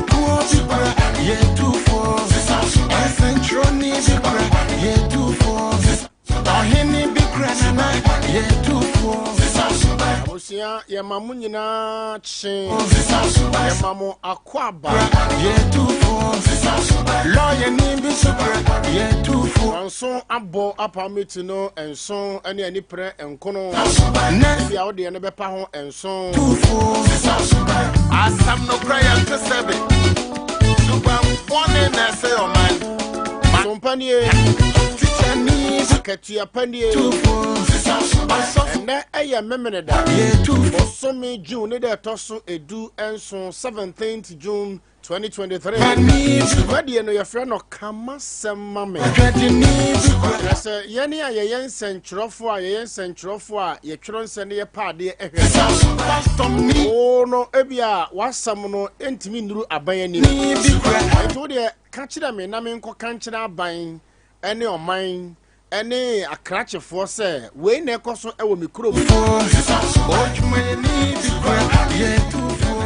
Kuo bi kura yɛ tufoɔ. Ɛsɛnkyerɛni bi kura yɛ tufoɔ. Ɔhene bi kura nana yɛ tufoɔ. Abusua, yɛma mo nyinaa kye, yɛma mo akɔ aba. Yɛ tufoɔ. Lɔyɛni bi nso kura yɛ tufoɔ. Nso abɔ apameti no nson ne aniprɛ nkono. Nɛɛse Ebi a wodeɛ no bɛpa ho nson. tufoɔ. Asɛm no kora yɛnte sɛ be subampɔne na ɛsɛ ɔman. Sompa nie. Tikyani bi Akatua pa nie. tufoɔ. Ɔsɔfo Ɛnɛ ɛyɛ Memene da. yɛ tufoɔ. Bosome June ne dɛ ɛtɔ so 17, 17th June 2023. Pani bi Dwumadie no yɛfrɛ no Kamasɛm Ma Me. Adwadini bi kura. Kyerɛ sɛ yɛne a yɛyɛ nsɛntwerɛfoɔ a yɛtwerɛ nsɛm ne yɛpa adeɛ ɛhwɛ. Pastor Wo no, ebi a w'asɛm no ntumi nnuru aban anim. ni bi kura. Nti wo deɛ, ka kyerɛ me na menkɔka nkyerɛ aban ne ɔman ne akrakyefoɔ sɛ wei na ɛkɔ so wɔ me kurom. Odwumayɛni bi kura yɛ tufoɔ.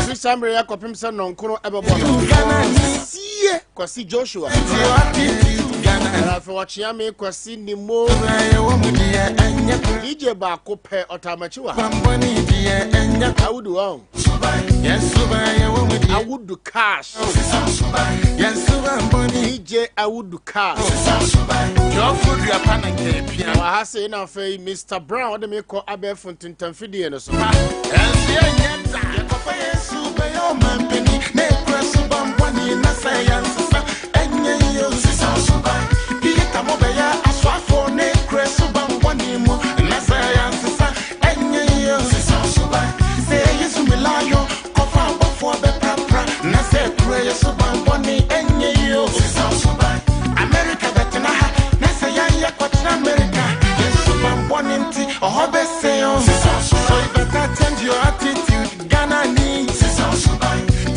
Firi saa mmerɛ yɛ akɔpem sɛ nnɔnkono ɛbɛbɔ no. Ghana ni Sie Kwasi Joshua. ti attitude Ghana ni. Afei wɔkyea me Kwasi Nimo. Yɛ wɔ mu deɛ ɛnyɛ kura. DJ baako pɛ ɔtaamakyi wɔ ha. Bambɔni deɛ ɛnyɛ kura. Awudu wɔn. Yɛn suban yɛ wɔ mu deɛ. Awudu Cash. Yɛn suban bɔni. DJ Awudu Cash. Dwɔfo dua pa na nka apia. Wɔ ha sei na afei Mr Brown ɔde me kɔ abɛɛfo ntentamfidie no so. Ɛnso yɛnyɛ da. Yɛkɔfa yɛn suban yɛ ɔmampanin na ekura suban bɔni na sɛ yɛn sesa ɛnyɛ yie o. Peter mo bɛyɛ asoafoɔ na ekura suban bɔni mu na sɛ yɛn sesa ɛnyɛ yie o. Sɛ Yesu milayɔ kɔfa abɔfoɔ bɛprapra na sɛ ekura yɛ suban bɔni ɛnyɛ yie o. America bɛtena ha na sɛ yɛn yɛ kɔtena America yɛn suban bɔni nti ɔhɔ bɛsɛn o. So you better change your attitude, Ghana ni.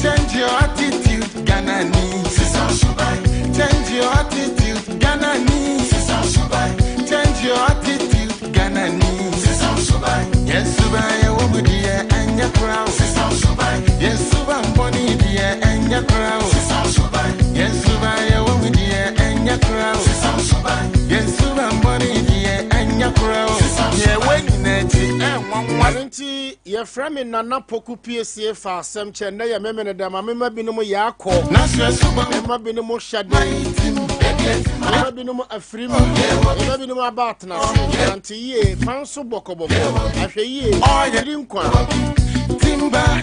Change your attitude, Ghana ni. Change your attitude, Ghana ni. Change your attitude, Ghana ni. Yɛn suban yɛ wɔ mu deɛ ɛnyɛ kora o. Yɛn suban bɔne deɛ ɛnyɛ kora o. Yɛn suban yɛ wɔ mu deɛ ɛnyɛ kora o. Yɛn suban bɔne deɛ ɛnyɛ kora o. Deɛ ɛwɔ nyinaa akyi ɛnwanwa. Ɛno nti yɛfrɛ me Nana Poku Piesie fa asɛm kyɛ. Nnɛ yɛ Memene da ma mema binom yɛ akɔ. Nanso yɛn suban Mema binom hyɛ den. tim. Mema binom afiri mu. Mema binom aba atena ase. Nante yie kwan so bɔkɔbɔkɔ. Ahwɛ yie. Tiri nkwa. Timber.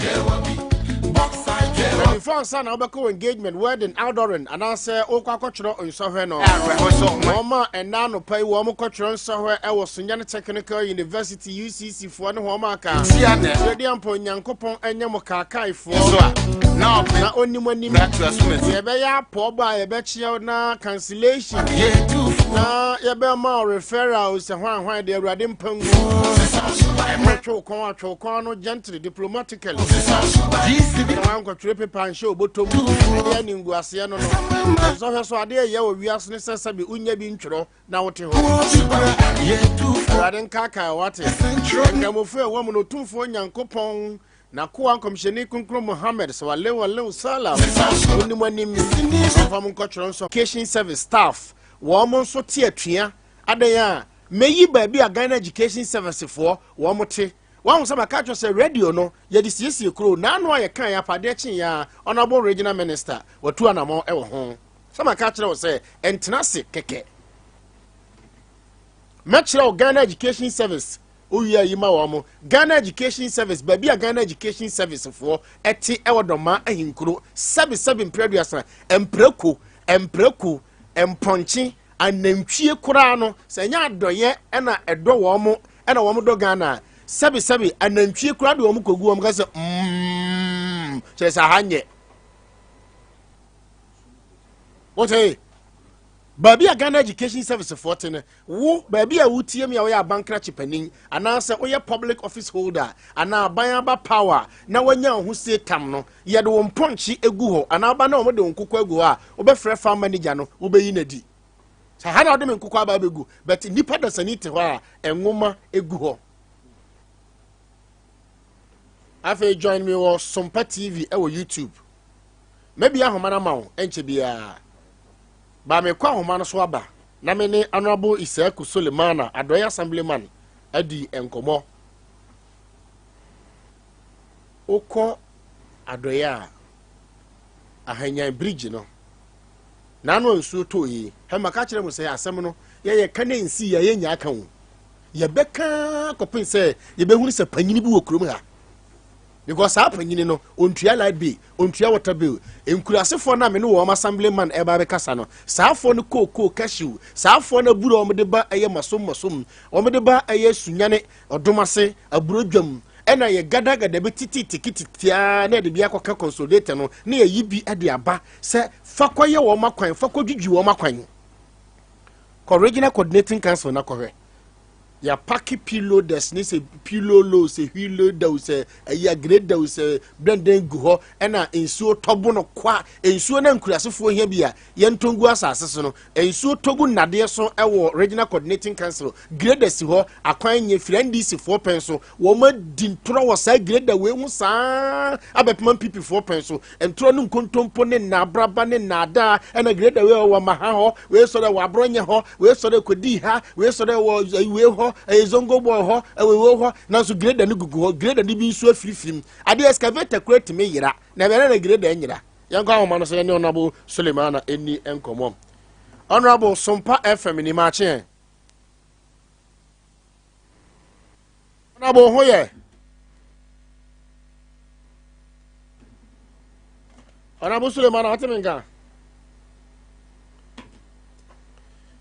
Bauxite. Mpanimfoɔ, ansa na wobɛkɔ wɔ engagement, wedding, outdooring anaasɛ wokɔ akɔtwerɛ nsɔhwɛ no, Awerɛho sɛ ɔman. wɔn a ɛna anɔpa yi wɔn kɔtwerɛ nsɔhwɛ ɛwɔ Sunyani Technical University, UCC foɔ ne wɔn aka Tia nɛ. Sɛdeɛ mpo Nyankopɔn ɛnyɛ mo kaakaefoɔ So a na ɔpɛ. na ɔnim anim. Brato asomasi. Yɛbɛyɛ apɔɔbɔ a yɛbɛkyerɛw na cancellation Yɛ tufoɔ. na yɛbɛma wo referral sɛ hwan hwan deɛ Awurade mpa ngu. Atwe wo kɔn, atwe wo kɔn no gently, diplomatically. GCB. Na wankɔtwerɛ paper nhyɛ obotom ɛdeɛ ne nguaseɛ no nsɔhwɛ so adeɛ ɛyɛ wɔ wiase ne sɛ sɛbi wonya bi ntwerɛ na wote hɔ. Yɛ tufoɔ. Awurade nkaakae wate. Nkramofo a ɛwɔ mu no, Otumfoɔ Nyankopɔn na koa nkɔmhyɛni kronkron Mohammed sawale wale salam onim anim ɔmfa mo nkɔtwerɛ nsɔ. Education Service staff wɔn mo nso te atua adan a meyi baabi a Ghana Education Service foɔ wɔn mo te. Wɔn sɛ maka kyerɛ sɛ radio no yɛde siesie kuro n'ano a yɛka yɛ apadeɛ kye yɛ a, Honourable Regional Minister watu anammɔn wɔ ho sɛ maka kyerɛ wo sɛ ɛntena ase kɛkɛ. Mɛkyerɛ wo Ghana Education Service wowie ayi ma wɔn mo Ghana Education Service, baabi a Ghana Education Service foɔ ɛte ɛwɔ Dɔmaa ahinkuro. Sɛbi sɛbi, mprɛduasa mprako mprako mpɔnkye anantwie koraa no sɛ ɛnyɛ adɔyɛ ɛna ɛdɔ wɔn mo ɛna wɔn dɔ Ghana a, sɛbi sɛbi, anantwie koraa de wɔn kɔgu wɔn ka sɛ kyerɛ sɛ aha nyɛ wɔte baabi a Ghana Education Service foɔ te no. Wo baabi a wotie mi a woyɛ abankrakye panin anaasɛ woyɛ public office holder anaa aban aba power na wanya wo ho sie tam no, yɛde wo mpɔnkye egu hɔ anaa aba na wɔde wo nkokɔ agu hɔ a, wobɛfrɛ farm manager no, wobɛyi n'adi sɛ ha na wɔde me nkokɔ aba abɛgu. But nipa dasani te hɔ a nwoma egu hɔ. Afei join me wɔ Sompa TV ɛwɔ YouTube. Mɛbi ahoma no ama wo ɛnkyɛ biara. Ba mekɔ ahoma no so aba na me ne Honorable Issaku Sulemana, Adɔe Assemblyman, adi nkɔmmɔ. Wokɔ Adɔe a, Ahanyan Bridge no, n'ano a nsuo tɔɔ yi, hɛ maka kyerɛ mo sɛ asɛm no yɛyɛ ka na nsi yɛ yɛnya aka o. Yɛbɛka kɔpem sɛ yɛbɛhunu sɛ panyini bi wɔ kurom ha. Because saa panyini no, ontua light bill, ontua water bill. Nkurasefoɔ no a me ne wɔn assemblyman ɛba abɛkasa no, saafoɔ no kookoo, cashew, saafoɔ no aburo a wɔde ba ɛyɛ masom masom, wɔde ba ɛyɛ Sunyane, Ɔdomase, aburo dwam, ɛna yɛ gadagada bi titi tikiti tiaa na yɛde bi akɔka consolidator no na yɛyi bi de aba sɛ fa kɔyɛ wɔn akwan, fa kɔdwidwi wɔn akwan. Kɔ Regional Coordinating Council na kɔhwɛ. Yɛapake piloaders ne sɛ pilolo sɛ wheeloader sɛ ɛyɛ grader sɛ dɛndɛn gu hɔ, ɛna nsuo tɔbo no kwa. Nsuo na nkurasefoɔ hia bi a yɛntɔ ngu asase so no, nsuo tɔ gu nnadeɛ so ɛwɔ Regional Coordinating Council. Grader si hɔ, akwan nyɛ firi NDC foɔ pɛn so. Wɔn adi ntorɔ wɔ saa grader wei ho saa abɛpema NPP foɔ pɛn so. Ntorɔ ne nkontompo ne nnaabraba ne nnaadaa, ɛna grader wei wɔ Maha hɔ, wei sɔrɔ wɔ Aborɔnyɛ hɔ, wei sɔrɔ kɔdii ha, wei sɔrɔ wɔ wei hɔ, ɛyɛ Zongo Boy hɔ, ɛwɔ wei hɔ. Nanso grader no gugu hɔ, grader no bi nso afirifiri mu adeɛ, excavator kura tumi yera na ɛbɛrɛ na grader nyera. Yɛnkɔ ahoma no so yɛne Honorable Sulemana ɛni nkɔmmɔ. Honorable, Sompa FM ni, maakyeɛ. Honorable, ho yɛ? Honorable Sulemana, ate me nka?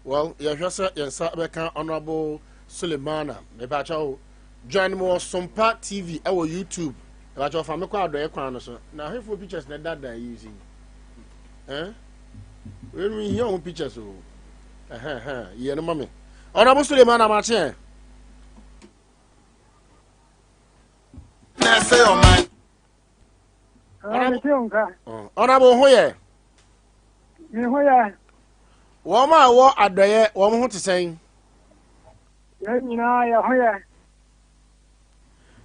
Well, yɛhwɛ sɛ yɛn nsa bɛka Honorable Sulemana. Mepakyɛ wo, join me wɔ Sompa TV ɛwɔ YouTube. Mepakyɛ, fa me kɔ adɔeɛ kwan no so na ahwɛfoɔ pictures na ɛdada yi si eh wei no hia wɔn pictures o. Ɛhɛn hɛn yɛ no ma me. Honorable Sulemana, makyeɛ. Na ɛsɛ ɔman. Honorable, ho yɛ? Me ho yɛ. Wɔn a ɛwɔ adɔeɛ, wɔn ho te sɛn? Yɛn nyinaa yɛ ho yɛ.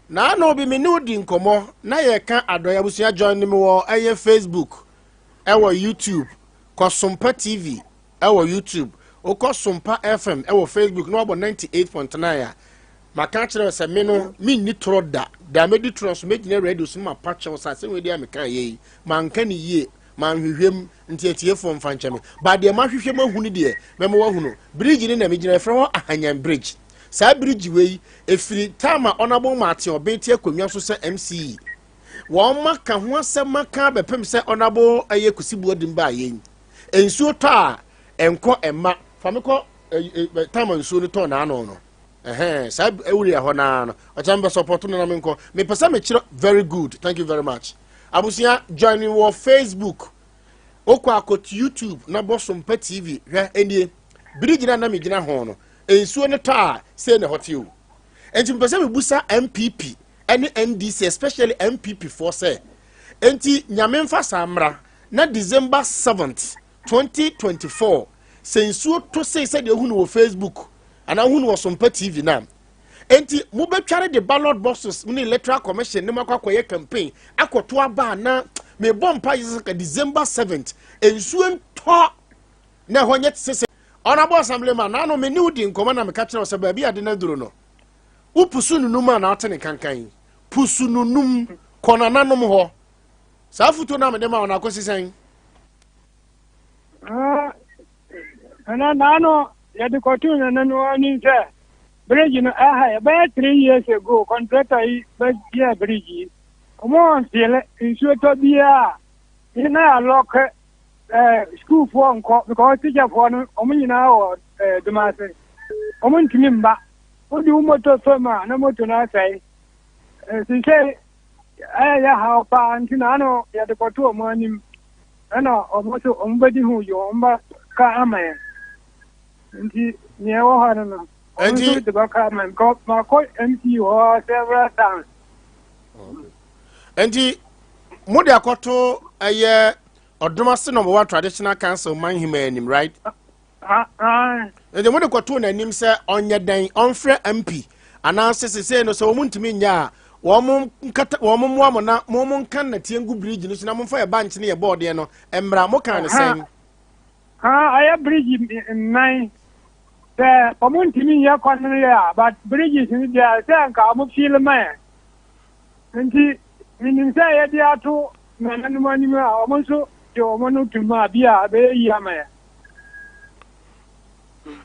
Naano bi me ne wo di nkɔmmɔ na yɛka adɔeɛ. Abusua, join me wɔ ɛyɛ Facebook, ɛwɔ YouTube, kɔ Sompa TV ɛwɔ YouTube, wokɔ Sompa FM ɛwɔ Facebook na wabɔ 98.9 a, maka kyerɛ wo sɛ me no menni torɔ da da. Mɛdi torɔ so mɛgyina radio so no mapa kyɛw sɛ asɛm wei deɛ a meka yɛ yi, manka ne yie, manhwehwɛ mu, nti atiefoɔ mfa nkyɛ me. Ba deɛ mahwehwɛ mu ahunu deɛ mɛma wahunu. Bridge ne na megyina, yɛfrɛ hɔ Ahanyan Bridge. Saa bridge wei ɛfiri time a Honorable Martin Ɔben te akonnwa so sɛ MCE, wɔn ma ka ho asɛm aka bɛpem sɛ Honorable ɛyɛ Kusi Buadim baa yɛn. Nsuo tɔ a ɛnkɔ ɛma. Fa me kɔ time a nsuo no tɔ n'ano no, ɛhɛn saa ewuri ɛhɔ naa no. Ɔkyɛn bɛ support no na me nkɔ. Mepɛ sɛ mekyerɛ. Very good, thank you very much. Abusua, join me wɔ Facebook, okɔ akɔto YouTube na bɔ Sompa TV. Hwɛ, ɛnie bridge na na megyina ho no, nsuo no tɔ a, sei na ɛhɔ te o. Nti mepɛ sɛ mebusa NPP ɛne NDC, especially NPP foɔ, sɛ nti Nyame mfa saa mmra na December 7th 2024, sɛ nsuo to sei sɛdeɛ ohunu wɔ Facebook anaa ohunu wɔ Sompa TV na nti mobɛtware de ballot boxes ne Electoral Commission ne mo akɔ akɔyɛ campaign akɔto aba? Ana mebɔ mpa yɛ sɛ December 7th nsuo ntɔ na ɛhɔ nyɛ te sɛ. Honorable Assemblyman, naano me ne wo di nkɔmmɔ na meka kyerɛ wo sɛ baabi ade no aduro no, wopusu nunum a na ate ne kankan pusu nunum kɔ nananom hɔ. Saa foto no a mede ma wo no akɔsi sɛn? Ɛna naano yɛde kɔtoo nana no anim sɛ bridge no ɛha yɛ bɛyɛ 3 years ago, contractor yi bɛyɛ bridge yi, ɔmo ɔnfill. Nsuo tɔ biara na yɛalock ɛɛ sukuufoɔ nkɔ because teacherfoɔ no ɔmo nyinaa wɔ Dumase, ɔmo ntumi mba. Wode wo moto fam a na moto no asɛe. Sisɛ ɛyɛ haw paa, nti naano yɛde kɔto ɔmo anim ɛna ɔmo so ɔmo bɛdi ho yi, ɔmo ba ka ama yɛn. Nti nea ɛwɔ hɔ no, ɔmo nso de bɛka ama yɛn because makɔ MC hɔ several times. Nti mo de akɔto ɛyɛ Ɔdomase Number One Traditional Council manhema anim, right? Nti mo de kɔto n'anim sɛ ɔnyɛ dɛn? Ɔmfrɛ MP anaasɛ sesei no sɛ wɔn ntumi nyɛ a, Wɔn nkata, wɔn mmoa mo na mo mo nka nnɛteɛ ngu bridge no so na momfa yɛ bankye ne yɛ bɔɔdeɛ no mmra. Mo kaa ne sɛn? Ha, ɛyɛ bridge nnan. Sɛ wɔn ntumi nyɛ kwan no yɛ a, but bridges no deɛ sɛ nka wɔn fill ma yɛn. Nti menim sɛ yɛde ato nananom anim a, wɔn nso de wɔn no tum a bi a ɛbɛyɛ yie ama yɛn.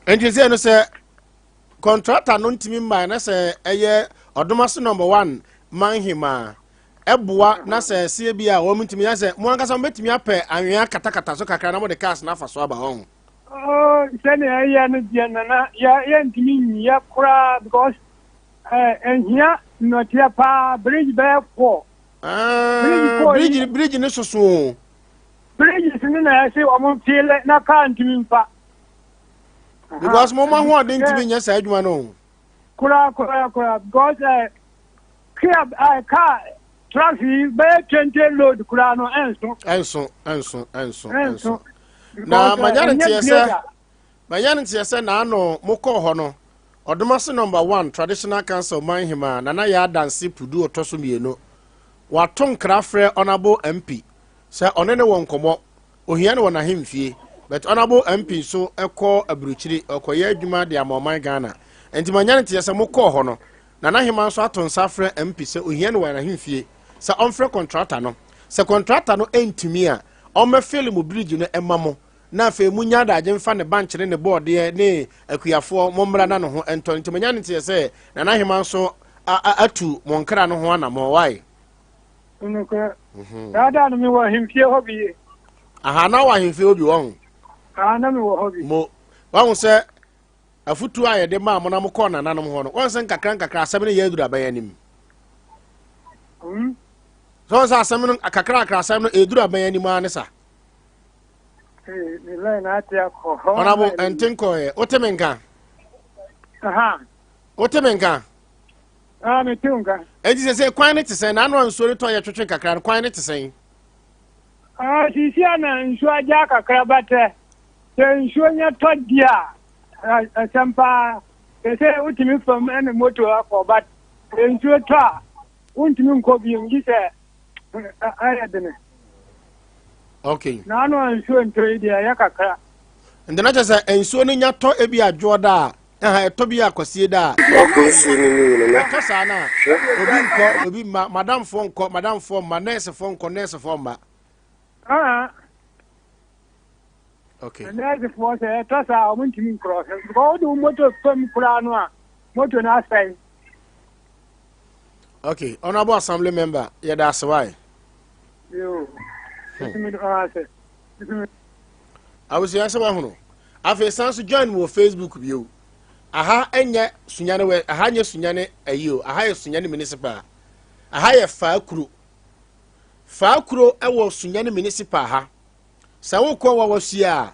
Nti sɛ no sɛ contractor no ntumi mmaa na sɛ ɛyɛ Ɔdomase number one manhema ɛboa na sɛ ɛseɛ bi a wɔn ntumi yɛ sɛ mo ankasa mo bɛtumi apɛ anwea katakata so kakra na mo de cars no afa so aba hɔ. Oh, sɛnea ɛyɛ no deɛ nana yɛ yɛntumi nyɛ koraa because ɛhia nnɔteɛ paa, bridge bɛyɛ four. Ah, bridge ne soso o. Bridges no na ɛsɛ wɔn fill na car ntumi nfa. Because mo ma ahoɔden ntumi nyɛ saa adwuma no. Koraa koraa koraa, because kaa car trucks yi bɛyɛ 20 load koraa no, ɛnso. Ɛnso, ɛnso, ɛnso, ɛnso. Na manya ne nteɛ sɛ manya ne nteɛ sɛ naano mokɔɔ hɔ no, Ɔdomase number one Traditional Council manhema Nana Yɛ Adanse Pudu ɔtɔ so mmienu wato nkra frɛ Honourable MP sɛ ɔne ne wɔ nkɔmmɔ, ohia no wɔ n'ahemfie, but Honourable MP nso kɔ aburukyiri ɔkɔyɛ adwuma de ama ɔman Ghana. Nti manya ne nteɛ sɛ mokɔɔ hɔ no, Nana Hema nso ato nsa afrɛ MP sɛ ohia no wɔ n'ahemfie sɛ ɔmfrɛ contractor no, sɛ contractor no ntumi a, ɔmmɛfill mo bridge no ɛma mo na afei munya adagye mfa ne bankye ne ne bɔɔdeɛ ne akuafoɔ mo mmra na ne ho ntɔ. Nti manya ne nteɛ sɛ Nana Hema nso atu mo nkra no ho anammɔn wae. Nokorɛ. Saa da no mewɔ ahemfie hɔ bi. Aha, na wɔ ahemfie hɔ bi wɔ ho. Ah, na mewɔ hɔ bi. Mo wahu sɛ afutuo a yɛde maa mo na mokɔɔ nananom hɔ no, wɔn sɛ nkakra nkakra asɛm no yɛ aduru aban anim. Sɛ wɔn sɛ asɛm no kakra kakra asɛm no ɛduru aban anim ara ne sa. Ɔnabo ɛnte nkɔɛ, wote me nka? Wote me nka? Ah, me te nka. Enti sɛ kwan ne te sɛn na ano a nsuo no tɔ yɛ twetwe kakra no, kwan ne te sɛn? Ah, sisi a na nsuo agya kakra batɛ. Sɛ nsuo nya tɔ di a, ɛsɛm paa. Sɛ sɛ wotumi fam ɛne moto akɔ, but sɛ nsuo tɔ a, wontumi nkɔ bio gye sɛ ayɛ dene. Na ano a nsuo ntɔ yi deɛ, ɛyɛ kakra. Nti na kyerɛ sɛ nsuo no nya tɔ ebi adwoɔ da a, ɛha ɛtɔ bi akwasie da a. Ɔkɔ nsuo no mu nyina. Ɛtɔ saa no a, obi nkɔ, obi mma, madamfoɔ nkɔ, madamfoɔ mma, nɛɛsefoɔ nkɔ, nɛɛsefoɔ mma. Ah. Nɛɛsefoɔ sɛ ɛtɔ saa a, wɔn ntumi nkorɔ so because wode wo moto fam koraa no a, moto no asɛe. Okay, Honorable Assembly Member, yɛda ase wae. Yo. Abusua, sɛ wahunu. Afei san so join me wɔ Facebook bio. Aha nyɛ Sunyane wɛ, aha nyɛ Sunyane ayi o, aha yɛ Sunyane Municipal. Aha yɛ Faakuro. Faakuro wɔ Sunyane Municipal ha. Sɛ wokɔ wɔ wasua a,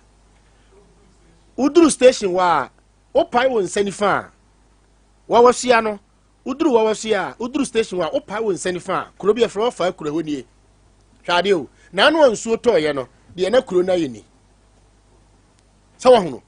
woduru station hɔ a, wopae wo nsa nifa a, wawasua no, woduru wawasua a, woduru station hɔ a, wopae wo nsa nifa a, kuro bi ɛfrɛ wɔ Faakuro, ɛhɔ nie. Hwɛ adeɛ o, na ano a nsuo tɔɔyɛ no, deɛ na kuro no ayɛ ni. Sɛ wahunu,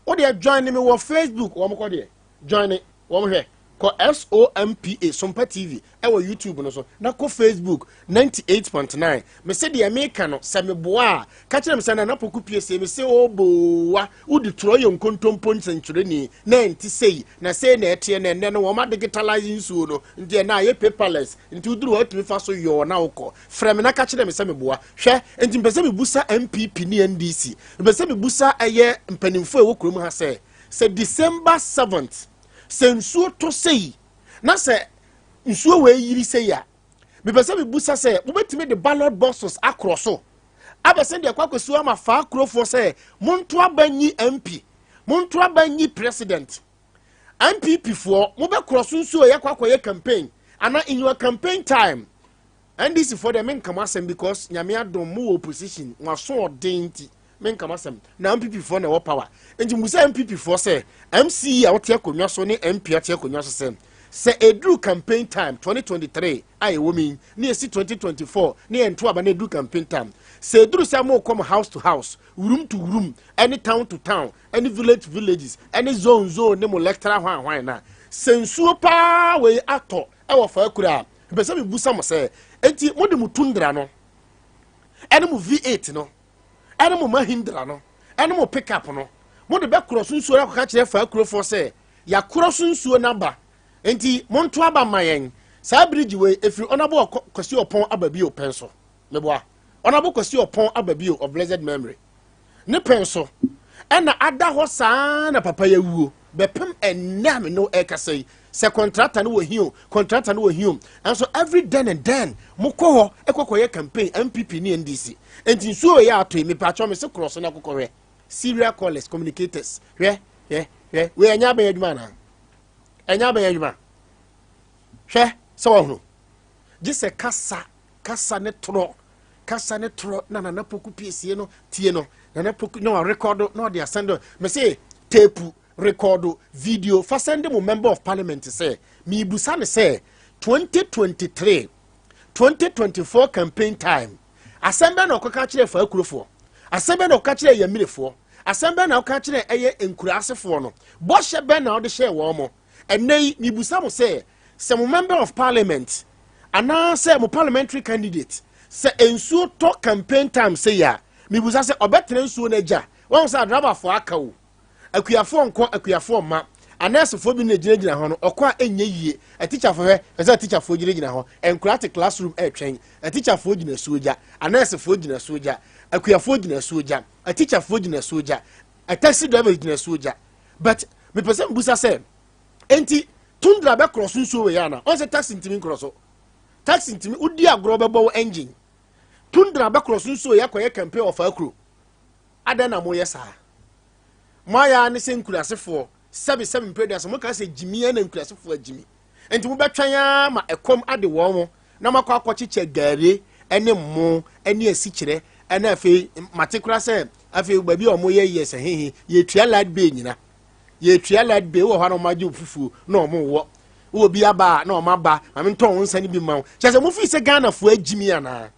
wo deɛ join me wɔ Facebook, wɔn kɔ deɛ join ne wɔn hwɛ, kɔ SOMPA Sompa TV ɛwɔ YouTube no so, na kɔ Facebook 98.9. Mese deɛ meka no sɛ meboa a, ka kyerɛ me sɛ Nana Poku pie sie me se ɔboowa wodi torɔ yɛ nkontompo nsɛnkyerɛni na ɛnte sei na sei na ɛteɛ, na ɛnɛ no wɔn adigitalize nsuo no nti ɛnɛ ayɛ paperless, nti woduru hɔ atumi fa so yɔɔ na wokɔ. Frɛ me na ka kyerɛ me sɛ meboa. Hwɛ, nti mpɛ sɛ mebusa NPP ne NDC, mpɛ sɛ mebusa ɛyɛ mpanimfoɔ a ɛwɔ kurom ha sɛ December 7th sɛ nsuo tɔ sei na sɛ nsuo wɔ eyiri sei a, mepɛ sɛ mebusa sɛ mobɛtumi de ballot boxes akorɔ so abɛsɛn deɛ ɛkɔ akɔsi ama faa kurofoɔ sɛ monto aba nyi MP, monto aba nyi president. NPP foɔ, mobɛkorɔ so nsuo yɛ kɔ akɔyɛ campaign ana in your campaign time? NDC foɔ deɛ, menka mo asɛm because Nyame adom mo wɔ opposition, mo aso ɔden nti menka mo asɛm, na NPP foɔ na ɛwɔ power. Nti mo sɛ NPP foɔ sɛ MCE a wote akonnwa so ne MP ate akonnwa so sɛ ɛduru campaign time 2023 a ɛwɔ mi ne ɛsi 2024 ne yɛnto aba na ɛduru campaign time, sɛ ɛduru sɛ mokɔ mo house to house, room to room, ɛne town to town, ɛne village to villages, ɛne zone zone ne mo electoral hwan hwan na sɛ nsuo paa wei atɔ. ɛwɔ Faakura a, mepɛ sɛ mebusa mo sɛ, enti mode mo Tundra no ɛne mo V8 no ɛne mo Mahindra no ɛne mo pickup no, mode bɛkorɔ so nsuo no akɔka kyerɛ Faakurofoɔ sɛ yɛakorɔ so nsuo no aba, enti monto aba ma yɛn? Saa birigyi wei ɛfiri Honourable Kwasi Ɔpɔn aba bio pɛn so. Meboa Honourable Kwasi Ɔpɔn aba bio of blessed memory ne pɛn so ɛna ada hɔ saa na papa yɛ wuo bɛpem ɛnnɛ a me ne ɛkasa yi sɛ kɔntrata no wɔ hi o, kɔntrata no wɔ hi o. Ɛnso every then and then mokɔ hɔ ɛkɔkɔyɛ campaign, NPP ne NDC. Nti nsuo yɛ atɔ yi, mepatwɔ me se korɔ so na kɔkɔhwɛ. Serial callers, communicators, hwɛ, hwɛ, hwɛ, wei ɛnyɛ abɛn adwuma anaa? Ɛnyɛ abɛn adwuma? Hwɛ sɛ wɔhono gye sɛ kasa kasa ne torɔ, kasa ne torɔ na Nana Poku piesie no tie no. Nana Poku na ɔrekɔdo na ɔde asɛn do. Me se tape rekɔdo video fa send mo member of parliament sɛ miibusa ne sɛ 2023 2024 campaign time, asɛm bɛn na ɔkɔka kyerɛ Faakurofoɔ? Asɛm bɛn na ɔkɔka kyerɛ Yamirefoɔ? Asɛm bɛn na ɔka kyerɛ ɛyɛ nkuraasefoɔ no? Bɔhyɛ bɛn na ɔde hyɛɛ wɔn mo? Ɛnɛ yi mibusa mo sɛ mo member of parliament anaasɛ mo parliamentary candidate, sɛ nsuo tɔ campaign time sɛ yi a, mibusa sɛ ɔbɛtena nsuo no agya wɔn sɛ adrabafoɔ aka o, akuafoɔ nkɔ, akuafoɔ mma, anɛɛsefoɔ bi na gyinagyina hɔ no, ɔkɔ a ɛnyɛ yie. Atikyafoɔ, hwɛ ɛsɛ atikyafoɔ gyinagyina hɔ, nkura te classroom ɛretwɛn. Atikyafoɔ gyina suo gya, anɛɛsefoɔ gyina suo gya, akuafoɔ gyina suo gya, atikyafoɔ gyina suo gya, taxi drivers gyina suo gya. But mepɛ sɛ mbusa sɛ, enti Tundra bɛkorɔ so nsuo wɔ yɛ ana? Ɔn sɛ taxi ntumi nkorɔ so. Taxi ntumi, wodi agorɔ bɛbɔ wo engine. Tundra bɛkorɔ so nsuo yɛ akɔyɛ campaign wɔ Faakuro? Adɛn na moyɛ saa? Mo ayɛ ne sɛ nkurasefoɔ, sɛbi sɛbi mpere sɛ moka sɛ gyimi na nkurasefoɔ agyimi, nti mobɛtwɛn ara ma ɛkɔm ade wɔn mo na moakɔ akɔkyekyɛ gari ne mo ne asikyerɛ. Ɛna afei mate kora sɛ afei baabi a wɔyɛ yɛ sɛ hehe yɛtua light bill nyina, yɛtua light bill wɔ hɔ a, na wɔn agye fufuo na wɔn wɔ wɔ bi aba a na wɔn aba maame ntɔn wɔn nsa no bi ma wo. Kyerɛ sɛ mofi sɛ Ghanafoɔ agyimi anaa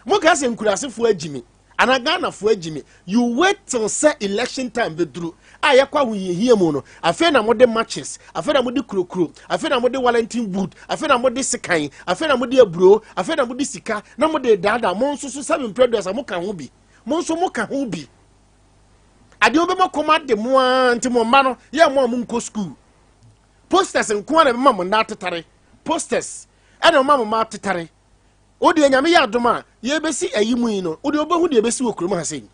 moka sɛ nkurasefoɔ agyimi anaa Ghanafoɔ agyimi? You wait till sɛ election time bɛduru a yɛkɔ ahohiahia mu no, afei na mode matches, afei na mode kurokuro, afei na mode wellington boot, afei na mode sekan, afei na mode aburo, afei na mode sika na mode daadaa. Mo nso so sɛbi mprɛduasa, moka ho bi, mo nso moka ho bi. Adeɛ wobɛma kɔm ade mo ara nti mo mma no yɛ mo a monkɔ school. Posters nko ara na ɛbɛma mo nna atetare, posters ɛna ɔma mo mma atetare. O deɛ, Nyame yɛ adom a yɛbɛsi ayi mu yi no, o deɛ, wobɛhu deɛ ɛbɛsi wɔ kurom ha sei.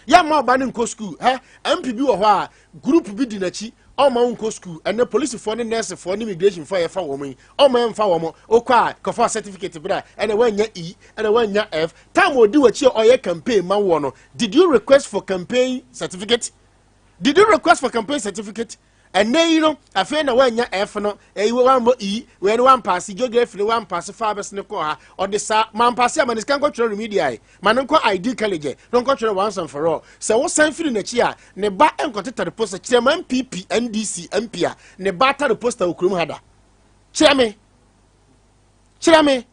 Yɛmma ɔba no nkɔ school. Hɛ, MP bi wɔ hɔ a group bi di n'akyi, ɔma wo nkɔ school. Ɛnɛ polisifoɔ ne nursefoɔ ne immigrationfoɔ a yɛfa wɔn yi, ɔma yɛmfa wɔn. Wokɔ a, kɔfa certificate berɛ a ɛnɛ woanya E, ɛnɛ woanya F. Time ɔdi w'akyi a ɔyɛ campaign ma woɔ no, did you request for campaign certificate? Did you request for campaign certificate? Ɛnɛ yi no, afei na woanya F no, ɛyi wammɔ E, wei no wampaase geography no, wampaase faabɛs no kɔɔ ha. Ɔde saa mampaase a, ma ne sika nkɔtwerɛ remedial, ma no nkɔ ID college na nkɔtwerɛ once and for all. Sɛ wosan firi n'akyi a, ne ba nkɔtetare poster. Kyerɛ ma NPP, NDC MP a ne ba atare poster wɔ kurom ha da. Kyerɛ me, kyerɛ me.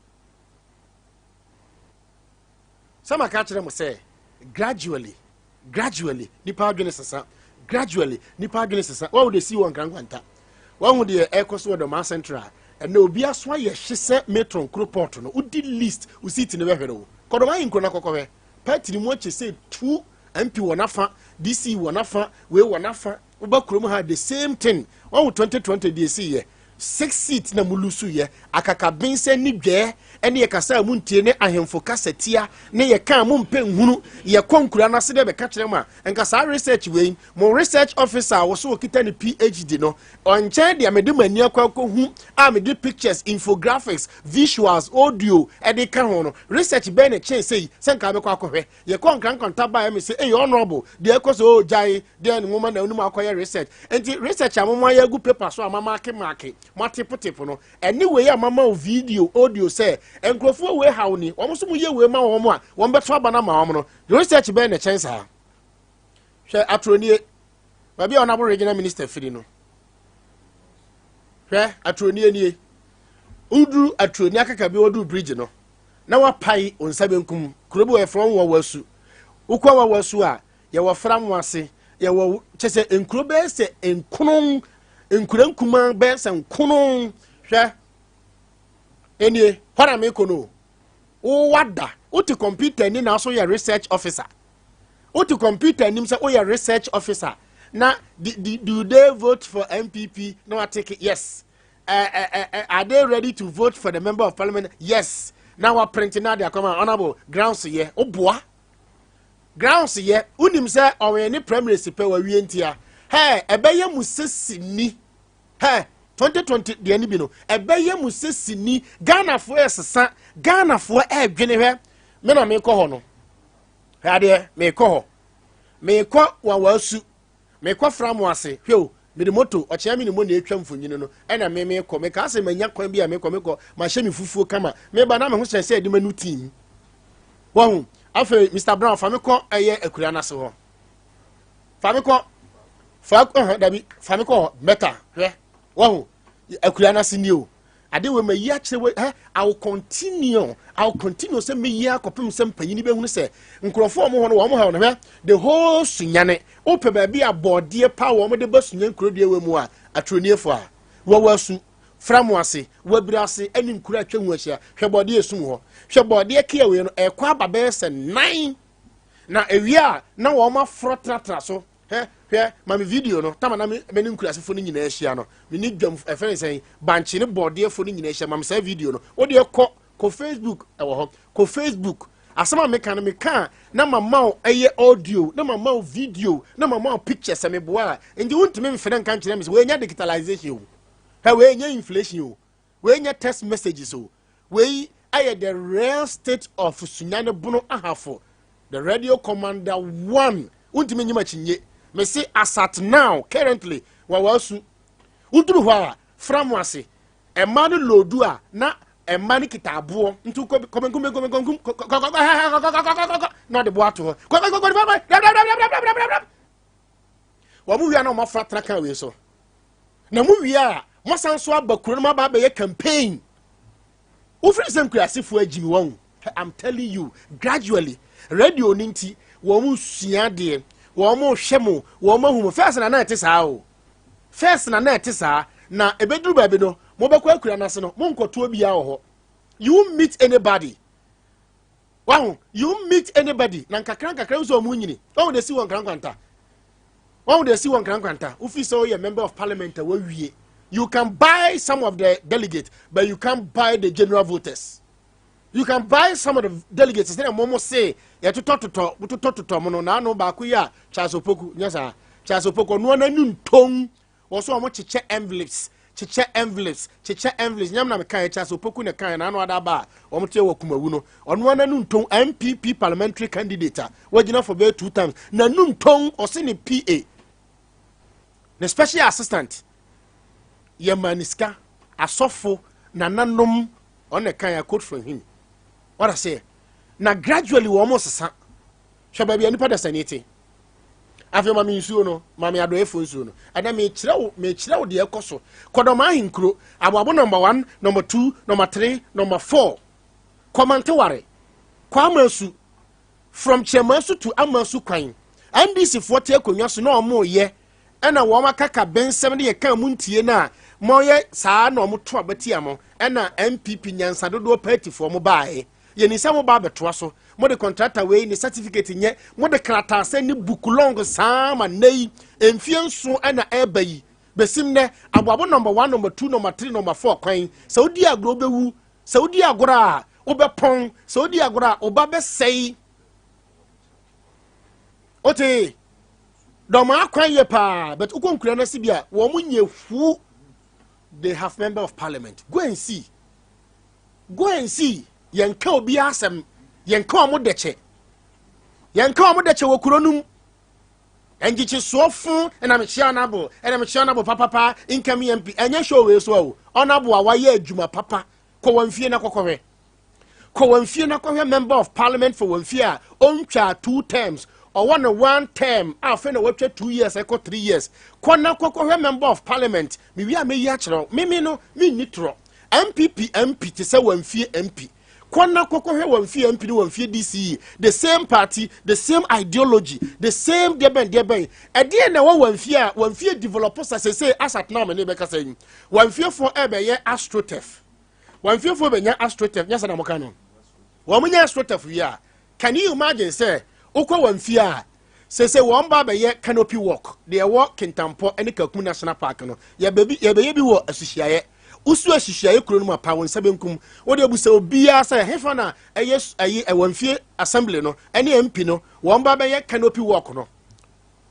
Sɛ maka kyerɛ mo sɛ gradually, gradually nipa adwene sesa, gradually nipa adwene sesa. Wɔn de si wɔ Nkrankwanta, wɔn ho deɛ ɛkɔ so wɔ Dɔmaa Central. Ɛnna obi aso ayɛ hye sɛ matron kuro port no wodi list wo seat ne bɛhwere wo kɔdɔm ayi nkuro na kɔkɔhwɛ party ni mu akyɛ sɛ tu MP wɔ n'afa, DC wɔ n'afa, wei wɔ n'afa. Woba kurom ha, the same thing. Wɔn ho 2020 deɛ esi yɛ six seat na mu lose yɛ akakabensɛ ne dwɛɛ ɛne yɛ kasa a mu ntie ne ahemfo kasa tia ne yɛ kan mu mpɛ nhunu. Yɛ kɔ nkura n'ase dɛ bɛka kyerɛ mu a, nka saa research wei, mo research officer a wɔso wɔkita ne PhD no ɔnkyɛn deɛ mede mo ani akɔ akɔhu a mede pictures, infographics, visuals, audio ɛde ka ho no. Research bɛn ne kyɛn sɛ yi sɛ nka bɛkɔ akɔhwɛ? Yɛkɔ Nkran Nkwanta baa mi sɛ eyi honourable deɛ ɛkɔ so o, gyae deɛ ne nwoma na onim akɔyɛ research. Nti research a mo ayɛ agu paper so a ma maake maake, mo atepotepo no, ɛne wei a mama wo video, audio sɛ nkurɔfoɔ wei haw ni, wɔn nso mo yɛ wei ma wɔn a wɔn bɛto aba no ama wɔn no, research bɛn na ɛkyɛn saa? Hwɛ, aturonie baabi a ɔnabo regional minister firi no. Hwɛ, aturonie nie. Woduru Aturonie akaka bi, wɔduru bridge no na wapae wo nsa benkum, kuro bi wɔ yɛfrɛ wɔn Wawasu. Wokɔ Wawasu a, yɛwɔ Framo ase, yɛwɔ kyɛ sɛ nkuro bɛyɛ sɛ nkono, nkura nkumaa bɛyɛ sɛ nkono. Hwɛ. Enie hɔ na mekɔ no. Wowada, wote computer ni na so yɛ research officer. Wote computer anim sɛ woyɛ research officer na do they vote for NPP? Na watake yes. Are they ready to vote for the member of parliament? Yes. Na wa print na de akɔma honorable. Grounds yɛ woboa, grounds yɛ wonim sɛ ɔwɛn ne primaries pɛ wawie. Ntia hɛ, ɛbɛyɛ mu sɛ sini hɛ 2020 deɛ no bi no, ɛbɛyɛ mu sɛ sini. Ghanafoɔ ɛsesa, Ghanafoɔ ɛɛdwene. Hwɛ, me na mekɔ hɔ no. Hwɛ adeɛ, mekɔ hɔ, mekɔ Wawasu, mekɔ Framo ase. Hwɛ o, mede moto ɔkyea me ne mo na etwa mfonyini no. Ɛna me mekɔ, meka sɛ manya kwan bi a mekɔ, mekɔ mahyɛ me fufuo kama. Meba na me ho hyɛ sɛ ɛde ma no team wɔho. Afei Mr Brown, fa me kɔ ɛyɛ akura no ase hɔ. Fa me kɔ, fa ɔhɔ dabi, fa me kɔ hɔ mɛta. Hwɛ, wɔho akura no ase nie o. Ade wɔ ma yi akyerɛ wɔ ɛ. I will continue, I will continue sɛ meyi akɔpem sɛ mpanyini bɛhunu sɛ nkurɔfoɔ a wɔn hɔ no wɔn ha no. Hwɛ, the whole Sunyane, wopɛ baabi a bɔɔdeɛ pa wɔn de ba Sunya nkurodua wɔ mu a, aturoniefo a wɔwɔ asu Framo ase, Wabiri ase ɛne nkuro atwa ho ahyia. Hwɛ bɔɔdeɛ esum hɔ, hwɛ bɔɔdeɛ kea wei no ɛkɔ aba bɛyɛ sɛ 9 na ewie a na wɔn aforɔ tenatena so. Hwɛ, hwɛ, ma me video no tama na me me ne nkurasefo no nyinaa ahyia no, me ne dwam ɛfɛ ne sɛn bankye ne bɔɔdeɛfo no nyinaa ahyia. Ma me saa video no. Wo deɛ kɔ kɔ Facebook, ɛwɔ hɔ. Kɔ Facebook. Asɛm a meka no, meka a na mama wo ɛyɛ audio, na mama wo video, na mama wo picture sɛ meboa a. Nti wontumi mfrɛ nka nkyerɛ me sɛ wɔanya digitalization o. Hɛ, wɔanya inflation o, wɔanya text messages o. Wei ayɛ the real state of Sunyane Bono Ahafo, the radio commander one. Wontumi nyim akyinye. Mese as at now, currently, Wawasu, woduru hɔ a, Framo ase ɛma no loodu a na ɛma no kita aboɔ. Nti kɔmɛnkum na ɔde boɔ ato hɔ. Wɔn mu wia na wɔn afra tena kan wei so na mu wia a, mosan so aba kuro no mu aba abɛyɛ campaign. Wofiri sɛ nkurasefoɔ agyimi wɔn. I'm telling you, gradually radio no nti wɔn sua adeɛ, wɔn hwɛ mo, wɔn ahu mo. First na na ɛte saa o, first na na ɛte saa. Na ebeduru baabi no, mobɛkɔ akura n'ase no, monkɔto obiara wɔ hɔ. You won't meet anybody. Wahu, you won't meet anybody. Na nkakra nkakra nso ɔmo nyini wɔn de si wɔn nkrankwanta, wɔn de si wɔn nkrankwanta. Wofi sɛ ɔyɛ member of parliament a wawie, you can buy some of the delegates, but you can't buy the general voters. You can buy some of the delegates sɛ mo se yɛtotɔtotɔ, totɔtotɔ mo no. N'ano baako yi a, Charles Opoku nyɛ saa. Charles Opoku ɔnoa n'ani ntom wɔ so. Ɔmo kyekyɛ envelopes, kyekyɛ envelopes, kyekyɛ envelopes. Nyam na meka yɛ Charles Opoku ne kan n'ano ada ba a wɔn te wɔ Kumawu no. Ɔnoa n'ani ntom, NPP parliamentary candidate a wagyina for bɛyɛ two times n'anu ntom. Ɔsi ne PA, ne special assistant, yɛ maa ne sika. Asɔfo nananom ɔna kan yɛ quote from him. Wɔda sɛ na gradually wɔn mo sesa. Hwɛ baabi a nipa da sani te. Afei maame nsuo no, maame adɔɛfo nsuo no, ɛnna mekyerɛ wo, mekyerɛ wo deɛ ɛkɔ so. Kɔdɔm ahenkuro Aboabo, number 1, number 2, number 3, number 4, Kɔmanteware, kɔ Amasu, from Kyerɛmasu to Amasu kwan. NDC foɔ te akonnwa so na wɔn yɛ ɛna wɔn akaka bɛnsɛm de yɛ kan mu ntie no a wɔyɛ saa na wɔn to abɛtia mo. Ɛna NPP nyansa dodoɔ partyfoɔ mo baeɛ, yɛni sɛ mo ba abɛtoa so. Mo de contractor wei ne certificate nyɛ, mo de krataa ne book long saa ma nnɛ yi mfie 7 ɛna ɛreba yi besim nnɛ. Aboabo number 1, number 2, number 3, number 4 kwan, sɛ wodi agorɔ wobɛwu, sɛ wodi agorɔ a wobɛpɔn, sɛ wodi agorɔ a woba bɛsɛe. Wote dɔm akwan yɛ paa, but wokɔ nkura no ase bi a wɔn mo nyɛ hu. They have member of parliament. Go and see, go and see. Yɛnka obi asɛm, yɛnka wɔn dɛkyɛ, yɛnka wɔn dɛkyɛ wɔ kuro no mu. Ngyekyesoɔ fo ɛna mekyia honourable, ɛna mekyia honourable papapa. Incoming MP ɛnyɛ show wei so o. Honourable a wayɛ adwuma papa, kɔ wɔn fie na kɔkɔhwɛ, kɔ wɔn fie na kɔhwɛ. Member of parliament for wɔn fie a ɔntwa two terms, ɔwɔ ne one term a afei na watwa 2 years ɛkɔ 3 years. Kɔ na kɔkɔhwɛ member of parliament. Mewie a meyi akyerɛw mimi no menni torɔ. NPP MP te sɛ wɔn fie MP, kɔ na kɔkɔhwɛ wɔn fie MP ne wɔn fie DCE. The same party, the same ideology, the same deɛ bɛn deɛ bɛn. Ɛdeɛ na ɛwɔ wɔn fie a wɔn fie develop sa sese. Asatena me ne bɛkasa yi, wɔn fiefoɔ ɛbɛyɛ astroturf. Wɔn fiefoɔ bɛnya astroturf nyɛ sɛ na moka no, wɔn nya astroturf wie a, can you imagine sɛ wokɔ wɔn fie a sese wɔn ba bɛyɛ canopy walk deɛ ɛwɔ Kintampɔ ne Kakum National Park no? Yɛbɛbi, yɛbɛyɛ bi wɔ Asuhyiaeɛ. Wosu Asuhyiaeɛ kuro no mu apa wɔn nsa benkum, wode abusa obiara sɛ hefa na ɛyɛ ɛyi ɛwɔ mfie assembly no ɛne MP no wɔn ba bɛyɛ canopy walk no.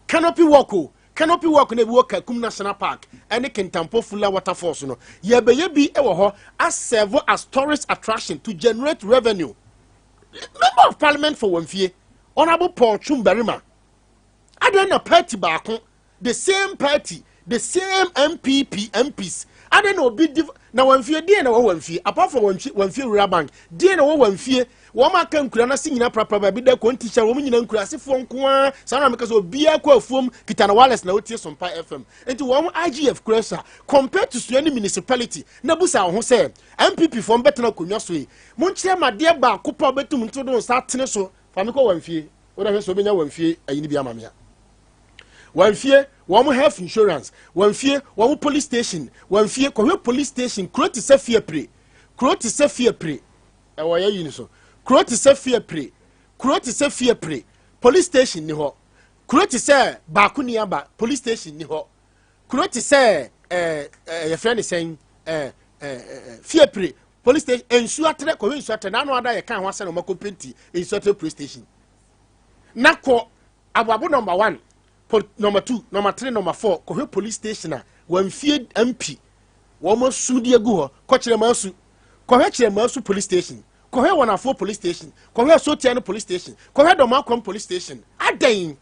Canopy walk o, canopy walk na ebi wɔ Kakum National Park ɛne Kintampo Fula Waterfalls no, yɛbɛyɛ bi ɛwɔ hɔ aserve as tourist attraction to generate revenue. Member of Parliament for wɔn fie, Honourable Paul Twum Barima, adan na party baako, the same party, the same NPP MPs, adan na obi di na wɔn fie deɛ na wɔ wɔn fie, apart from wɔn fie rural bank deɛ na wɔ wɔn fie. Wɔn aka nkura na se nyina prapra baabi da kɔn tikya wɔn nyina nkura asefoɔ nko ara. Saa na meka sɛ obiara kɔ afuom kita na wireless na otie Sompa FM, nti wɔn IGF kura sa compared to Sunyani Municipality. Na busa wɔn ho sɛ NPP foɔ bɛtena akonnwa so yi, monkyerɛ ma adeɛ baako pa bɛtum nto do nsa atene so. Fa mi kɔ wɔn fie, wɔde ahwɛ sɛ obɛnya wɔn fie ayi ni bi ama mea. Wɔn fie, wɔn health insurance, wɔn fie, wɔn police station, wɔn fie, kɔhwɛ police station. Kuro te sɛ Fiapre, kuro te sɛ Fiapre, ɛwɔ yɛ yi ni so. Kuro te sɛ Fiapre, kuro te sɛ Fiapre, police station ni hɔ. Kuro te sɛ baako ni aba, police station ni hɔ. Kuro te sɛ ɛɛ ɛɛ yɛfrɛ ne sɛn, ɛɛ ɛɛ Fiapre, police station. Nsuatrɛ, kɔhwɛ Nsuatrɛ n'ano ada yɛ kan ho asɛn na ɔmo akɔ penti Nsuatrɛ police station. Na kɔ Aboabo number one, number two, number three, number four, kɔhwɛ police station a wɔn fie MP wɔn asu de agu hɔ. Kɔ Kyerɛmaasu, kɔhwɛ Kyerɛmaasu police station, kɔhwɛ wɔn afoɔ police station, kɔhwɛ Sotia no police station, kɔhwɛ Dɔmakwam police station. Adan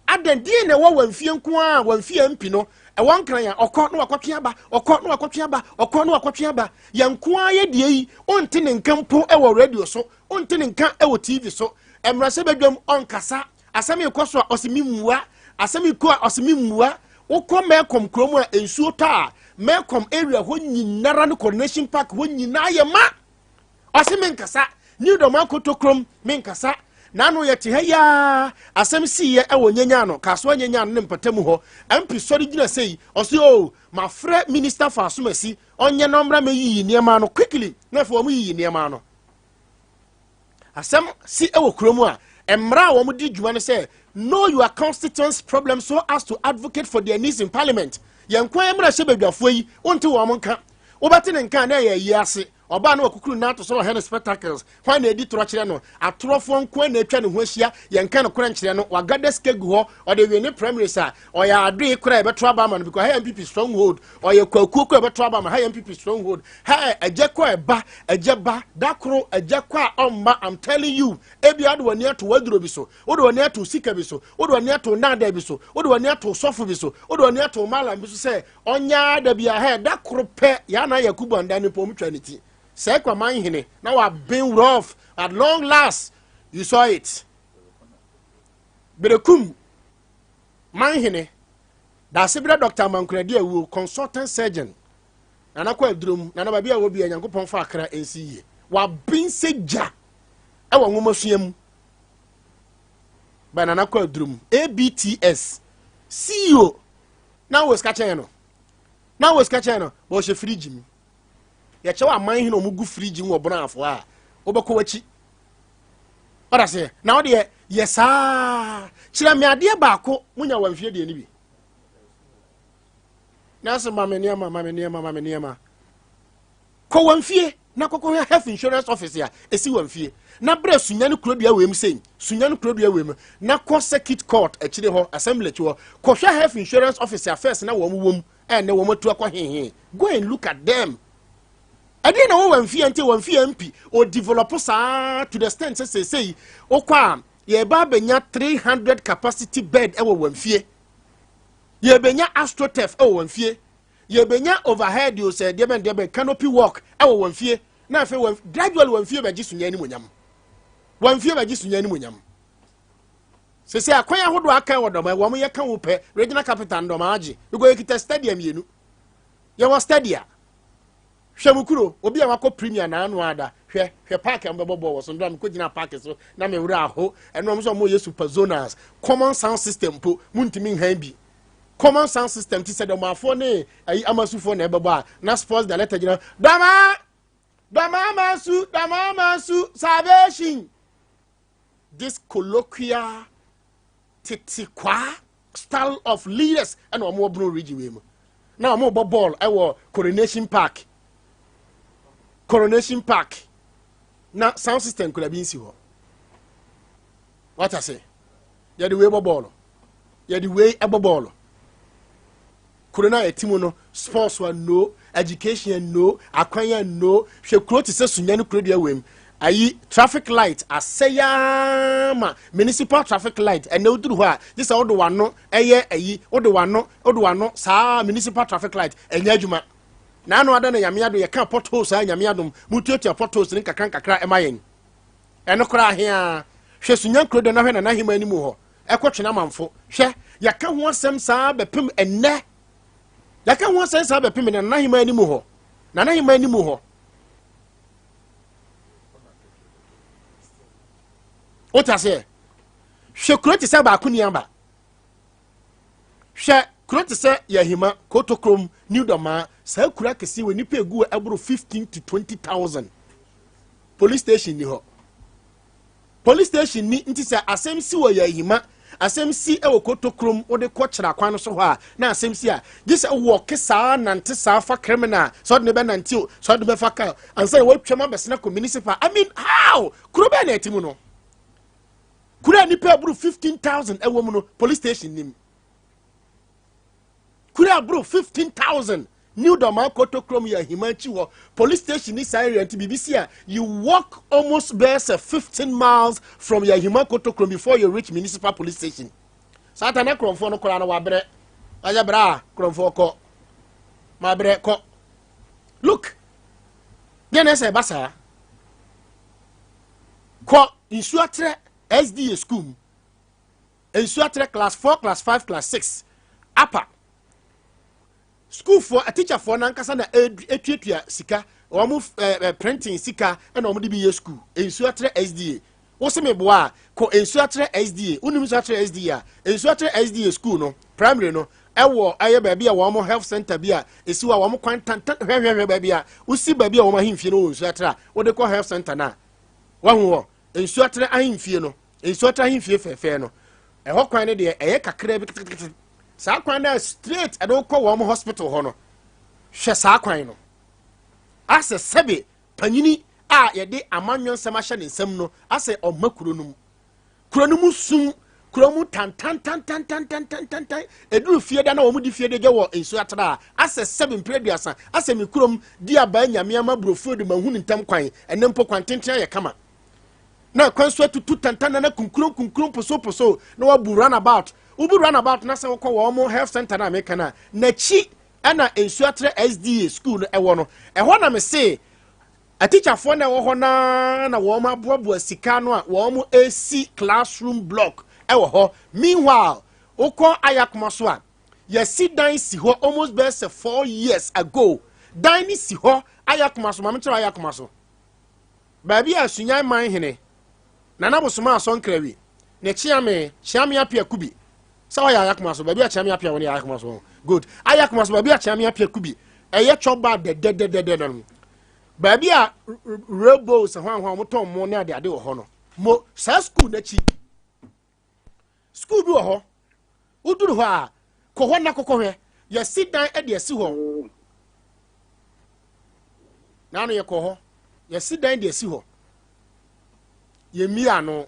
adan deɛ na ɛwɔ wɔn fie nko a wɔn fie MP no ɛwɔ Nkran a ɔkɔ na wakɔtwe aba, ɔkɔ na wakɔtwe aba, ɔkɔ na wakɔtwe aba. Yɛn nko ara yɛ deɛ yi, ɔnte ne nka mpo ɛwɔ radio so, ɔnte ne nka ɛwɔ TV so. Mmarahyɛ badwam ɔnkasa. Asɛm yi kɔ so a, ɔsi mi mmua. Asɛm yi kɔ a, ɔsi mi mmua. Wokɔ Mɛkɔm kurom a, nsuo tɔ a, Mɛkɔm area hɔ nyinara no, Coronation Park hɔ nyinaa yɛ ma. Ɔsi mi nkasa. New Dɔm akoto kurom mi nkasa. N'ano yɛ te ha yaa. Asɛm si yɛ ɛwɔ Nyenya no, Kasoa Nyenya no ne mpatamu hɔ, MP sɔre gyina sɛyi, ɔsi o mafrɛ Minister for Asomasi, ɔnyɛ na ɔmmra mɛyiyi nneɛma no quickly. Na afei wɔn yiyi nneɛma no. Asɛm si ɛwɔ kurom a, mmara a wɔn di dwuma no sɛ know your constituents' problem so as to advocate for their needs in Parliament. Yɛn kwan mmara hyɛ badwafoɔ yi, wonte wɔn nka. Wobɛte ne nka na ɛyɛ ayi ase. Ɔbaa no wakukuru n'ato so, ɔhɛ no spectacles. Hwan na edi torɔ kyerɛ no? Atorɔfoɔ nko na atwa ne ho ahyia. Yɛn ka no korɛ nkyerɛ no. Wagada sika gu hɔ, ɔde wie ne primaries a ɔyɛ adoe kora yɛbɛto aba ama no, because ha yɛ NPP stronghold. Ɔyɛ kwakuo kora yɛbɛto aba ama. Ha yɛ NPP stronghold. Ha agya kɔ ɛba, agya ba dakoro, agya kɔ a ɔmma. I'm telling you, ebi ade w'ani ato waduro bi so, wode w'ani ato sika bi so, wode w'ani ato nnaada bi so, wode w'ani ato sɔfo bi so, wode w'ani ato malam bi so sɛ ɔnya da bi a hɛ dakoro pɛ yana Yakubu anda ne pɔm twa ne ti sɛ kwaman hene na waben rough. At long last you saw it. Berekum manhene Daasebrɛ Dr Amankurade Awuo, consultant surgeon, Nana kɔ adurom. Nana, baabi a wɔ bia, Nyankopɔn fa akra nsi yie. Waben sɛ gya ɛwɔ nwomasua mu bɛ. Nana kɔ adurom, ABTS CEO, na wɔ sika kyɛn no, na wɔ sika kyɛn no bɛ ɔhyɛ firigye mu. Yɛkyɛw aman hene ɔmo gu firigye mu wɔ bono a wobɛkɔ w'akyi ɔda sɛ na wodeɛ yɛ saa. Kyerɛ me adeɛ baako munya wɔ mfie deɛ no bi na sɛ ma me nneɛma, ma me nneɛma, ma me nneɛma. Kɔ wɔn fie na kɔkɔhwɛ health insurance office a ɛsi wɔn fie na berɛ Sunyani kurodua wei mu sei, Sunyani kurodua wei mu, na kɔ Circuit Court akyire hɔ, assembly akyi hɔ, kɔhwɛ health insurance office a first na wɔn wɔ mu, ɛnɛ wɔn atu akɔ hehe. Go and look at them. Ɛdeɛ na wɔwɔ wɔn fie nti wɔn fie MP o develop saa to the extent sɛ seesei wokɔ a, yɛba abɛnya 300 capacity bed ɛwɔ wɔn fie, yɛbɛnya astroturf ɛwɔ wɔn fie, yɛbɛnya overhead o sɛ deɛ bɛn deɛ bɛn canopy walk ɛwɔ wɔn fie. Na afei wɔn gradually wɔn fie bɛgye Sunya animonyam, wɔn fie bɛgye Sunya animonyam. Sese akwan ahodoɔ aka wɔ dɔm wɔn yɛ ka wo pɛ regional capital ndɔm agye because yɛkita stadium mmienu, yɛwɔ stadium. Hwɛ mu kuro obi a wakɔ premier na ano ada. Hwɛ, hwɛ park a wɔbɛbɔ bɔɔl wɔ so. Ndora mekɔ gyina park so na me werɛ aho. Ɛno wɔn nso wɔn yɛ super zonals common sound system mpo muntumi nhan bi. Common sound system ti sɛ dɔmaafoɔ ne ayi amasufoɔ na ɛbɛbɔ a, na sports director gyina dɔmaa. Dɔmaa su, dɔmaa su, salvation. This colloquial tetekwaa style of leaders ɛna wɔn wɔ Bono region wei mu. Na wɔn bɔ bɔɔl ɛwɔ Coronation Park. Coronation Park. Na sound system kura bi nsi hɔ. What I say? Yɛde wei bɔ bɔɔl. Yɛde wei ɛbɔ bɔɔl. Kuro no a yɛte mu no, sports wa no, education no, akwan no. Hwɛ kuro te sɛ Sunya no kuro deɛ wɔ mu. Ayi traffic light asɛe ma municipal traffic light ɛnna woduru hɔ a gye sɛ wode wano ɛyɛ ayi wode wano wode wano saa municipal traffic light ɛnyɛ adwuma. Na ano ada na Nyame adom yɛka potholes a Nyame adom mutuatua potholes ne nkakra nkakra ɛma yɛn. Ɛno koraa hea. Hwɛ Sunya kuro deɛ na hwɛ Nana Ahema anim hɔ. Ɛkɔ twene amanfo. Hwɛ yɛka ho asɛm saa bɛpem ɛnnɛ. Yɛka ho asɛm saa bɛpem ɛnnɛ Nana Ahema anim hɔ. Nana Ahema anim hɔ. Wote aseɛ? Hwɛ kuro te sɛ baako ni aba. Hwɛ kuro te sɛ Yahima, Kotokrom, New Doma, saa kuro akɛseɛ wɔ nipa egu ɛboro 15 to 20,000. Police station ni hɔ. Police station ni nti sɛ asɛm si wɔ Yahima, asɛm si wɔ Kotokrom wode kɔ kyerɛ akwan no so hɔ a, na asɛm si a, gye sɛ wɔke saa nante saa fa criminal, sɛ ɔde ne bɛnante o, sɛ ɔde bɛfa car, ansa na wɔatwam abɛsena kɔ municipal. I mean, how? Kuro bɛɛ na ɛte mu no. Kuro a nipa aboro 15,000 ɛwɔ mu no, police station nim. Kuro aboro 15,000 New Doma Kotokrom yɛ Ahima akyi hɔ police station ni saa area nti biribi si a you walk almost bɛyɛ sɛ 15 miles from Yahima Kotokrom before you reach municipal police station. Saa ta na kurɔmfoɔ no koraa no wabrɛ. Wayɛ brɛ a kurɔmfoɔ kɔ. Mabrɛ kɔ. Look. Deɛ na ɛsɛ ɛba saa. Kɔ Nsuatrɛ SDA school mu. Nsuatrɛ class 4, class 5, class 6. Upper. Schoolfoɔ, teacherfoɔ nankasa na etuatua sika, wɔn printing sika ɛna wɔn de bi yɛ school. Nsuatrɛ SDA. Wosi mi boa a, kɔ Nsuatrɛ SDA. Wonim Nsuatrɛ SDA a, Nsuatrɛ SDA school no, primary no, ɛwɔ ɛyɛ baabi a wɔn health center bi a esi hɔ a wɔn kwan tantan hwɛhwɛhwɛ baabi a wosi baabi a wɔn ahemfie no wɔ Nsuatrɛ a wɔde kɔ health center na wahu hɔ. Nsuatrɛ ahemfie no, Nsuatrɛ ahemfie fɛɛfɛɛ no, ɛhɔ kwan no deɛ ɛyɛ kakra bi ketekete. Saa kwan no straight ɛde kɔ wɔn hospital hɔ no, hwɛ saa kwan no. Asɛ sɛbe panyini a yɛde amanyɔ nsɛm ahyɛ ne nsɛm no, asɛ ɔma kuro no mu. Kuro no mu sum, kuro mu tantantantantantantantan. Eduru fie da na wɔn di fie de gye wɔ Nsuatrɛ a, asɛ sɛbe mpere aduasa, asɛ mi kurom di aba nyame ama burofuo de ma hu ne ntam kwan, ɛne mpo kwan tenten ayɛ kama. Na kwan so atutu tantan na kunkurum kunkurum poso poso na wabu runabout. Wobu runabout na sɛ wokɔ wɔn health center na meka na n'akyi ɛna Nsuatrɛ SDA school no ɛwɔ no. Ɛhɔ na me se atikyafoɔ na ɛwɔ hɔ naa na wɔn aboaboa sika no a wɔn esi classroom block ɛwɔ hɔ. Meanwhile, wokɔ Ayakoma so a yɛsi dan si hɔ almost bɛyɛ sɛ 4 years ago. Dan ni si hɔ Ayakoma so, maame kyerɛ Ayakoma so. Baabi a Sunyan man hene Nana Bosoma Asɔnkrawi ne Kyeame, Kyeame Apia Kubi. Sɛ ɔyɛ Ayakoma so, baabi a Kyeame Apia wɔ ne Ayakoma so. Good. Ayakoma so baabi a Kyeame Apia Kubi. Ɛyɛ chɔba dɛdɛdɛdɛdɛ no. Baabi a Rebels hwan hwan wɔtɔn mo ne ade ade wɔ hɔ no. Mo saa school n'akyi. School bi wɔ hɔ. Woduru hɔ a, kɔ hɔ na kɔkɔ hwɛ. Yɛsi dan de asi hɔ. Naano yɛkɔ hɔ. Yɛsi dan de asi hɔ. Yɛmmie ano.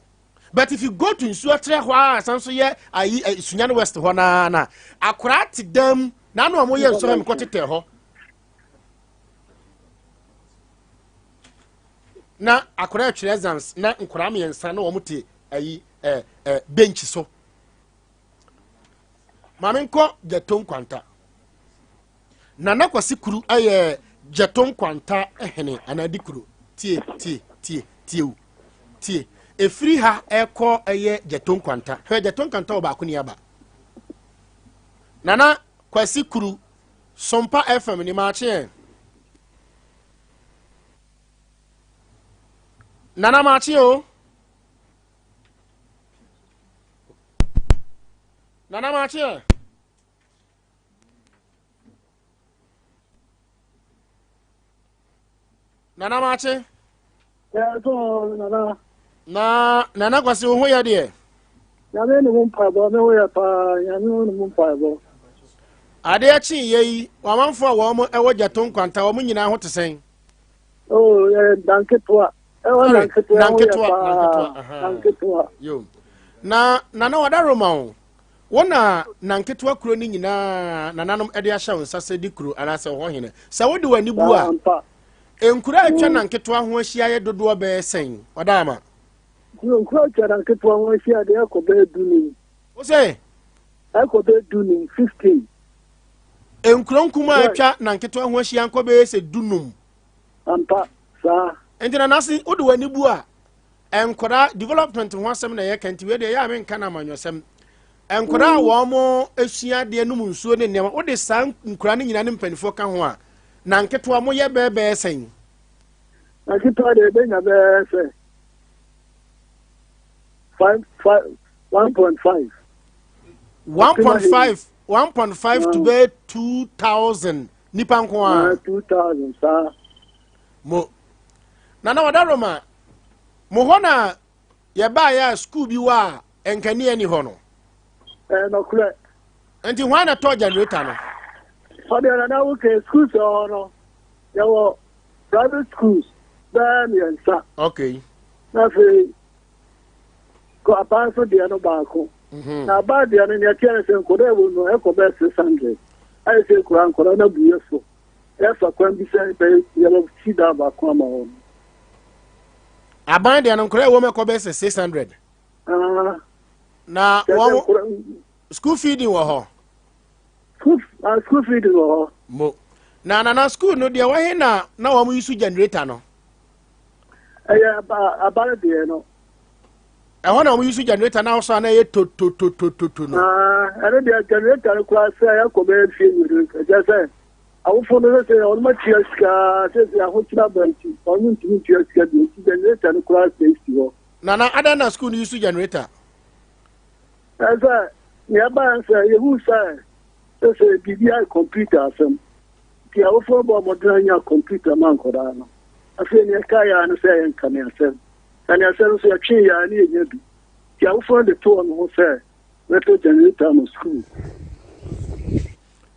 But if you go to Nsuatrɛ hɔ a, san so yɛ ayi Sunyani West hɔ naa na akwaraa te dan mu. Naano a wɔyɛ nsɔhwɛ mekɔ tetɛ hɔ. Na akwaraa atwerɛ exams na nkwaraa mmiɛnsa na wɔn te ayi bench so. Maame nkɔ Gyato Nkwanta. Nana Kwasi Kuru ɛyɛ Gyato Nkwanta hene anaa di kuro. Tie tie tie tie o. Tie. Efiri ha ɛkɔ ɛyɛ Gyato Nkwanta. Hwɛ Gyato Nkwanta wɔ baako ni aba. Nana Kwasi Kuru Sompa FM ni maakye. Nana maakye o. Nana maakye. Nana Makye. Yɛ so nana. Na Nana Kwasi wo ho yɛ deɛ? Nyame ne mu mpaebɔ, me ho yɛ paa, Nyame ne mu mpaebɔ. Adeɛ kye yɛ yi, wamanfoɔ a wɔn ɛwɔ Gyato Nkwanta, wɔn nyinaa ho te sɛn? Oh, yɛ Nanketewa. Ɛwɔ Nanketewa ho yɛ paa. Nanketewa. Yo. Na Nana wada Roma o. Wo na Nanketewa kuro no nyinaa nananom de ahyɛ wo nsa sɛ di kuro anaasɛ ɔhɔ hene. Sɛ wode w'ani bu a, nkuro a atwa Nanketewa ho ahyia yɛ dodoɔ bɛyɛ sɛn? Ɔda ama. Nkuro atwa Nanketewa ho ahyia deɛ ɛkɔ bɛyɛ 15. Wo sɛ? Ɛkɔ bɛyɛ 15, 15. Nkuro nkumaa a atwa Nanketewa ho ahyia nkɔ bɛyɛ sɛ 15. Ampa, saa. Nti na nase wode w'ani bu a, nkwadaa development ho asɛm na yɛka nti wei deɛ ɛyɛ a menka no amanyɔsɛm. Nkwadaa a wɔn esua adeɛ nom nsuo ne nneɛma wode saa nkwadaa no nyinaa ne mpanimfoɔ ka ho a, na nketewa mo yɛ bɛɛ bɛɛ sɛn? Na nketewa deɛ ɛbɛnya bɛɛ sɛ 5 5 1.5. 1.5 1.5 to bɛyɛ 2,000 nipa nko ara. 2,000 saa. Mo nana wɔda Roma mo hɔ na yɛbaeɛ a sukuu bi wɔ a nkanea ni hɔ no. Ɛɛ nɔkorɛ. Nti hwan na tɔɔ generator no? Ɔdeɛ nana wo kɛ schools wɔ hɔ no yɛwɔ private schools bɛɛ mmiɛnsa. Okay. Na afei kɔ aban so deɛ no baako. Na aban deɛ no nea ɛteɛ ne sɛ nkɔdɔ ɛwɔ no ɛkɔ bɛɛ 600. Ayɛ sɛ kura nkɔdɔ no abu yɛ so. Yɛfa kwan bi sɛ bɛyɛ yɛbɛsi dan baako ama wɔn. Aban deɛ no nkɔdɔ ɛwɔ mu ɛkɔ bɛɛ sɛ 600. Na wɔn school feeding wɔ hɔ. School feeding wɔ hɔ. Mo na nana school no deɛ wɔhe na na wɔn yi so generator no. Ɛyɛ aban deɛ no. Ɛhɔ na wɔn yi so generator na ɔsɔ na ɛyɛ tototototo no. Ɛno deɛ generator no koraa sɛ ɛkɔ bɛyɛ fie mmienu ɛkyɛ sɛ awofo no sɛ wɔn atua sika sɛ sɛ ahokyere aba nti wɔn ntumi ntua sika bi nti generator no koraa sɛ esi hɔ. Nana adan na school no yi so generator. Ɛsɛ nea ɛbaa sɛ yehu sɛ sɛ biribi ayɛ computer asɛm nti awofo bɔ mmɔden anya computer ma nkɔdaa no. Afei nea ɛka yɛ ano sɛ ɛyɛ nkaneasɛm. Nkaneasɛm nso yɛtwe yɛ a ne yɛnya bi. Nti awofo no de to wɔn ho sɛ bɛtɔ generator ama school.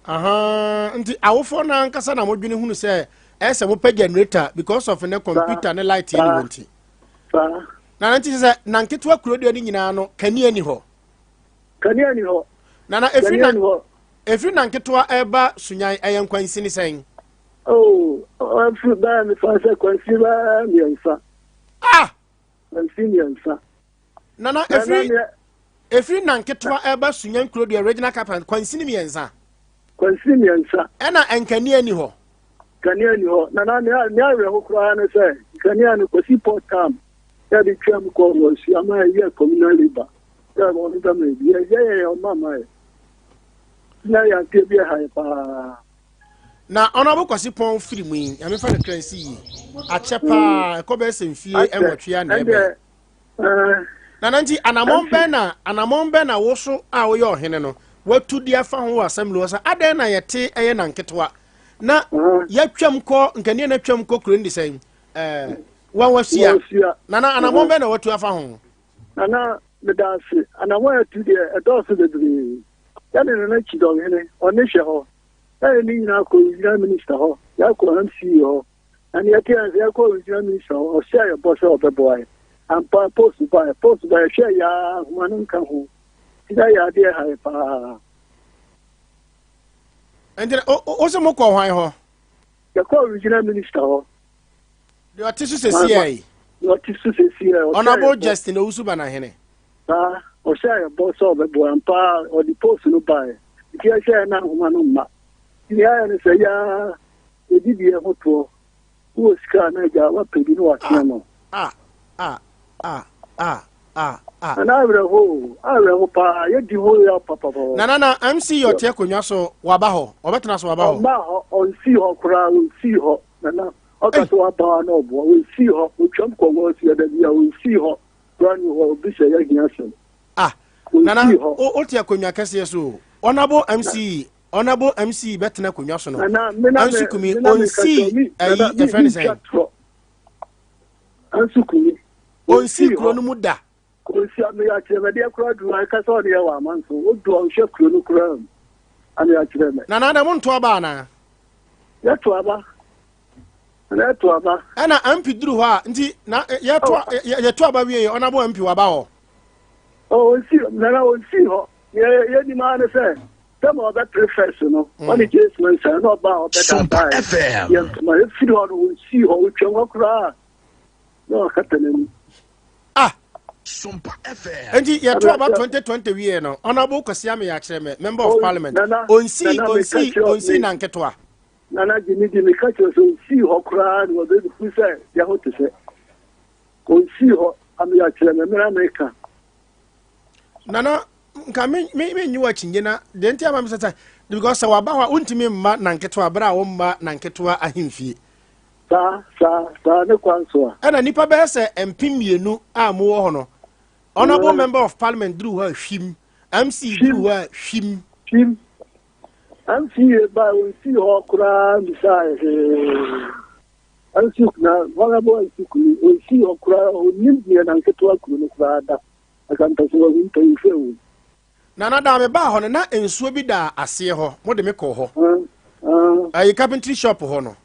Aha, nti awofoɔ no ankasa na modwene hunu sɛ ɛsɛ mopɛ generator because of ne computer ne light ne wɔ nti. Na nti sɛ na nketewa kuro deɛ no nyinaa no kanea ni hɔ. Kanea ni hɔ. Na na efiri na efiri na nketewa ɛba Sunyan ɛyɛ nkwansini sɛn? Oh, ɛfiri bɛyɛ mefa sɛ kwansini bɛyɛ mmiɛnsa. Ah! Kwansini mmiɛnsa. Nana efiri efiri na nketewa ɛba Sunyan kuro deɛ regional capital kwansini mmiɛnsa. Kwansini mmiɛnsa. Ɛna nkanea ni hɔ. Kanea ni hɔ. Na na nea nea awerɛho koraa ne sɛ nkanea no Kwasi Port Tam yɛde twam kɔ wɔsi ama ɛyɛ communal labour sɛ wɔn bɛma ebi yɛ yɛ yɛ ɔma ma yɛ. Na yɛ adeɛ bi ɛha yɛ paa. Na Honourable Kwasi Pɔn firi mu yi, Nyame fa ne kra nsi yie. Akyɛ paa, ɛkɔ bɛyɛ sɛ mfie 8 a na ɛbɛn. Nana nti anamɔn bɛn na anamɔn bɛn na wo so a woyɛ ɔhene no watu de afa ho wɔ assembly hɔ sɛ adɛn na yɛte ɛyɛ na nketewa na yɛatwam kɔ nkanea na atwam kɔ kuro no de sɛn ɛɛ wɔn wahyia. Nana anamɔn bɛn na watu afa ho? Nana meda ase anamɔn atu deɛ ɛdɔɔso bebree. Yɛne Nana Kyidɔnhene ɔne hwɛ hɔ. Yɛne ne nyinaa kɔ regional minister hɔ, yɛakɔ MCA hɔ. Na nea ɛte sɛ yɛkɔ regional minister hɔ, ɔhyɛ yɛ bɔ sɛ ɔbɛboa yɛ. Ampa post baeɛ, post baeɛ, yɛhwɛ yɛ ara nhoma no nka ho. Nti na yɛ adeɛ ha yɛ paa. Nti wo sɛ mokɔ hwan hɔ? Yɛkɔ regional minister hɔ. Deɛ ɔte so sɛsi yi. Deɛ ɔte so sɛsi yi. Honorable Justin Owusu Banahene. Saa, ɔhyɛ yɛ bɔ sɛ ɔbɛboa ampa ɔde post no baeɛ. Nti yɛhwɛ yɛ na nhoma no mma. Nti nea ayɛ no sɛ yɛa yɛdi deɛ ho toɔ. Wowɔ sika a na agya wapɛ bi na watea no. Ah, ah, ah, ah, ah, ah. Nana awerɛho o, awerɛho paa, yɛdi ho yaw papapapa. Nana na MC yɛ ɔte akonnwa so waba hɔ, ɔbɛtena so waba hɔ. Ɔmma hɔ, ɔnsii hɔ koraa, ɔnsii hɔ. Nana, ɔka sɛ waba na ɔboa, ɔnsii hɔ, ɔtwam kɔ wɔ ɔsi ɛda bi a ɔnsii hɔ koraa ni hɔ, obi sɛ yɛahia asɛm. Ah, Nana, wote akonnwa kɛseɛ so o. Honorable MC, Honorable MC bɛtena akonnwa so no. Nana, me na Ansu Kumi, ɔnsii ayi, ɛfrɛ ne sɛn? Ansu Kumi. Ɔnsii kuro no mu da. Ɔnsi ano akyerɛ mɛ deɛ koraa duru anka sɛ ɔne yɛ wɔ amanso. Wodu a ɔnhwɛ kuro no koraa mu. Ano akyerɛ mɛ. Nana dɛ monto aba anaa? Yɛto aba. Na yɛto aba. Ɛna MP duru hɔ a nti na yɛto oh. yɛto aba wie yɛ ɔnabo MP waba hɔ. Oh, ɔnsi nana ɔnsi hɔ. Yɛ yɛnim ara ne sɛ sɛ ma ɔbɛpere fɛs no mm. ɔne James Mensah na ɔba a ɔbɛdaadaa yɛ ntoma efiri hɔ no ɔnsi hɔ ɔtwam hɔ koraa na wakata n'ani. Ah! Sompa FM. Enti yɛto aba 2020 wie no, Honorable Kwasi Ameya kyerɛ me, Member of Parliament, onsi onsi onsi na nketewa. Nana gye me di meka kyerɛ sɛ onsii hɔ koraa na wɔbɛhu sɛ yɛ ho te sɛ onsii hɔ Ameya kyerɛ me mena meka. Nana nka me me me nyi w'akyinnye na deɛ nti ama me sɛ sɛ because sɛ waba hɔ a wontumi mma na nketewa berɛ a womma na nketewa ahemfie. Saa, saa, saa ne kwan so a. Ɛna nnipa bɛyɛ sɛ 2000 a mowɔ hɔ no, Honourable Member of Parliament duru hɔ a hwim, MC duru hɔ a hwim. Hwim. MC yɛ ba wɔnsii hɔ koraa mbisaa hwee. MC na Honourable MC Kumi ɔnsii hɔ koraa ɔnnim deɛ na nketewa kuro no koraa da. Asantase wahu mpanyinfoɔ awu. Nana da me baa hɔ no na nsuo bi da aseɛ hɔ mo de me kɔɔ hɔ. Ayi carpentry shop hɔ no.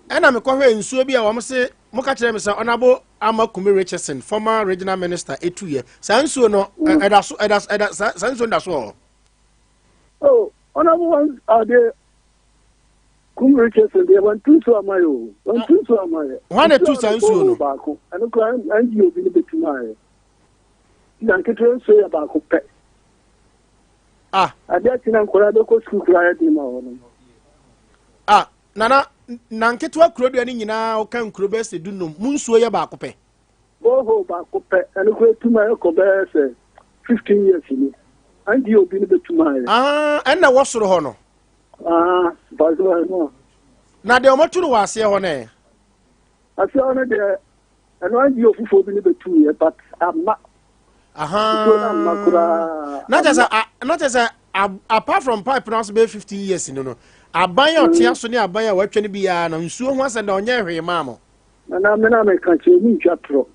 Ɛna mekɔhwɛɛ nsuo bi a wɔn se moka kyerɛ me sɛ Honourable Ama Kumi Richardson former regional minister etuiɛ saa nsuo no mm. ɛda so ɛda ɛda saa nsuo no da so wɔ hɔ. Oh, Honourable one ade Kum Richardson deɛ wɔntu nsuo ama yɛ o wɔntu nsuo ama yɛ. Wɔn na etu saa nsuo no. Baako ɛno kora NGO bi no bɛtum ayɛ. Na nketewa nsuo yɛ baako pɛ. Ah. Adeɛ kye na nkwadaa bɛkɔ sukuu koraa yɛ den ma wɔn. Ah, nana, na nketewa kurodua no nyinaa woka nkuro bɛyɛ sɛ dunum, mu nsuo yɛ baako pɛ. Borehole baako pɛ, ɛno koraa etum ayɛ kɔ bɛyɛ sɛ 15 years ni. Andi obi no bɛtum ayɛ. Ah, ɛnna ɛwɔ soro hɔ no. Ah, baako no. Na deɛ wɔatu no wɔ aseɛ hɔ no ɛ? Aseɛ hɔ no deɛ Ɛno NGO foforɔ bi ne bɛtuiɛ but amma. Nsuo no amma koraa. Na kyɛ sɛ na kyɛ sɛ apart from pipe no ase bɛyɛ 15 years no no aban a ɔte aso ne aban a watwa no biara no nsuo ho asɛm da ɔnyɛ hwee maa mo. Nana me na meka kyerɛ mu ntwa torɔ.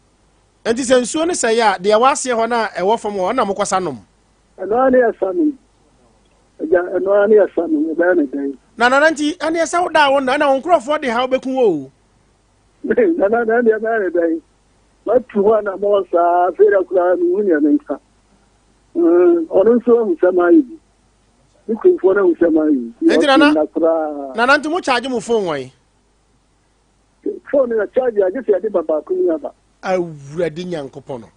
Nti sɛ nsuo no sɛe a deɛ ɛwɔ aseɛ hɔ no a ɛwɔ fam hɔ ɔna mokɔsa nom. Ɛno ara ne yɛsa nom. Agya ɛno ara ne yɛsa nom ɛbɛyɛ ne dɛn. Na nana nti ɛneɛ sɛ woda a wo nna ɛna wo nkurɔfoɔ de haw bɛku wo o. Nana na ɛdeɛ bɛyɛ ne dɛn? Matu ho anammɔn saa afei da koraa mehu nea menka. Ɔno nso ahu sɛ mayɛ bi. Me kuromfoɔ no ahu sɛ mayɛ bi. Nti nana, nana nti mo charge mo phone wɔn? Phone no yɛ charge agye sɛ yɛde ba baako ni aba. Awurade Nyankopɔn no.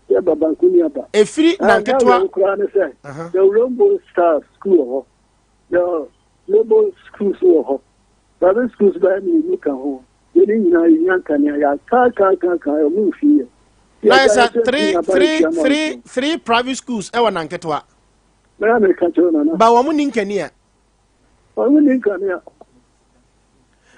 Yɛ ba baako ni aba. Efiri na nketewa. Ɛna koraa ne sɛ, yɛ Rainbow Star School wɔ hɔ. Yɛ Global Schools wɔ hɔ. Private schools bɛyɛ mmienu ka ho. Yɛn nyinaa yɛnya nkanea. Yɛakaakaakaakaa ɔmo mfi yɛ. Na yɛ sɛ three three three three private schools ɛwɔ Nanketewa. Mɛra mɛka kyerɛ nana. Ba wɔn ni nkanea. Wɔn ni nkanea.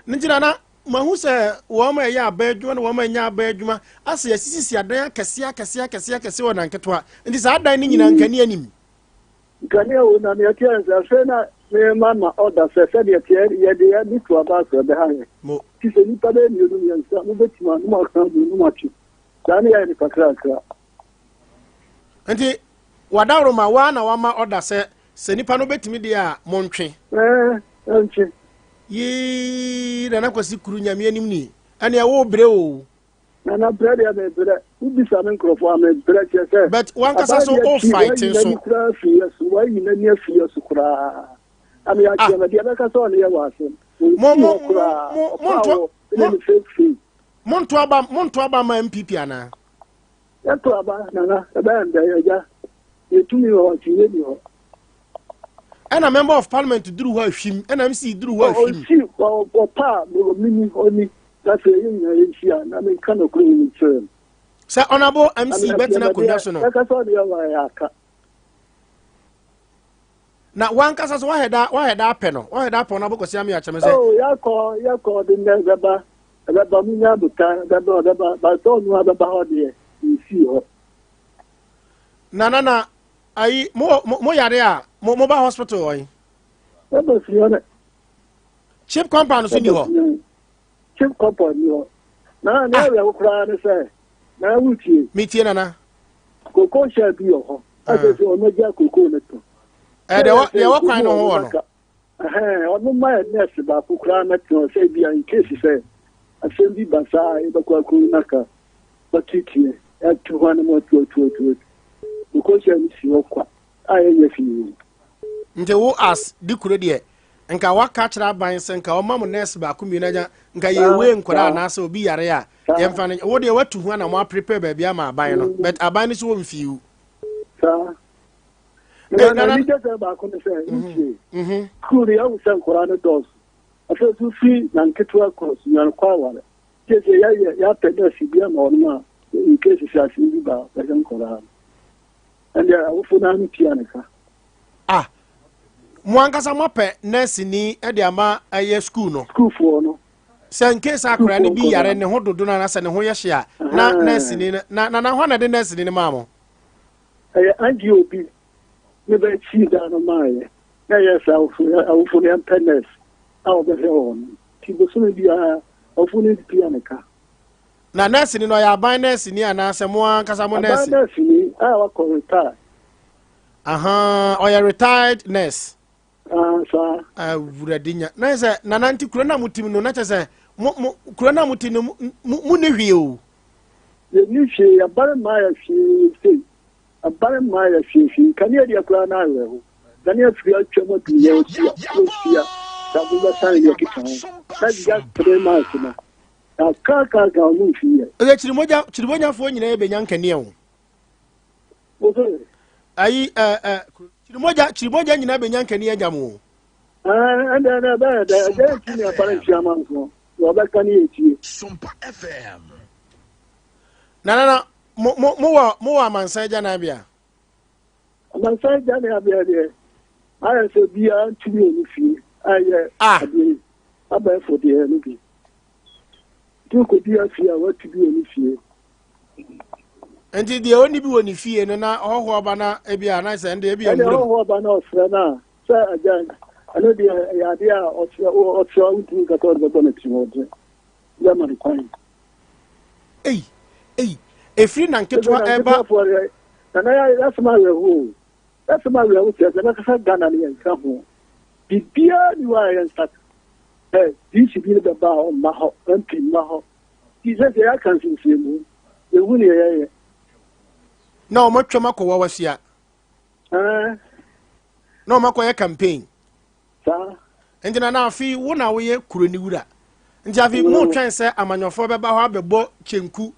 Ne nti nana mahu sɛ wɔn a ɛyɛ aban adwuma na wɔn a ɛnyɛ aban adwuma asɛ yɛsisisi adan akɛseɛ akɛseɛ akɛseɛ akɛseɛ wɔ Nanketewa. Nti saa adan no nyinaa nkanea nim. Nkanea o, na nea ɛteɛ ne sɛ, afei na merema ma ɔda sɛ sɛdeɛ ɛteɛ yɛde yɛn ani to aba so ɛbɛha yɛn. Nti sɛ nnipa bɛyɛ mmienu mmiɛnsa, mobɛtumi a, na moaka abom na moatwe. Saa ne yɛayɛ no kakrakra. Nti wadaworoma waa na wama ɔda sɛ sɛ nnipa no bɛtumi deɛ a montwe. Ɛɛ, ɛntwe. Yii, Nana Kwasi Kuru Nyame anim ni, ɛneɛ wo brɛ o. Nana brɛ deɛ mebrɛ wobisa me nkurɔfoɔ a mebrɛ kyerɛ sɛ but wankasa so o fight nso wayi n'ani koraa afi yɛ so wayi n'ani afi yɛ so koraa na meyɛ akyerɛ ma deɛ bɛka sɛ ɔne yɛ wɔ asɛm mo mo koraa mo mo nto mo ne fake fake mo nto aba mo nto aba ma MPP anaa yɛto aba nana ɛbɛyɛ ndɛ agya yɛtumi wɔ hɔ akyinnye ni hɔ ɛna member of parliament duru hɔ ahwim ɛna MC duru hɔ ahwim ɔsi ɔpa a mini ɔni Na sɛ yɛn nyinaa yɛnhyia na menka nokorɛ yi nkyerɛ no. Sɛ Honourable MC bɛtena akonnwa so no. Bɛka sɛ ɔde yɛ wɔn aka. Na wankasa so wahɛ da wahɛ da apɛ no wahɛ da apɛ Honourable Kwasi Amia kyerɛ me sɛ. Oh yɛkɔ yɛkɔ de nnɛ bɛba ɛbɛba mu nya abota ɛbɛba ɔbɛba baasa ɔno abɛba hɔ deɛ nsi hɔ. Na na na ayi mo mo yare a mo mo ba hospital wɔ yi. Ɛbɛ fi hɔ dɛ. Chip compound so ni hɔ. Chip compound ni hɔ. Na nea awerɛho koraa ne sɛ, na wotie. Metie nana. Koko hyɛ bi wɔ hɔ. Ɛsɛ sɛ ɔno gya koko no to. Ɛ deɛ wɔ kwan no ho wɔ no. Ɛhɛn, ɔno ma yɛ nurse baako koraa mɛtena hɔ sɛ bi a in case sɛ asɛm bi ba saa a yɛbɛkɔ akɔyi no aka bɛteteɛ atu hɔ no mu atu atu atu atu. Koko hyɛ no si hɔ kwa a yɛnyɛ hwee. Nti wo as di kuro deɛ nka waka kyerɛ aban sɛ nka ɔma mo nurse baako mmienu agya nka yɛwe nkwadaa anaasɛ obi yare a yɛmfa no wo deɛ watu ho ana mo aprepare baabi ama aban no but aban no so wɔ mfiw. Saa. Na na ni gyesɛ baako ne sɛ wotie. Sukuu no yɛahu sɛ nkwadaa no dɔɔso. Afei nso firi na nketewa kɔ sunyane kɔ aware. Gye sɛ yɛayɛ yɛapɛ nurse bi ama wɔn a in case sɛ asɛm bi ba a bɛhwɛ nkwadaa no. Ɛndeɛ awofo no ano tua ne ka. Ah, mo ankasa moapɛ nɛɛseni de ama ɛyɛ sukuu no? Sukuufoɔ no. Sɛ in case akwadaa no bi yare ne ho dodo no anaasɛ ne ho yɛ hye a, na nɛɛseni no na na na hwan na ɛde nɛɛseni no maa mo? Ɛyɛ NGO bi ne bɛ sii dan no maa yɛ. Na ɛyɛ sɛ awofo awofo no yɛmpɛ nɛɛse a ɔbɛhwɛ wɔn no. Nti bosome biara awofo no tua ne ka. Na nɛɛseni no ɔyɛ aban nɛɛseni anaasɛ mo ankasa mo nɛɛse? Aban nɛɛseni a wakɔ retire. Ahaa, ɔyɛ retired nurse. Ah, saa. Awurade nya. Na sɛ nana nti kuro na mo tim no na kyɛ sɛ mo mo kuro na mo ti no mo mo ni hwee o. Yɛ ni hwee, abare mmaa yɛ hwee sei. Abare mmaa yɛ hwee hwee. Kanea deɛ koraa na awerɛho. Kanea firi atwam adu yɛ osi a, osi a. Sabo bɛsan yɛ keka ho. That's just 3 months no. Kakrakakra ɔmo mfi yɛ. Ɛyɛ kyirimogya kyirimogyafoɔ nyinaa bɛnya nkanea o. Ayi ɛ ɛ kyirimogya kyirimogya nyinaa bɛnya nkanea agya mo o. Ɛnna ɛnna ɛbɛyɛ dɛ ɛdɛ nti ne ɛfa ne ntua ma nso wɔbɛka ne yɛ tie. Sompa FM. Na na na mo mo mo wɔ mo wɔ amansan agya nan bea. Amansan agya ne abea deɛ ayɛ sɛ biara ntumi wɔ ne fie ayɛ adeɛ abɛɛfo deɛ no bi. Nti wokɔdi afie a watu bi wɔ ne fie. Nti deɛ ɔnni bi wɔ ne fie no na ɔhɔhoɔ ba na ebi a na sɛ ɛnde ebi nwuram. Ɛnde ɔhɔhoɔ ba na ɔsrɛ no a sɛ agya ɛno deɛ ɛyɛ adeɛ a ɔsrɛ ɔsrɛ wontumi nka sɛ ɔde bɛbɔ no tirimɔden bɛma no kwan. Ei ei efiri na nketewa ɛba. Nana yɛ asɛm awerɛhoɔ o asɛm awerɛhoɔ kyerɛ sɛ bɛkasa Ghana no yɛnka ho biribiara ni hɔ a yɛnsa ɛ DC bi no bɛba a ɔmma hɔ MP mma hɔ nti sɛ sɛ yɛaka nsensɛnmu yɛhu ne yɛyɛ. Na wɔn atwam akɔ wawasia. Na wɔn akɔyɛ campaign. Saa. Nti na na afei wo na woyɛ kuro ne wura. Nti afei mo twɛn sɛ amanyɔfoɔ bɛba hɔ abɛbɔ kyenku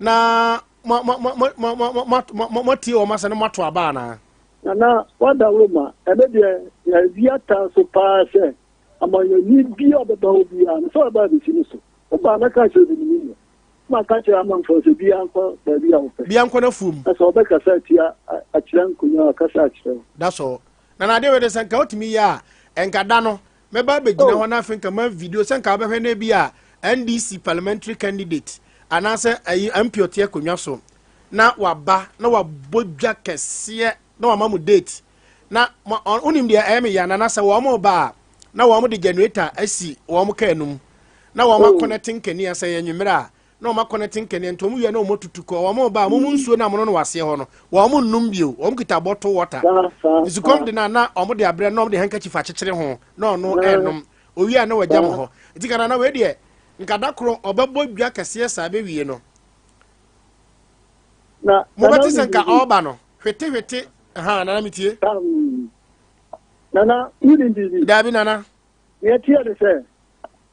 na mo mo mo mo mo mo mo mo moatie wɔn asɛ na moato aba anaa? Nana wadaworo ma ɛno deɛ yɛadi ata so paa sɛ amanyɔni bi a ɔbɛba hɔ biara no sɛ ɔbɛba abɛsi no so woba mɛka kyerɛ bi ne yɛ maka kyerɛ amanfoɔ sɛ biara nkɔ baabi a wopɛ. Biara nkɔ n'afuom. Na sɛ ɔbɛkasa atia akyerɛ nkonnwa a ɔkasa akyerɛ wo. That's all. Na na adeɛ wei de sɛ nka wotumi yɛ a nka da no mɛba abɛgyina hɔ na afei nka ma video sɛ nka wobɛhwɛ no bi a NDC parliamentary candidate anaasɛ ayi MP ɔte akonnwa so na waba na wabɔ dwa kɛseɛ na wama mo date na wonim deɛ ɛyɛ me ya nana sɛ wɔn ba a na wɔn de generator asi wɔn kaa no mu na wɔn akɔnɛte nkanea sɛ yɛ nwummerɛ a na wɔn akɔnɛte nkanea nti wɔn wie na wɔn atutu kɔ wɔn ba a wɔn nsuo na wɔn no waseɛ hɔ no wɔn nnum bio wɔn kita bottle water nsukɔm de na na wɔn de abrɛ na wɔn de handkerchief akyekyere ho na ɔno ɛnnom owie a na wagya mo hɔ nti kana na wei deɛ nka da koro ɔbɛbɔ dwa kɛseɛ saa bɛwie no na mobɛte sɛ nka ɔreba no hwete hwete ha nana metie. Nana wonim biribi? Daabi nana. Deɛ ɛteɛ ne sɛ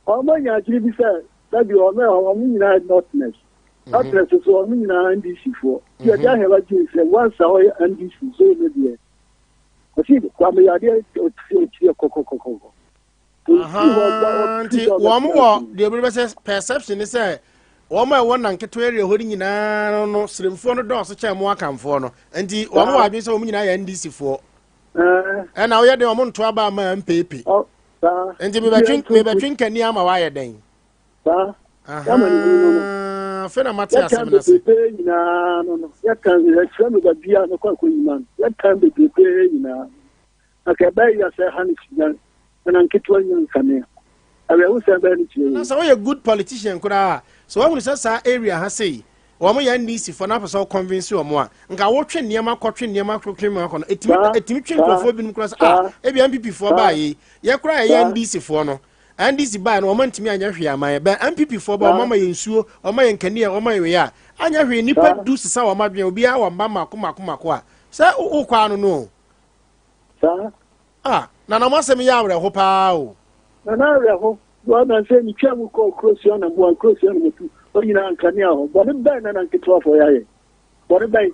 wɔn anya adwene bi sɛ sɛbi wɔn a wɔn nyinaa yɛ northerners northerners so wɔn nyinaa NDC foɔ ti ɛde ahɛba gye sɛ once a ɔyɛ NDC so no deɛ ɔsi Kwame yadeɛ ɔti ɔti kɔkɔkɔkɔ. Nti wɔn wɔ deɛ obi bɛsɛ perception ne sɛ wɔn a ɛwɔ nanketewa area hɔ no nyinaa no sremfoɔ no dɔɔso kyɛn mo akanfoɔ no nti wɔn wɔ adwene sɛ wɔn nyinaa yɛ NDC foɔ ɛna woyɛ den wɔn nto aba ama MPP nti mebɛtwe nkani ama wayɛ dɛn. Afei na mate asɛm no ase. Bebrebe nyinaa no no yɛka yɛkyerɛ no baabi a mekɔ akɔyima no yɛka bebrebe nyinaa anka ɛbɛyɛ sɛ ha no si dan na nketewa nya nkanea. Awerɛhosɛm bɛn ne kyerɛ Na wei? sɛ woyɛ good politician koraa a, sɛ woahunu sɛ saa area ha sei, wɔn yɛ NDC foɔ na apɛ sɛ wo convince wɔn a, nka wotwe nneɛma kɔtwe nneɛma kɔtwe nneɛma kɔ no, ɛtumi Saa, ɛtumi twe saa, nkurɔfoɔ binom koraa sɛ ah, saa, ebi NPP foɔ saa, baa yei, yɛ koraa yɛyɛ saa, NDC foɔ no, NDC baa no wɔn antumi anyɛ hwee ama yɛ, bɛn NPP foɔ ba wɔn saa, ama yɛ nsuo, wɔn ama yɛ nkanea, wɔn ama yɛ wei a, anyɛ hwee nnipa saa, du sesa wɔn adwene, obiara wɔ mma mmaako mmaako mmaako a, sɛ wokɔ ano no o. Saa. Ah, Nana mo asɛm yɛ awerɛho paa o. Nana awerɛho, boa na sɛ metwa mu kɔ kuro sua na boa kuro sua na matu hɔ nyinaa nkanea hɔ. Bɔne bɛn na na nketewafoɔ yɛayɛ? Bɔne bɛn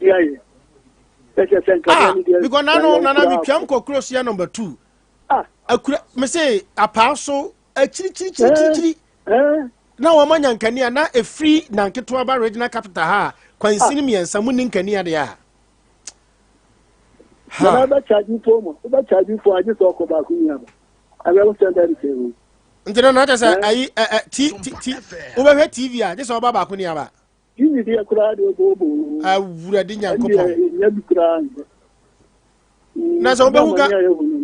ne yɛayɛ? Ɛkyɛ sɛ nkanea Ah, no deɛ because nano yɛayɛ nana koraa metwam kɔ. kɔ kuro sua number 2. Ah. Akura me se apaa so akyirikyirikyirikyiri. Eh, eh. Na wɔn anya nkanea na efiri na nketewa ba regional capital ha kwansini Ah. mmiɛnsa mu ni nkanea deɛ a. Na na bɛ charge phone mu bɛ charge phone agye sɛ ɔkɔ baako nyina ba awɛ wo sɛ bɛn sɛ wo nti no na kyɛ sɛ ayi ɛ ɛ ti ti ti wobɛhwɛ tv a gye sɛ ɔba baako ni aba tv deɛ koraa deɛ ɔbɔɔbɔ awurade nyankopɔn ɛndeɛ bi koraa nyɛ na sɛ wobɛhu ga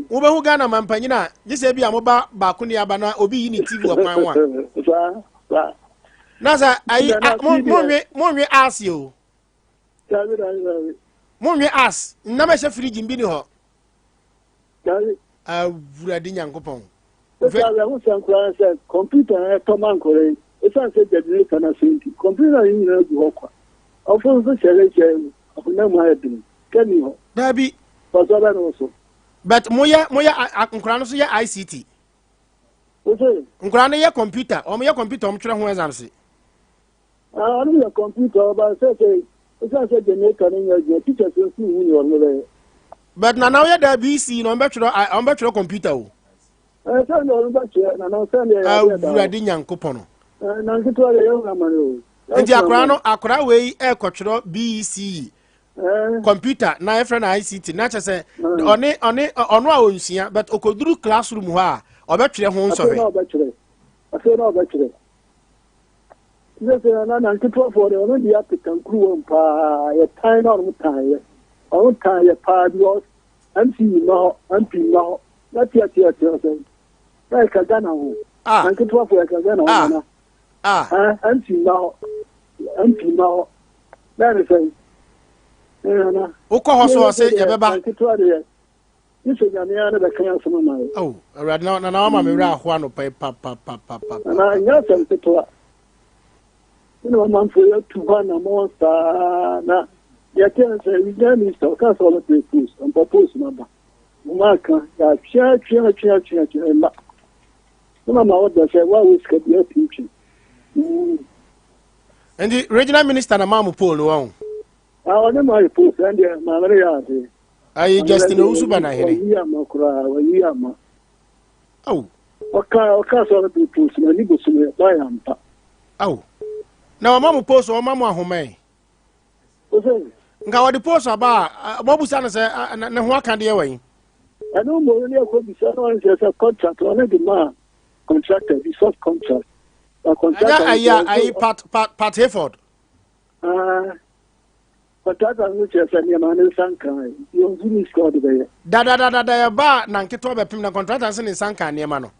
wobɛhu ghana mampanyin a gye sɛ bi a moba baako ni aba na obi yi ne tv wɔ kwan ho a saa saa na sɛ ayi monwe monwe ase o Dabi, dabi, dabi. Monwe as nnam ɛhyɛ firigye bi ni hɔ. Dabi. Awurade Nyankopɔn. Ɛsɛ awerɛhosɛm koraa sɛ kɔmputa na ɛtɔ ma nkɔla yi ɛsiane sɛ generator no asɛe nti kɔmputa no nyinaa gu hɔ kwa. Ɔfo nso hyɛre hyɛ honam mu ayɛ den kɛ ni hɔ. Dabi. Pɔsɔ bɛ no so. But moyɛ moyɛ nkɔla no so yɛ ICT. Wose. Nkɔla no yɛ kɔmputa wɔn yɛ kɔmputa wɔn twerɛ ho exams. Ah, ɔno yɛ kɔmputa ɔba sɛ sɛ ɛsiane sɛ generator no nyɛ adwuma teachers nso nhu nea ɔno bɛyɛ. But nana woyɛ da BC na ɔmbɛtwerɛ ɔmbɛtwerɛ kɔmputa o. Ɛɛ sɛ deɛ ɔno bɛtwerɛ nana sɛ deɛ yɛ adeɛ da hɔ. Awurade Nyankopɔn. Ɛɛ na nketewa deɛ yɛhu amane o. Nti akora no akora wei ɛkɔtwerɛ BEC kɔmputa na yɛfrɛ no ICT na kyɛ sɛ ɔne ɔne ɔno a ɔnsua but ɔkɔduru classroom hɔ a ɔbɛtwerɛ ho nsɔhwɛ. Afei na ɔbɛtwerɛ afei na ɔbɛtwerɛ. Sɛ sɛ na na nketewafoɔ deɛ ɔno deɛ apeta nkuruwa mu paa yɛ tan na ɔno tan yɛ ɔno tan yɛ paa because MC mma hɔ MP mma hɔ na tia tia tia sɛ na ɛka Ghana ho ah. na nketewafoɔ ɛka Ghana ho ah. nana ah. eh, MC mma hɔ MP mma hɔ na ɛne sɛ nana wokɔ hɔ so ɔse yɛbɛba nketewa deɛ Gye sɛ Nyame ara na bɛka asɛm ama yɛ. Oh, Awurade na na wama me werɛ aho anɔpa yi papapapapa. Nana, ɛnyɛ asɛm ketewa. Ɛna ɔmanfoɔ yi atu hɔ anammɔn saa na deɛ ɛteɛ ne sɛ regional minister ɔka sɛ ɔbɛpɛ post, ampa post no aba. Nwoma aka, yɛatwe atwe atwe atwe atwe ɛmma. Ne mama ɔda sɛ wo a wɔ sika bi atumi twe. Nti regional minister na maa mo poll no wɔn. Ah, ɔne maa yɛ post, ɛndeɛ maame no yɛ adeɛ. Ayi Justin Owusu ba na hene. Wayi ama koraa, wayi ama. Aw. Ɔka ɔka sɛ ɔbɛ post na ni bosom yɛ ba yɛ ampa. Aw. Na wɔma mo post wɔma mo ahoma yi. Ose. Nka wɔde post aba a wɔbusa no sɛ ne ho aka deɛ wɔ yi. Ɛno mmom ne ɛkɔ bisa no ɔnhyɛ sɛ contract ɔne de ma contractor bi soft contract. Na contractor. Ɛnyɛ ayi ayi Pat Pat Pat Hayford. Ah. Ɔtaataa no kyerɛ sɛ nneɛma ne nsa nkaa nti ɔnhu ne sika ɔde bɛyɛ. Dadadadada yɛbaa na nketewa bɛpem na kɔntrata nso ne nsa nkaa nneɛma no.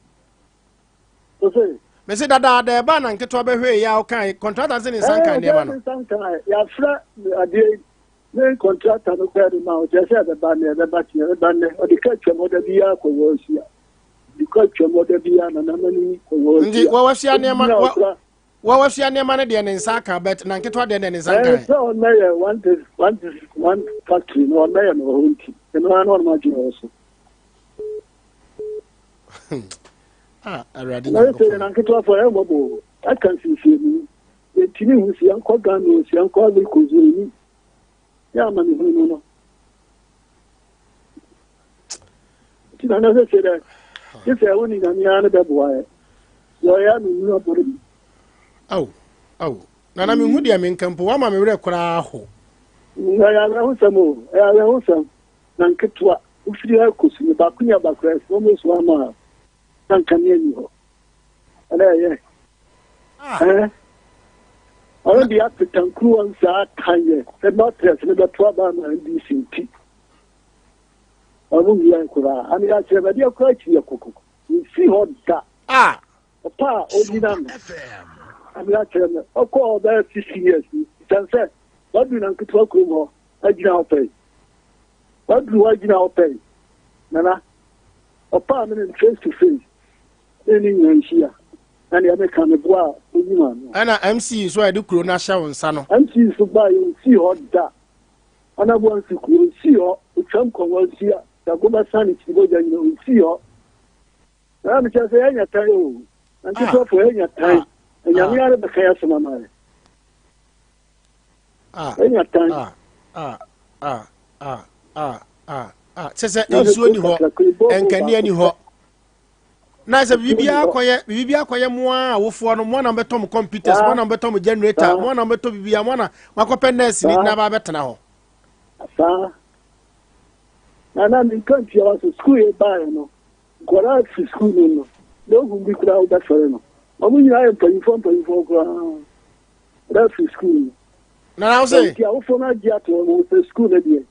Ose. Mese dadaada yɛbaa na nketewa bɛhwɛ yɛ a ɔkaa kɔntrata nso ne nsa nkaa nneɛma no. Ne nsa nkaa yɛafrɛ adeɛ ne kɔntrata no kɔɛ de ma ɔkyerɛ sɛ ɛbɛba nnɛ ɛbɛba kyerɛ ɛbɛba nnɛ ɔde ka twam ɔda biara kɔ wɔ ahyia de ka twam ɔda biara na namani kɔ wɔ ahyia. Nti wɔwɔ nneɛma Wa wasua nneɛma no deɛ ne nsa aka but na nketewa deɛ deɛ ne nsa nka. Ɛɛ sɛ ɔmɛyɛ one this one this one factory no ɔmɛyɛ no wɔ hɔ nti ɛno ara na ɔnom adwene wɔ so. Ah, Awurade Na ɛsɛ Nyankopɔn. na nketewa fo ɛyɛ mmɔbɔ ɛka nsinsiɛ mu yɛntumi hu si yɛnkɔ Ghana o si yɛnkɔ Ivory Coast o ɛni yɛ ama ne hunu no no. Nti na na sɛ sɛ dɛ gye sɛ wo ne Nyame ara no bɛboa ɛ. Deɛ ɔyɛ a mennu abɔre mu. Ao, ao, Nana menhu deɛ menka mpo, woama me werɛ koraa ho. Ɛyɛ awerɛhosɛm o, ɛyɛ awerɛhosɛm. Na nketewa, wofiri ha kɔ su no, baako nya baako ɛsɛ wɔn so ama a, na nkanea nni hɔ. Ɛna ɛyɛ. Ah. Ɛɛ. Ɔno deɛ apeta nkuruwa nsaa kan yɛ sɛ matress no bɛto aba ama NDC nti. Ɔno wia koraa. Ane akyerɛ baabi akora akyiri yɛ kɔkɔkɔ. Mfiri hɔ da. Ah. Ɔpa a ɔgyina no. Ame akyerɛ me. Ɔkɔɔ ɔbɛyɛ 60 years ni. Sɛn sɛ waduru na nketewa kurom hɔ agyina hɔ pɛn. Waduru hɔ agyina hɔ pɛn. Nana, ɔpa a me ne face to face. Ne ne nyina nhyia. Na nea meka me boa a ɔyi ma no. Ɛna MC nso a yɛde kuro no ahyɛ wo nsa no. MC nso baa yɛ ɔsii hɔ da. Ɔnaboa nsi kuro ɔsii hɔ. Ɔtwam kɔn ɔsi a. Dago bɛsa ne kyiri bɔgya nyina ɔsii hɔ. Na mekyerɛ sɛ yɛanya tan o. Na nketewafoɔ yɛanya tan. Na Nyame ara bɛka yɛ asɛm ama yɛ. Yɛanya tan. Kyɛ sɛ nsuo ni hɔ, nkanea ni hɔ. Na sɛ biribiara akɔyɛ biribiara akɔyɛ mo ara awofoɔ no mo na mobɛtɔ mo computers mo na mobɛtɔ mo generator mo na mobɛtɔ biribiara mo na moakɔpɛ nurse ni na ba abɛtena hɔ. Saa. Na na menka ntua wa so sukuu yɛ baeɛ no. Nkwadaa fi sukuu no no, na ohun bi koraa wobɛfɛre no. Wɔn nyinaa yɛ mpanyinfoɔ mpanyinfoɔ koraa. Nkwadaa fi sukuu no. Na na wose. Nti awofoɔ no agye ato wɔn sɛ sukuu no deɛ,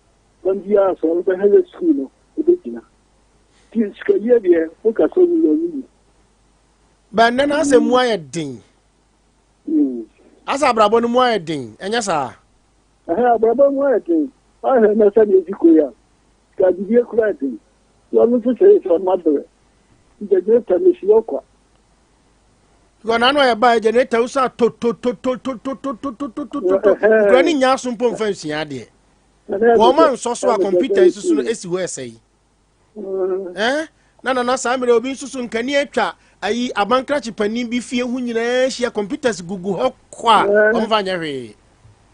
wɔn biara sɛ wɔbɛhwɛ sɛ sukuu no ɛbɛgyina. Nti sikayie deɛ, woka sɛ ɔmu yɛ ɔno yi. Bɛn nnɛ na asɛ mu ayɛ den. Asɛ abrabɔ no mu ayɛ den, ɛnyɛ saa? Ɛhɛn, abrabɔ mu ayɛ den. Ahwɛ na sɛdeɛ ɛsi kɔ yi a, sika adidie koraa den. Wɔn nso sɛ sɛ ɔma brɛ. Generator no si hɔ kwa. Because n'ano yɛ ba generator wosa totototototototototototo nkura ne nya aso mpo nfa nsua adeɛ. Wɔn ma nsɔ so a kɔmputa yi soso no esi hɔ ɛsɛ yi. Ɛn na nana saa mmerɛ obi nso so nkanea atwa ayi abankrakye panin bi fie ho nyinaa ahyia computers gugu hɔ kɔ a wɔn fa nyɛ hwee.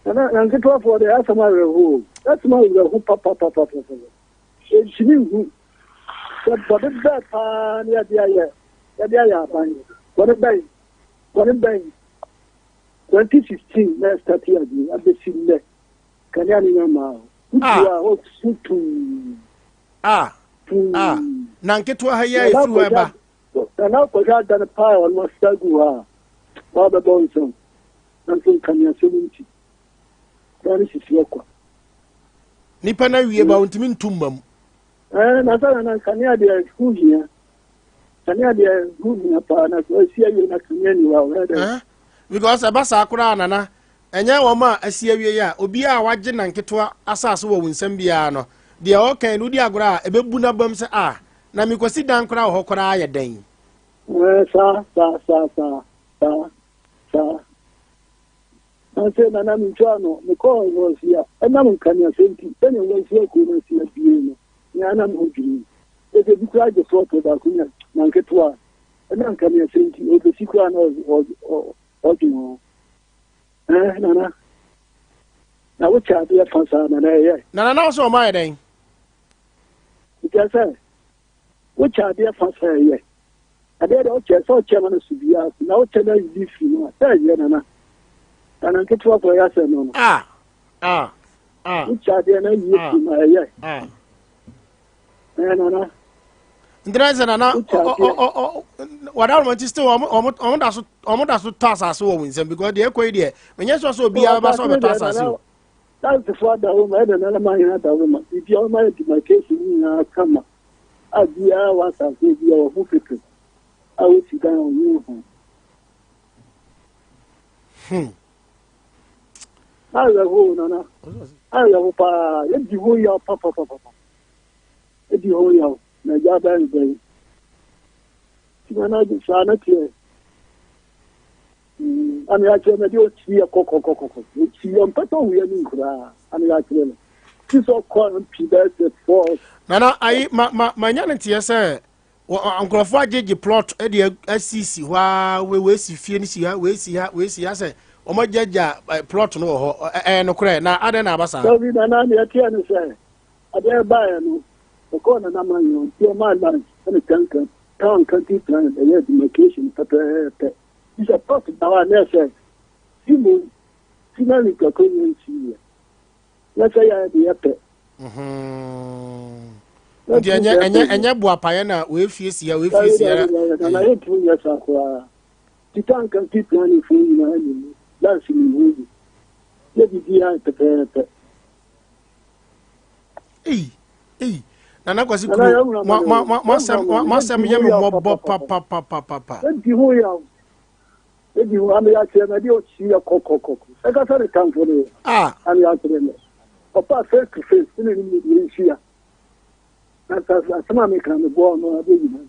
Nana na nketewafoɔ deɛ asɛm awerɛho asɛm awerɛho papapapapa. Yɛntumi nhu sɛ bɔne bɛn paa ne yɛde ayɛ yɛde ayɛ aban. Bɔne bɛn? Bɔne bɛn? 2016 na ɛstate adeɛ abɛsi nnɛ kanea ne nya mmaa hɔ. Wotu a wɔsu tuu. Ah, ah, na nketewa ha yi a ɛfiri hɔ ɛba. Na na akɔhwɛ adan paa a ɔno asesa gu hɔ a wɔabɛbɔ nsɛm nanso nkaneasɛm nti dan no sisi hɔ kwa. Nipa no awie ba ɔntumi ntu mma mu. Ɛɛ na sɛ na nkanea deɛ ho hia. Kanea deɛ ho hia paa na sɛ asi awie na kanea ni hɔ a ɔyɛ dɛ. Because ɛba saa koraa nana ɛnyɛ wɔn a asi awie yi a obiara a wagye na nketewa asase wɔ wo nsam biara no deɛ ɔkan no wodi agorɔ a ɛbɛbu n'abam sɛ a na mekɔsi dan koraa wɔ hɔ koraa yɛ dɛn. Ɛɛ saa saa saa saa saa saa. Nanso na na mintwa ano. Mekɔɔ Nwansia. Ɛnam nkaneasɛm nti, sɛnea Nwansia kurow no asi abue no, me ara na me ho dwiriw me. Ese ebi koraa gye trɔtrɔ baako nya, na nketewa. Ɛnam nkaneasɛm nti, obesi koraa na ɔdwen ho. Ɛɛ, Nana, na wokyɛ adeɛ fa saa, Nana, ɛyɛ. Nana, na wo sɛ ɔma ayɛ dɛn? Nkyɛ sɛ, wokyɛ adeɛ fa saa ɛyɛ. Adeɛ deɛ wokyɛ sɛ wokyɛ ma no so biara so na wokyɛ no ayi bi firi mu a sɛ ɛyɛ nana. Nana nketewa kɔ ɛyɛ asɛm no no. Ah ah ah. Wokyɛ adeɛ no ayi firi mu a ɛyɛ. Ah. Ɛyɛ nana. Ntina sɛ nana wada wɔn ti still wɔn da so wɔn da so tɔ asase wɔ wɔn nsam because deɛ ɛkɔ yi deɛ menyɛ sɔ sɛ obiara bɛba sɛ ɔbɛtɔ asase o. Dansefo adawoma ɛna nana ma yɛn adawoma biribi a wɔn ayɛ demarcation nyinaa kama. a biara wɔ asase bi a wɔho pepe a wosi dan a wɔnyɛ ho. Awerɛhow nana, awerɛho paa, yɛdi ho yaw papapapa. Yɛdi ho yaw na agya bɛn bɛn. Ti nana saa na teɛ. Ano yɛakyerɛ no deɛ ɔkyi yɛ kɔkɔkɔkɔkɔ. Ɔkyi yɛ ɔmpɛ sɛ ɔhu yɛ anim koraa. Ano yɛakyerɛ no. Ti sɛ ɔkɔ MP bɛyɛ sɛ four. Nana ayi ma ma ma nya ne nteɛ sɛ nkurɔfoɔ agyegye plot de asisi hɔ a wei wei si fie no si ha wei si ha wei si ha sɛ wɔn agyagya eh, plot no wɔ hɔ ɛyɛ nokorɛ na adɛn na aba saa. Dabi nana deɛ ɛteɛ ne sɛ adeɛ baeɛ no ɔkɔɔ nana ma yɛn nti ɔmaa lunch ɛne kankan town country plan ɛyɛ demarcation pɛpɛɛpɛ. Nti sɛ plot da hɔ a na ɛsɛ si mu si na nipa ko nyɛ nsi yɛ na sɛ yɛ de yɛ pɛ. Mhm. Nti ɛnyɛ ɛnyɛ ɛnyɛ boapayɛ na wɔafie si ha wɔafie si ha. Na na yɛntumi nyɛ saa koraa. Tita nka nti planning fo nyinaa nim mu lansi nim ho bi. Yɛ biribiara pɛpɛɛpɛ. Ei ei. Nana Kwasi Kuro, mo asɛm yɛ me mmɔbɔ papapapapa. Edi ho yaw. Edi ho ame akyerɛ na deɛ ɔkyi yɛ kɔkɔkɔkɔ. Ɛkasa ne tamfo no yɛ. Ah. Ame akyerɛ no. Ɔpa face to face ne ne ne deɛ nhyia. Na asɛm a meka no boa ɔno abɛ nyina.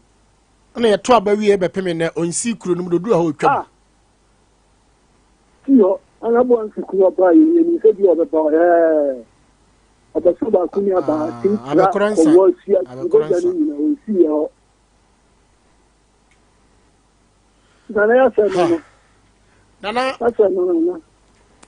Ɛna yɛto aba wie bɛpem nnɛ ɔnsi kuro no mu dodu a hɔ ɔtwam. Ah. Si hɔ, ana boa nsi kuro ɔba yɛ yɛ sɛ bi ɔbɛba ɛɛ. Ɔbɛso baako ni aba Ah, ti tra abɛkorɔ nsa. kɔwɔ si Abɛkorɔ nkogya nsa. no nyina ɔnsi yɛ hɔ. Nana yɛ asɛm no no. Nana. Asɛm no nana.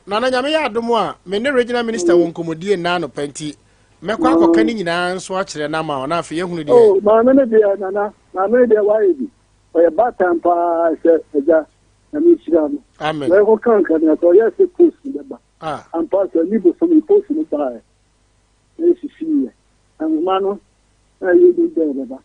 Nana nyame yɛ adom a me ne regional minister wɔ nkɔmmɔdie nna anɔpa nti mɛkɔ akɔka ne nyinaa nso akyerɛ no ama ɔna afei yɛhunu deɛ. Oh, maame no deɛ nana, maame no deɛ wayɛ bi. Ɔyɛ baatan paa sɛ agya nyame nhyira no. Amen. Na ɛkɔ kanka no sɛ ɔyɛ sɛ post no bɛba. Ah. Ampa sɛ ne bosom post no baeɛ. Na ɛsisiiɛ. Na nwoma no na ɛyɛ bi dɛ bɛba.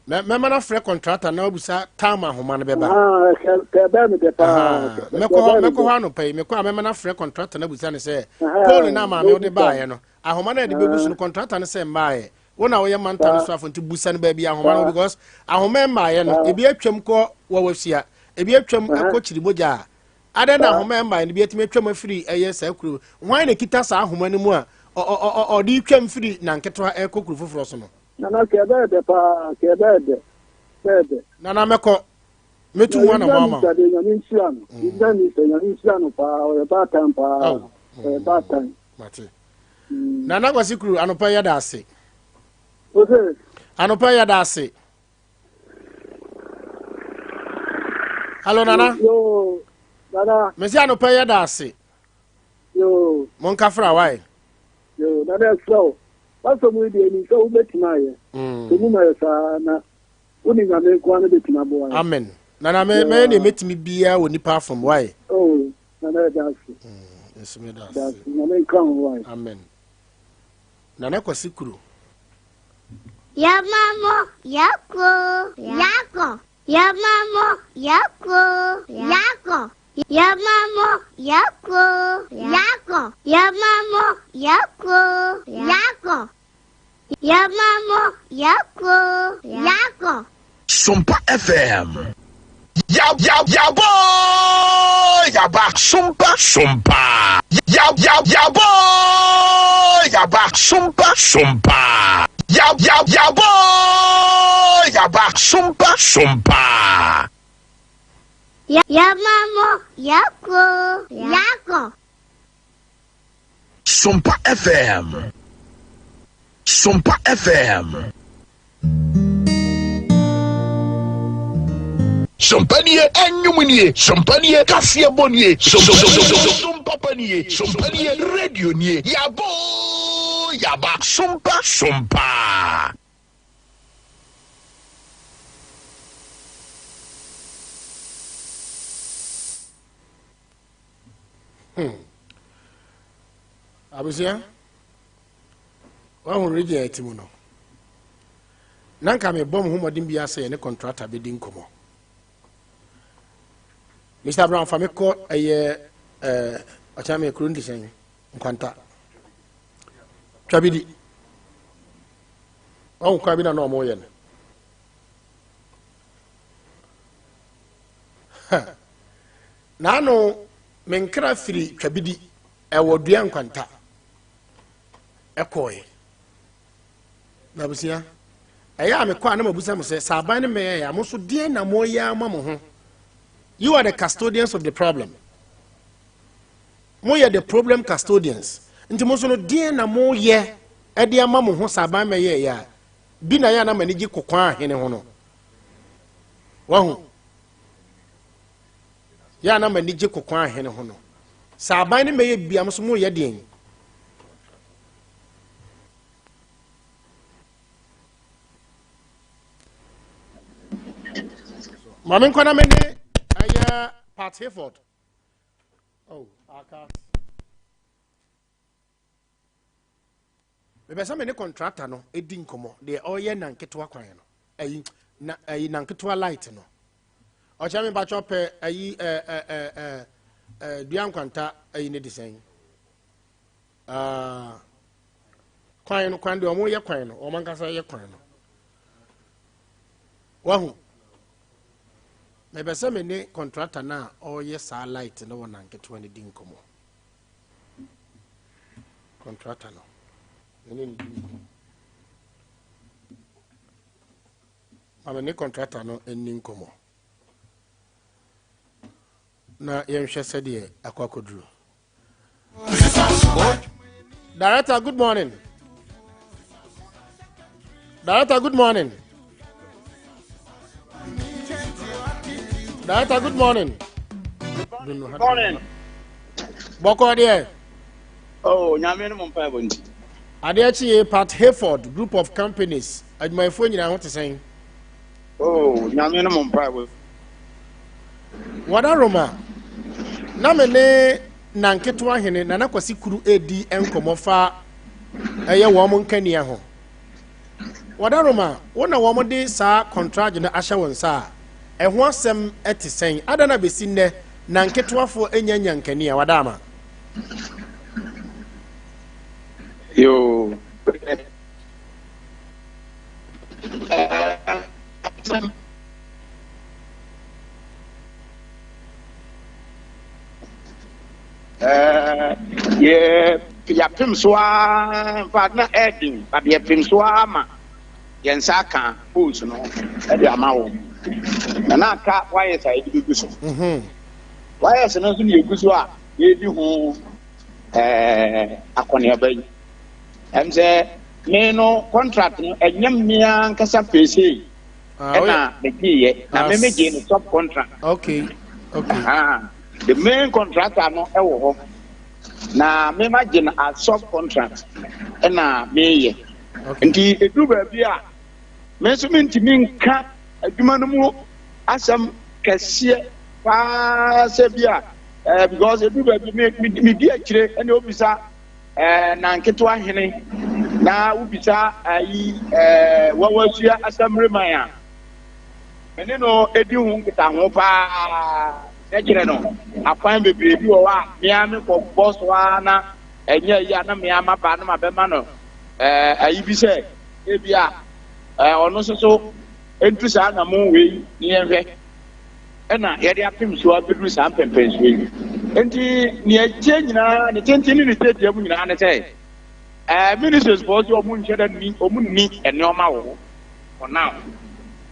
Mɛma no afrɛ kɔntrata na wabusa tam ahoma no bɛba. Ah, kɛ bɛɛ mi dɛ paa. Mɛkɔ hɔ mɛkɔ hɔ anɔpa yi mɛkɔ a mɛma no afrɛ kɔntrata no abusa no sɛ pole no a maame wode baeɛ no ahoma no a yɛde bɛgu so no kɔntrata no sɛ mmaeɛ wo na woyɛ manta no so afo nti busa no baabi ahoma no because ahoma mmaeɛ no ebi atwam kɔ wɔwasua ebi atwam kɔ kyiribogya a adɛn na ahoma mmaeɛ no bi atumi atwam afiri ɛyɛ saa kuro hwan na kita saa ahoma no mu a ɔde twam firi nanketewa ɛkɔ kuro foforɔ so no. Nana kɛ bɛyɛ dɛ paa kɛ bɛyɛ dɛ bɛyɛ dɛ. Nana mɛkɔ mɛtu mu anamɔ ama. Nyame nyame nhyira no nyame nhyira nyame nhyira no paa ɔyɛ baatan paa ɔyɛ baatan. Mate. Nana Kwasi Kuru anɔpa yɛ da ase. Ose. Anɔpa yɛ da ase. Hello Nana. Yo Nana. Mesi anɔpa yɛ da ase. Yo. Monka fra wae. Yo Nana ɛsrɛ wo. Wasɛm yi deɛ nim sɛ wobɛtumi ayɛ. Sɛ mu ma yɛ saa na wo ne Nyame nkoa no bɛtumi aboa yɛ. Amen. Nana mɛ mɛyɛ deɛ mɛtumi biara wɔ nipa afam wae. Oh Nana yɛda ase. Nso meda Da ase. ase. Nyame nka ho wae. Amen. Nana Kwasi Kuro. Yamamo yako yako Yamamo yako yako Yamamo yako yako Yamamo yako yako Yamamo yako yako Sompa FM. Ya ya ya bo yaba Sompa Sompa ya ya ya bo yaba Sompa Sompa ya ya ya bo yaba Sompa Sompa Yamamo yako yako Sompa FM. Sompa FM. Sompanie ɛnwom nie, sompanie kaseɛbɔ nie, sompapa nie, sompanie radio nie, yabo yaba sompa sompa. Abusua, wahu region a ɛte mu no. Na nka mebɔ mo ho mmɔden biara sɛ yɛne contractor bɛdi nkɔmmɔ. Mr. Brown fa me kɔ ɛyɛ ɛɛ ɔkyɛn mi kuro no sɛn nkwanta. Twa bi di. Wahu kwan bi na na ɔmo yɛ no. N'ano me nkra firi twabidi ɛwɔ dua nkwanta ɛkɔɔɛ. Na abusua, ɛyɛ a mekɔ a na mabusa mo sɛ sɛ aban no mmɛyɛ a mo nso deɛn na moyɛ ama mo ho. You are the custodians of the problem. Moyɛ the problem custodians. Nti mo nso no deɛn na moyɛ ɛde ama mo ho sɛ aban mmɛyɛ yɛ a bi na yɛ a na m'ani gye kokwan ahene ho no. Wahu? Yɛ a na m'ani gye kokwan ahene ho no. Sɛ aban no mmɛyɛ bia mo nso moyɛ deɛn? Maame nkɔ na me ne ɛyɛ Pat Hayford. Oh, aka. Mepɛ sɛ me ne contractor no di nkɔmmɔ deɛ ɔreyɛ na nketewa kwan no ayi na ayi na nketewa light no. Ɔkyɛ me mpakyɛ pɛ ayi ɛ ɛ ɛ ɛ ɛ dua nkwanta ayi ne de sɛn. Ah. Kwan no, kwan deɛ wɔn yɛ kwan no, wɔn ankasa yɛ kwan no. Wahu? Mepɛ sɛ me ne kɔntrata no a ɔreyɛ saa light no wɔ nanketewa no di nkɔmmɔ. Kɔntrata no, me ne no di nkɔmmɔ. Ma me ne kɔntrata no nni nkɔmmɔ. Na yɛnhwɛ sɛdeɛ akɔ akɔduru. Director, good morning. Director, good morning. Director, good morning. Good morning. Bɔkɔ deɛ. Oh, nyame no mo mpa ɛbɔ nti. Adeɛ kye yɛ Pat Hayford Group of Companies adwumayɛfoɔ nyinaa ho te sɛn? Oh, nyame no mo mpa ɛbɔ. Wada Roma, na me ne Nanketewa hene Nana Kwasi Kuru redi nkɔmmɔ fa ɛyɛ wɔn nkania ho. Wada Roma, wo na wɔde saa kɔntragye no ahyɛ wo nsa a, ɛho asɛm te sɛn? Adɛn na besi nnɛ Nanketewafoɔ nnya nya nkania? Wada ama. Yoo. Yɛ yɛapem so ara mfa na ɛɛden but yɛpem so ara ma yɛn nsa aka poles no de ama wɔn na na aka wires a yɛde bɛgu so mhm. wires no nso na yɛgu so a yɛredi ho ɛɛ akɔneaba yi ɛm sɛ me no contract no ɛnyɛ mmea ankasa pɛsei Ah, ɛna megyeeɛ na me megyee no sub contract. Okay. Okay. Ah, the main contractor no ɛwɔ hɔ na me ma gye no as sub contract ɛna meyɛ. Okay. Nti edu baabi a me nso mentumi nka adwuma no mu asɛm kɛseɛ paa sɛ bi a eh, because edu baabi me me di akyire ɛna obisa Eh, na nketewa hene, na wobisa ayi eh, wɔwasua asɛmmereman a, me ne no di ho nkitaho paa, kyerɛkyerɛ no akwan bebree bi wɔ hɔ a mea mekɔbɔ so ara na ɛnyɛ ayi a na mea maba na mabɛma no eh, ayi bi sɛ ebi a eh, ɔno nso so ntu saa anamon wei ne yɛnhwɛ. ɛna yɛde apem so abɛduru saa mpɛmpɛnsoɔ yi. Nti nea ɛteɛ nyinaa, ne tenten ne ne tiatia mu nyinaa ne sɛ, ɛɛ ministries foɔ sɛ wɔn nhyɛ da nni, wɔn nni nneɛma wɔ hɔ for now.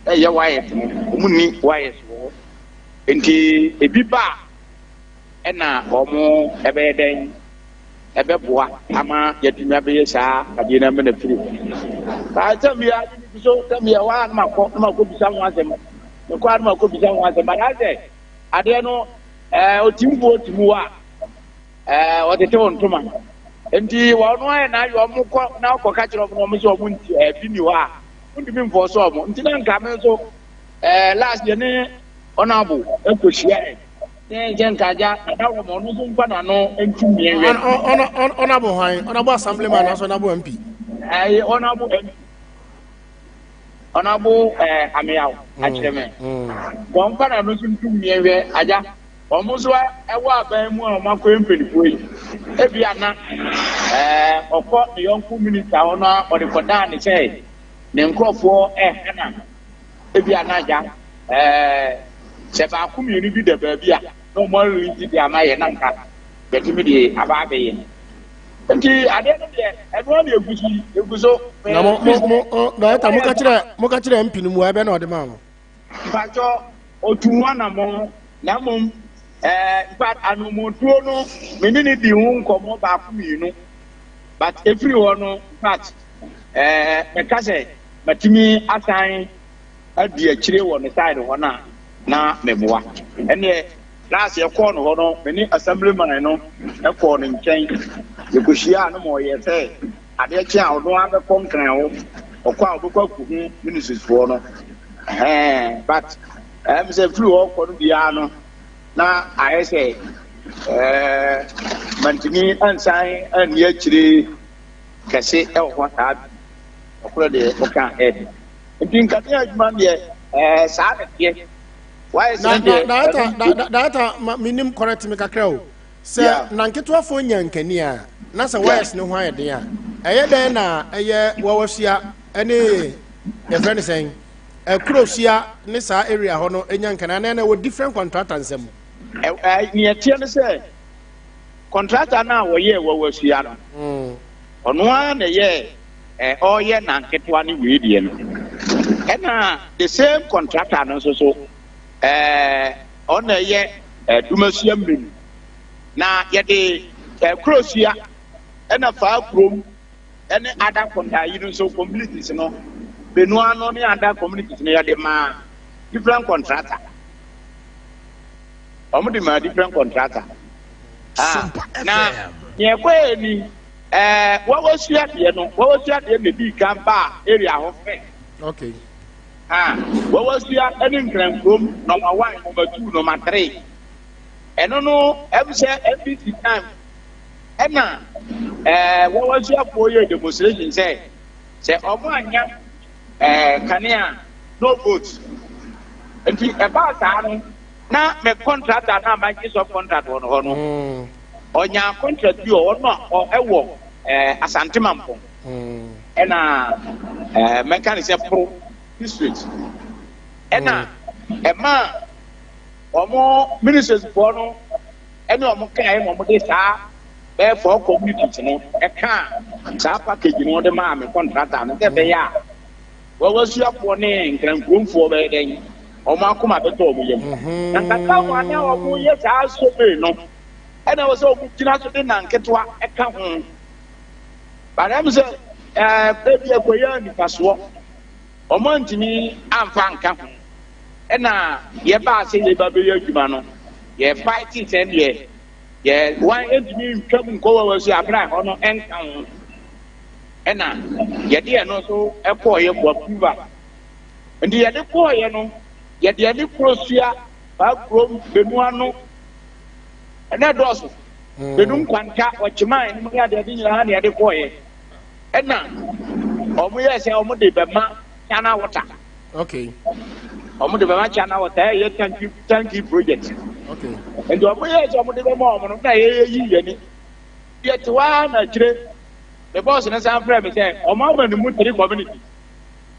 Ɛyɛ wires no, wɔn nni wires wɔ hɔ. Nti ebi ba a, ɛna wɔn ɛbɛyɛ dɛn? Ɛbɛboa ama yɛatumi abɛyɛ saa adeɛ no ama no afiri hɔ. Saa sɛ mmea so sɛ mmea hɔ a na makɔ na makɔ bisa ho asɛm. Mekɔ a na makɔbisa ho asɛm but ayɛ sɛ adeɛ no ɛɛ otimfoɔ ti mu a ɛɛ ɔtete wo ntoma nti wɔn ayɛ na ayɛ wɔn kɔ na ɔkɔ ka kyerɛ wɔn na wɔn sɛ wɔn nti ɛɛ bi ni hɔ a wɔntumi mfɔ so wɔn nti na nka me nso ɛɛ last yɛ ne ɔnabo ɛkɔ hyia ɛ ne nkyɛn nka agya ada wɔn ɔno nso nfa n'ano ntu mmiɛnhwɛ. Ɔnabo hwan ɔnabo assemblyman anaasɛ ɔnabo MP? Ɛɛ ɔnabo MP. Ɔnabo ɛɛ ameyaw akyerɛ me. Wɔn fa na no nso ntum yɛn hwɛ agya. Wɔn nso ɛwɔ aban mu a wɔn akɔyɛ mpanimfoɔ yi. Ebi ana ɛɛ ɔkɔ ne yɔnko minista hɔ na ɔde kɔdaa ne sɛ ne nkurɔfoɔ ɛha na ebi ana agya ɛɛ sɛ baako mmienu bi da baabi a na wɔn arelease de ama yɛn na nka yɛtumi de aba abɛyɛ. Nti adeɛ no deɛ ɛno ara na egu so yi egu so. Na mo mo mo dɔkta mo ka kyerɛ mo ka kyerɛ MP no mu ɛbɛ na ɔde maa mo. Mpatsɔ otu ho anamɔ na mmom ɛɛ nfa anomotuo no me ne ne di ho nkɔmɔ baako mmienu but efiri hɔ no infact ɛɛ mɛka sɛ matumi asan adi akyire wɔ ne side hɔ na na meboa ɛneɛ. Last yɛkɔɔ no hɔ no, me ne assemblyman no kɔɔ ne nkyɛn. Yɛkɔhyiaa no ma ɔyɛɛ sɛ adeɛ kye a ɔno ara bɛkɔ Nkran hɔ. Ɔkɔ a ɔbɛkɔ akɔhu ministries foɔ no. Ɛhɛn, but ɛm sɛ firi hɔ kɔ no biara no, na ayɛ sɛ ɛɛ mantumi ansan anni akyire kɛse wɔ hɔ saa bi. Ɔkorɔ deɛ ɔka ɛɛde. Nti nkanea adwuma no deɛ ɛɛ saa na ɛteɛ. Na na director director ma menim correct me kakra o. Sɛ na nketewafoɔ nya nkani a na sɛ wires ne ho ayɛ den a. Ɛyɛ dɛn na ɛyɛ Wawasua ne yɛfrɛ no sɛn Kurosua ne saa area hɔ no nya nkanea na ɛna ɛwɔ different contractor nsam? Nea ɛteɛ ne sɛ contractor no a wɔyɛɛ Wawasua no, ɔno ara na ɛyɛɛ ɔreyɛ nanketewa ne wei deɛ no. Ɛna the same contractor no nso so ɔna ɛyɛ Dumasua mmem. Na yɛde Kurosua ɛna faa kurom ɛne ada ayi no nso communities no benua no ne ada communities no yɛde maa different contractor. Wɔn de maa different contractor. Ah, na nea ɛkɔɛ ni ɛɛ wɔwɔsua deɛ no wɔwɔsua deɛ na edi kan baa area hɔ fɛ. Okay. Ah, wɔwɔsua ɛne nkrankurom number 1, number 2, number 3. Ɛno no ɛm sɛ NDC time ɛna ɛɛ wɔwɔsuafoɔ yɛ demonstration sɛ sɛ ɔmo anya ɛɛ kanea no vote. Nti ɛbaa saa no na me contractor na magye sub contract wɔ no hɔ no ɔnya contract bi wɔ hɔ no a ɛwɔ ɛɛ Asante Mampong ɛna ɛɛ mɛka ne sɛ Pro district ɛna ɛma ɔmo ministers foɔ no ɛne ɔmo kaa ɛna ɔmo de saa bɛyɛ four communities no ɛka saa package no de maa me contractor no sɛ ɛbɛyɛ a wɔwɔsuafoɔ ne nkrankuromfoɔ bɛyɛ dɛn ɔmo akoma bɛtɔ ɔmo yam. Na nkaka wɔn a na ɔmo yɛ saa survey no ɛna ɛwɔ sɛ ɔmo gyina so de nanketewa ɛka ho. But ɛm sɛ ɛɛ ebi akɔyɛ nipasoɔ ɔmo antumi amfa nka ho. Ɛna yɛbaa sɛ yɛba bɛyɛ adwuma no yɛ fight sɛ deɛ yɛ wɔn ntumi ntwam nkɔ wɔ wɔ so abira hɔ no ɛnka ho. Ɛna yɛde ɛno nso ɛkɔɔyɛ for approval. Nti yɛde kɔɔyɛ no yɛde ɛne Kurosua saa kurom benua no ɛnɛ dɔɔso benum nkwanta ɔkyema ɛnum ne adeade nyinaa na yɛde kɔɔyɛ. Ɛna ɔmo yɛ sɛ ɔmo de bɛma China Water. Okay. Ɔmo de bɛma China Water ɛyɛ tanki project. Okay. Nti ɔmo yɛ sɛ ɔmo de bɛma ɔmo no na yɛyɛ yi yɛn ni. Yɛte hɔ ara na akyire me boss ne san frɛ me sɛ ɔmo ama ne mu 3 communities.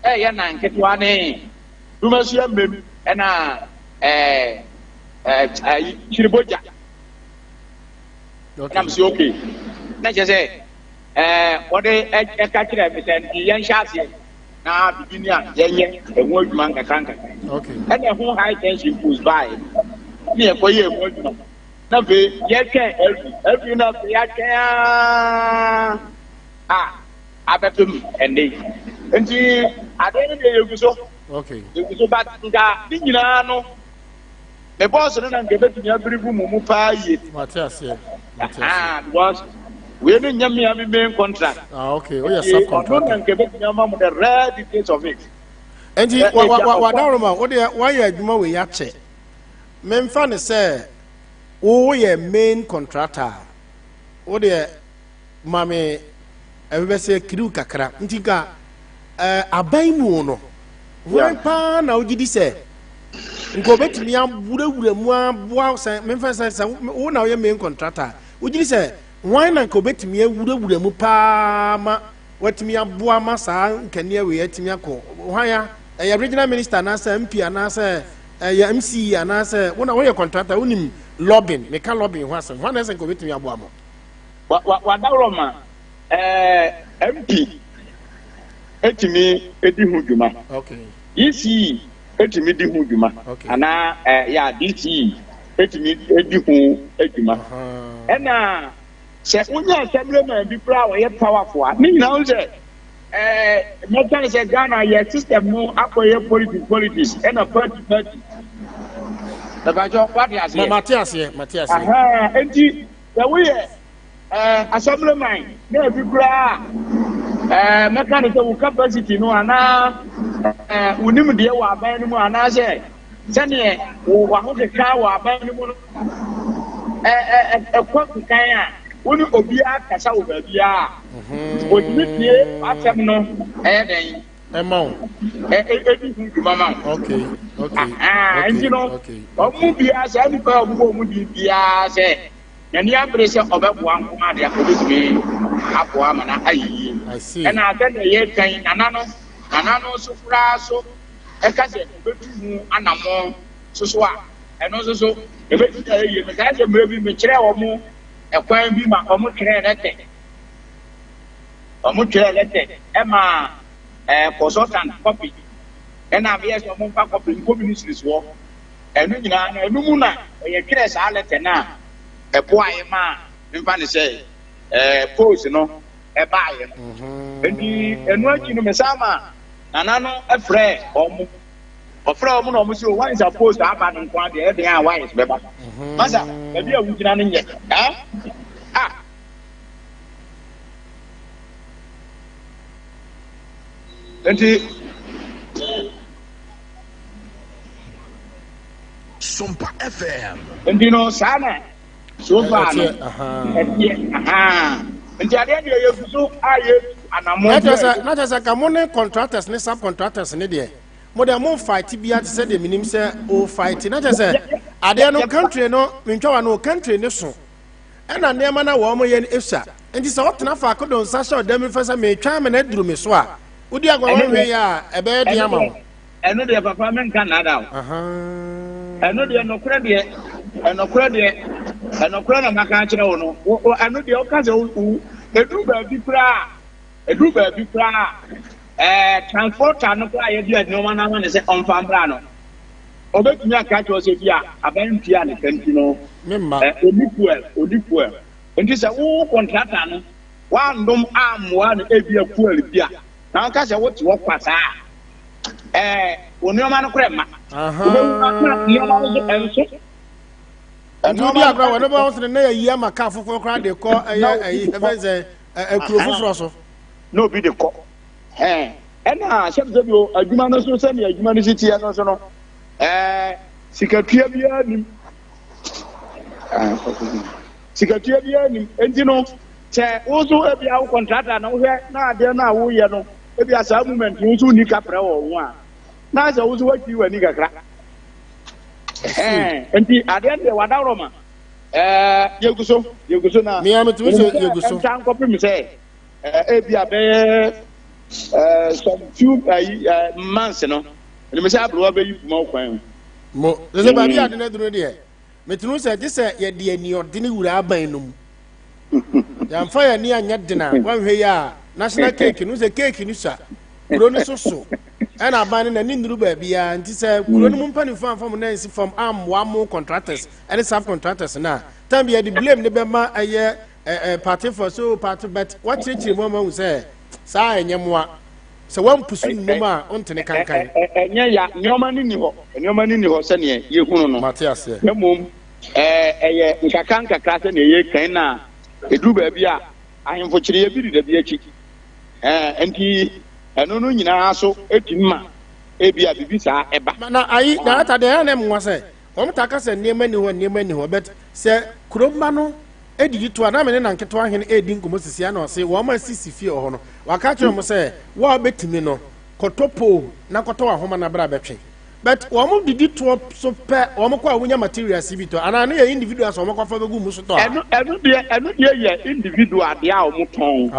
Ɛyɛ nan ketewa ne Dumasua mmem ɛna ɛɛ ɛɛ Kyiribogya. Okay. Ɛna mo sɛ okay. Na kyerɛ sɛ ɛɛ wɔde ɛka kyerɛ me sɛ nti yɛnhyɛ aseɛ na bibi ni a yɛnyɛ ɛho adwuma nkakra nkakra. Okay. Ɛna ɛho high tension post baeɛ ne yɛkɔyɛ ɛho adwuma. Na afei yɛtwɛn ɛfi ɛfi na afei yɛatwɛn aa a abɛpem ɛnɛ yi. Nti adeɛ no deɛ yɛgu so. Okay. Yɛgu so but nka ne nyinaa no me boss no na nka ebetumi abiribu mu mu paa yie. Mate aseɛ. Mate aseɛ. Ah, because wei no nyɛ mmea mi main contract. Ah, okay. Woyɛ Nti ɔno na subcontractor. nka ebetumi ama mo the rare details of it. Nti Ɛ- wa wa ebi wa akɔkɔ. wadaroma wo deɛ wayɛ adwuma wei akyɛ. Memfa ne sɛ woyɛ main contractor. Wo deɛ maame ɛbɛbɛ sɛ kiriw kakra. Nti ka aban mu no. Wɔn paa na wogye di sɛ nka obetumi awurawura mu aboa sɛ memfa sɛ sɛ wo na woyɛ main contractor. Wogye di sɛ wɔn na nka obetumi awurawura mu paa ma watumi aboa ma saa nkanea wei atumi akɔ. Hwan ya? Ɛyɛ regional minister anaasɛ MP anaasɛ ɛyɛ MCE anaasɛ wo na woyɛ contractor wonim lobbying. Meka lobbying ho asɛm. Hwan na ɛsɛ nka obetumi aboa mo? Wa wa wadawurɔma MP etumi edi ho dwuma. Okay. ECE etumi di ho dwuma. Okay. Anaa ya DCE etumi edi ho adwuma. Ɛna sɛ wonya assemblyman bi koraa a wɔyɛ powerful a ne nyinaa ho sɛ mɛka ne sɛ Ghana yɛ system no akɔyɛ politics ɛna party party. Bɛbàjɔ wate aseɛ. Mate aseɛ, mate aseɛ. Aha, enti sɛ woyɛ assemblyman na ebi koraa mɛka ne sɛ wo capacity no anaa wo nimdeɛ wɔ aban no mu anaasɛ sɛneɛ wo w'ahokeka wɔ aban no mu no ɛkɔ kekan a wo ne obiara kasa wɔ baabiara a otumi tie w'asɛm no ɛyɛ dɛn Ɛma wo. Ɛdi ho dwuma ma wo. Okay, okay, Aha, okay, nti no okay. ɔmo biara saa nipa a ɔmo bɔ ɔmo din biara sɛ N'ani abere sɛ ɔbɛboa nko ara deɛ a, ɔbɛtumi aboa ama no ayɛ yie. Ɛna sɛdeɛ yɛreka yi, Nana no, Nana no nso koraa so ɛka sɛ ɔbɛtu ho anammɔn nso so a, ɛno nso so ɛbɛtumi ayɛ yie. Mekae sɛ mmerɛ bi mekyerɛɛ wɔn ɛkwan bi ma wɔn twerɛɛ lɛtɛ. Wɔn twerɛɛ lɛtɛ ɛmaa ɛɛ consultant copy. Ɛna meyɛ sɛ wɔn mfa copy nkɔ ministries hɔ. Ɛno nyinaa no, ɛno mu na yɛtwerɛɛ saa lɛtɛ no a ɛboaeɛ maa memfa no sɛ ɛɛ post no ɛbaeɛ no. Enti ɛno akyi no mesan maa Nana no frɛɛ wɔn. Ɔfrɛɛ wɔn na wɔn sɛ o once a post aba no nko ara deɛ ɛyɛ den a wires bɛba. Masa, baabi a wogyina no nyɛ. Ɛɛ? Ah! Enti. Sompa FM. Nti no saa na so far no ɛteɛ ahaa nti adeɛ deɛ yɛgu so a yɛtu anammɔn bi a na kyerɛ sɛ ka mo ne contractors ne sub contractors ne deɛ mo deɛ mo fight bia te sɛ deɛ menim sɛ o fight na kyerɛ sɛ adeɛ no country no mentwa wa no country ne so ɛna nneɛma na wɔn yɛ no esua nti sɛ ɔtena faako do nsa hyɛ ɔdan mu fɛ sɛ metwa amena aduru me so a wodi agorɔ wɔn hwɛ yɛ a ɛbɛyɛ den ama wo. Ɛno deɛ papa menka nnada o. Ɛno deɛ nokorɛ deɛ ɛnokorɛ deɛ ɛnokorɛ na maka akyerɛ wo no. Ɛno deɛ woka sɛ wo ɛduru baabi koraa ɛduru baabi koraa ɛɛ transporter no koraa yɛde nneɛma no ama no sɛ ɔmfa mbra no ɔbɛtumi aka akyerɛ wo sɛ bi a aban ntua ne ka nti no ɔni fuel ɔni fuel nti sɛ wo contractor no woandom ammoa no ebi a fuel bi a na woka sɛ wote hɔ kwa saa a, ɛɛ, wo nneɛma no korɛ mma. Wobɛwu na nneɛma no so ɛnso. Nti wodi agorɔ a wɔde bɛwɔ sene na yɛyi ama kaa foforɔ koraa de kɔ ɛyɛ ɛyi ɛfɛn sɛ ɛkuro foforɔ so. Na obi de kɔ. Ɛɛ ɛna sɛbisɛbi o adwuma no so sɛnea adwuma no si teɛ no so no ɛɛ sikatua biara nim. Sikatua biara nim nti no. Sɛ wo nso ebia wo kɔntrata na wohwɛ na adeɛ no a woyɛ no ebia saa moment no wo nso wonni kaprɛ wɔ wo ho a, na sɛ wo nso woatwi w'ani kakra. Ɛhɛn, nti adeɛ no deɛ wadaworɔ ma. Ɛɛ, yɛgu so, yɛgu so na. Mea metumi sɛ yɛgu so. Ɛnta nkɔpem sɛ ɛɛ ebia bɛyɛ ɛɛ some few ɛyi ɛɛ months no, ɛnum sɛ aberewa bɛyi puma kwan mu. Mo, sɛ sɛ baabi ade no aduru deɛ. Metumi hu sɛ gye sɛ yɛde aniɔdene wura aban no mu. Yɛamfa yɛn ani anyɛ den a, woanhwɛ yi a, national cake no sɛ cake no sua, kuro no so so, ɛna aban no n'ani nnuru baabiara. Nti sɛ kuro no mu mpanimfoɔ amfa mo nan ansi fam ammoa mo contractors ne sub contractors no a, time bi yɛde blame no bɛma ɛyɛ ɛɛ partyfoɔ so party but wakyerɛkyerɛ mu ama ahu sɛ saa ɛnyɛ mmoa. Sɛ woampusu nnum a, wontene kankan. Ɛnyɛ ya, nneɛma no nni hɔ, nneɛma no nni hɔ sɛdeɛ yɛhunu no. Mate aseɛ. Na mmom ɛyɛ nkakra nkakra sɛdeɛ yɛkan na ɛduru baabi a ahemfo kyereɛ bi deda bi akyi. Nti ɛno no nyinaa so ɛtumi ma ebia biribi saa ɛba. Na ayi, director deɛ ɛyɛ na ɛmmoa sɛ wɔn taa ka sɛ nneɛma nni hɔ, nneɛma nni hɔ, but sɛ kurom mma no didi to a, na me ne Nanketewa hene redi nkɔmmɔ sisi a na ɔse wɔn a sisi fie wɔ hɔ no, waka akyerɛ wɔn sɛ wo a wobɛtumi no, kɔtɔ pole na kɔtɔ w'ahoma na bra bɛtwe. But wɔn didi toɔ so pɛ, wɔn kɔ a wɔnya materials bi tɔ, anaa ɛno yɛ individuals a wɔn akɔfa bɛgu mu so tɔ a? Ɛno, ɛno deɛ, ɛno deɛ yɛ individual deɛ a wɔn tɔn.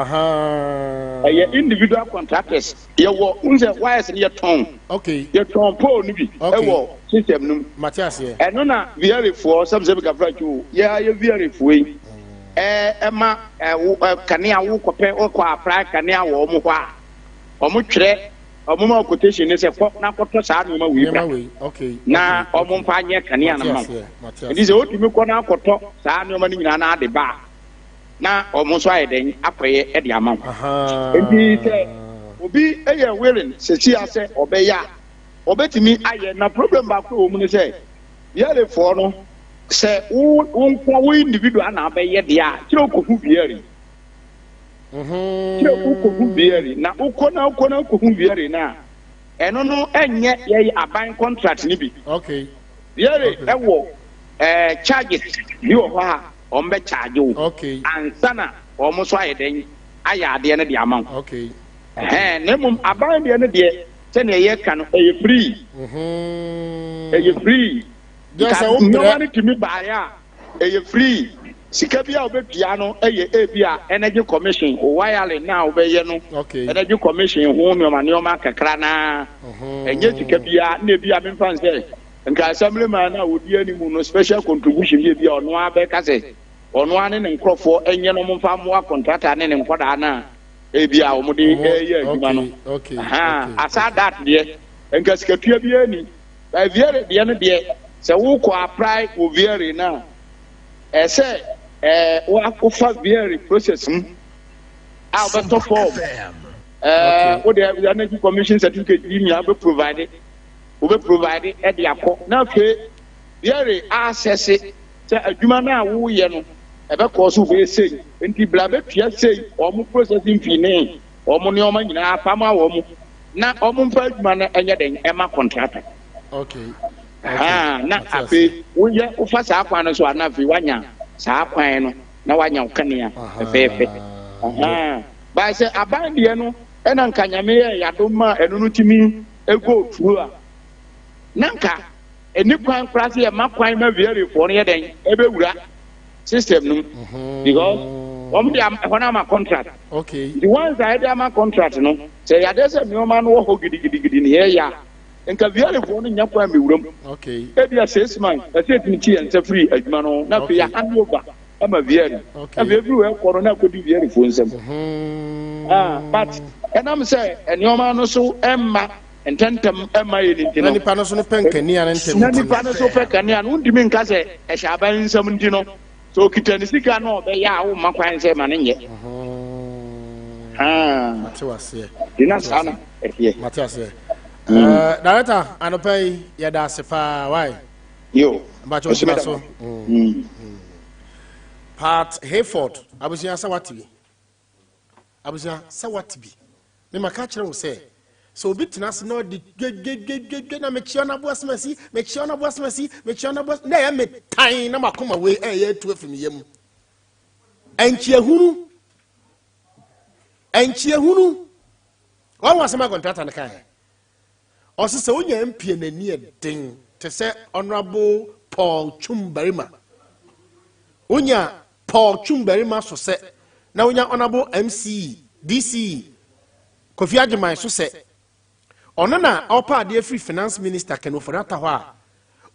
Ɛyɛ individual contractors. Yɛwɔ, n sɛ wires no yɛtɔn. Okay. Yɛtɔn pole no bi Okay. ɛwɔ system no mu. Mate aseɛ. Ɛno na VRA foɔ, sɛbi sɛbi kafra twi o, yɛ ara yɛ VRA foɔ yi, ɛ, ɛma, ɛ, wo, ɛ, kanea, wo kɔpɛ, wo kɔ apply kanea wɔ wɔn hɔ a, wɔn twerɛ, wɔn ma wo quotation ne sɛ kɔ na kɔtɔ saa nneɛma wei bra. Nneɛma wei, okay, Na okay, wɔn okay. mfa nyɛ kanea Mate no ma wo. aseɛ, mate Nti aseɛ. sɛ wotumi kɔ na akɔtɔ saa nneɛma no nyinaa na ade ba a, na wɔn nso ayɛ dɛn akɔyɛ de ama wo. Nti sɛ obi yɛ willing sesia sɛ ɔbɛyɛ a, ɔbɛtumi ayɛ. Na problem baako a ɛwɔ mu ne sɛ, VRA foɔ no, sɛ wo wo nko wo individual na abɛyɛ deɛ a, kyerɛ wokɔhu VRA. Kyerɛ wokɔhu VRA. Na wokɔ na wokɔ na wokɔhu VRA no a, ɛno no ɛnyɛ yɛyɛ aban contract no bi. Okay. VRA ɛwɔ ɛɛ charges bi wɔ hɔ a wɔn bɛ charge wo okay. ansa na wɔn nso ayɛ dɛn ayɛ adeɛ no de ama wo. Okay. Ɛhɛn, na mmom aban deɛ no deɛ sɛnea yɛka no ɛyɛ free. Mm-hmm. Ɛyɛ free. Deɛ Nka sɛ wo nneɛma brɛ. no tumi baeɛ a ɛyɛ free. Sika bi a wobɛtua no yɛ ebi a Energy Commission, wo wiring no a wobɛyɛ no, Energy Commission ho nneɛma nneɛma kakra no ara. Ɛnyɛ sika biara, na ebi a memfa no sɛ nka Assemblyman no a ɔdi anim no special contribution bi ebi a ɔno ara bɛka sɛ ɔno ara ne ne nkorɔfoɔ nyɛ no wɔmfa mmoa contractor ne ne nkwadaa no a ebi a wɔde reyɛ adwuma no. Ahaa, aside that deɛ, nka sikatua biara nni. But VRA deɛ no deɛ, sɛ wokɔ apply wɔ VRA no a, ɛsɛ ɛɛ wofa VRA process mu a wobɛtɔ form ɛɛ wode Energy Commission certificate yi nyinaa wobɛ provide wobɛ provide ɛde akɔ na afei VRA asɛse sɛ adwuma no a woyɛ no ɛbɛkɔɔ so wobɛyɛ sei nti bla bɛtua sei wɔn processing fee ne wɔn nneɛma nyinaa fa ma wɔn na wɔn mfa adwuma no nyɛ dɛn ɛma contractor. Okay. Ahaa, na afei woyɛ wofa saa kwan no so a na afei woanya saa kwan no na woanya wo kanea fɛfɛɛfɛ. Ahaa, by sɛ aban deɛ no ɛna nka Nyame yɛɛ yadom ma ɛno no tumi go through a, na nka ɛni kwan koraa sɛ yɛma kwan ma VRA foɔ no yɛ dɛn ɛbɛwura system no mu because wɔn de ɛhɔ no ama contract. Nti once a yɛde ama contract no, sɛ yɛadeɛ sɛ nneɛma no wɔ hɔ gidigidigidi ne yɛyɛ a, Nka Viarefoɔ no nnya kwan mmɛwura mu. Ebia 6 months, ɛsɛ yɛtumi kye yɛn nsa firi adwuma no ho na afei yɛ hand over ama Viare. Afei ɛfiri hɔ ɛkɔ no na akɔdi Viarefoɔ nsam. Ah, but ɛnam sɛ nneɛma no so mma ntɛntɛm mma yɛn nti Na no, nipa no so no pɛ nkanea no ntɛm na nti no. nipa no so pɛ kanea no, wontumi nka sɛ ɛhyɛ aban nsam nti no, sɛ okita ne sika na ɔbɛyɛ a womma kwan sɛ ma no nyɛ. Ah, Mate waseɛ. nti na saa na ɛteɛ. Mate aseɛ. Director, anɔpa yi yɛda ase paa, why? Yo. Mpakyɛ ogyina so. Pat Hayford, abusua sɛ wate bi. Abusua sɛ wate bi. Me maka kyerɛ wo sɛ sɛ obi tena ase na ɔde dwedwedwedwe na mekyia no aboa semasi, mekyia no aboa semasi, mekyia no aboa na ɛyɛ me tan na makoma wei ɛyɛ atu afi me yam. Ɛnkyiahunu. Ɛnkyiahunu. Wɔn wɔ asɛm a kɔntrata no kaeɛ. Ɔse sɛ wonya mpie n'ani ɛden te sɛ Honorable Paul Twum Barima. Wonya Paul Twum Barima so sɛ na wonya Honorable MCE, DCE, Kofi Agyeman so sɛ ɔno na ɔpa adeɛ firi Finance Minister Ken Ofori-Atta hɔ a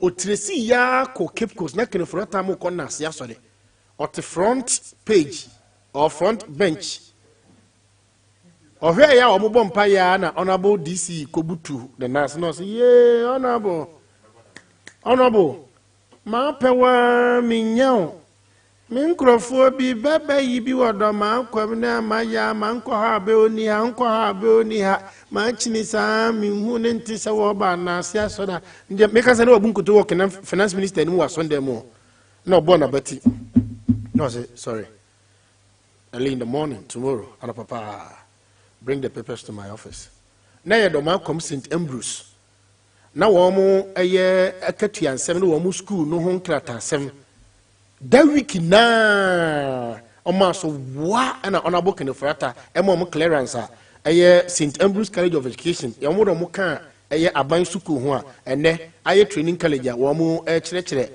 ɔtiresi yaa kɔ Cape Coast na Ken Ofori-Atta mo kɔ Nnaase asɔre. Ɔte front page or front bench. Ɔhwɛɛ yɛ a wɔbɔ mpaeɛ ara na Honourable DC kɔbutu ne nan ase na ɔse yee Honourable, Honourable, mapɛ wo ara mennya wo. Me nkurɔfoɔ bi bɛbɛ yi bi wɔ dɔ m'akwam ne ama yɛ a mankɔ ha abɛ ɔni ha, nkɔ ha abɛ ɔni ha, makyini saa menhu ne nte sɛ wɔba anaase asɔre a. Ndeɛ meka sɛ ne wabu nkoto wɔ finance minister anim wɔ asɔndɛm mu na ɔbɔɔ n'abati na ɔse sorry. Early in the morning tomorrow, anɔpa paa, bring the papers to my office. Na ɛyɛ dɔm akwam St. Ambrose. Na wɔn ɛyɛ akatua nsɛm ne wɔn school no ho nkrataasɛm. Da week naa wɔn aso wa ɛna Honourable Kenneth Ofori-Atta ɛma wɔn clearance a ɛyɛ St. Ambrose College of Education. Wɔn de wɔn kaa ɛyɛ aban sukuu ho a ɛnɛ ayɛ training college a wɔn ɛkyerɛkyerɛ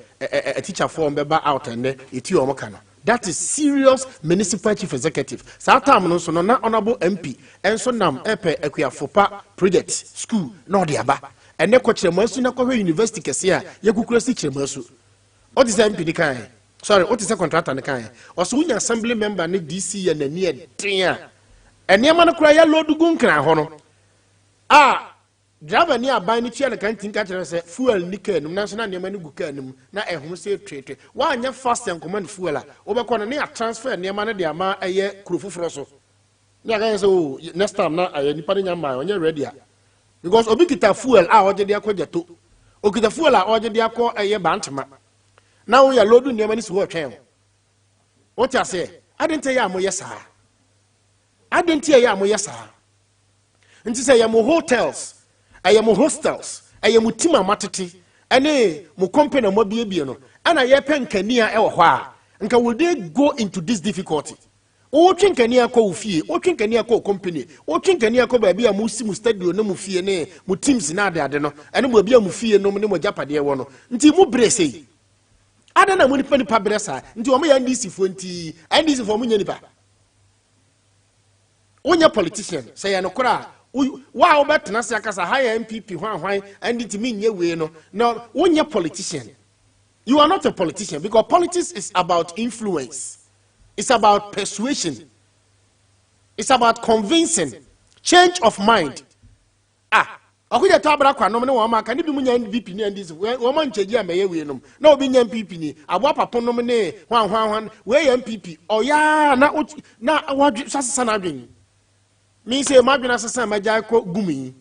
atikyafoɔ wɔn bɛba out ɛnɛ etua wɔn ka no. That is serious municipal chief executive. Saa time no nso no na honourable MP nso nam ɛpɛ akuafo pa project school na ɔde aba. Ɛnɛ kɔ Kyerɛmasu na kɔhwɛ university kɛse a yɛkukura si Kyerɛmasu. Wote sɛ MP no kaeɛ? Sorry, wote sɛ contractor no kaeɛ? Ɔsɛ wonya assembly member ne DC yɛ n'ani ɛden a, nneɛma no koraa yɛ load gu nkran hɔ no a Driver ni aban no tua no ka ntumi ka kyerɛ no sɛ fuel nni car no mu nanso na nneɛma no gu car no mu na ɛhom sɛ tweetwee. Woanyɛ fast ankɔma no fuel a, wobɛkɔ no na yɛatransfer nneɛma no de ama ɛyɛ kuro foforɔ so. Na yɛaka kyerɛ sɛ oh next time na ayɛ nipa no nya mmae ɔnyɛ ready a. Because obi kita fuel a ɔgye de akɔ Gyato, okita fuel a ɔgye de akɔ ɛyɛ Bantama na woyɛ load nneɛma no si hɔ retwɛn wo. Wote aseɛ? Adɛn nti ɛyɛ a moyɛ saa? Adɛn nti ɛyɛ a moyɛ saa? Nti sɛ ɛyɛ mo hotels, ɛyɛ mo hostels, ɛyɛ mo team a moatete, ɛne mo company a moabiebie no, ɛna yɛpɛ nkanea ɛwɔ hɔ a, nka will they go into this difficulty? Wotwe nkanea kɔ wo fie, wotwe nkanea kɔ wo company, wotwe nkanea kɔ baabi a mosi mo studio ne mo fie ne mo teams ne adeade no, ɛne baabi a mo fie nom ne mo agyapadeɛ wɔ no. Nti mo brɛ sei. Adɛn na mo nipa nipa brɛ saa? Nti wɔn yɛ NDC foɔ nti NDC foɔ mo nyɛ nipa. Wonyɛ politician sɛ yɛ nokorɛ a wo a wobɛtena ase akasa ha yɛ NPP hwan hwan NDC mi nyɛ wei no na wonyɛ politician. You are not a politician because politics is about influence. It's about persuasion. It's about convincing. Change of mind. Ah, ɔkogye tɔ abra kwanom ne wɔn aka ne bi mu nya NPP ne NDC wɔn ma nkyɛgye a mɛyɛ wei nom na obi nya NPP ni aboa papo nom ne hwan hwan hwan wei yɛ NPP ɔyaa na na wadwe sasesa n'adwen mi sɛ madwene asesa magyae kɔ gum yi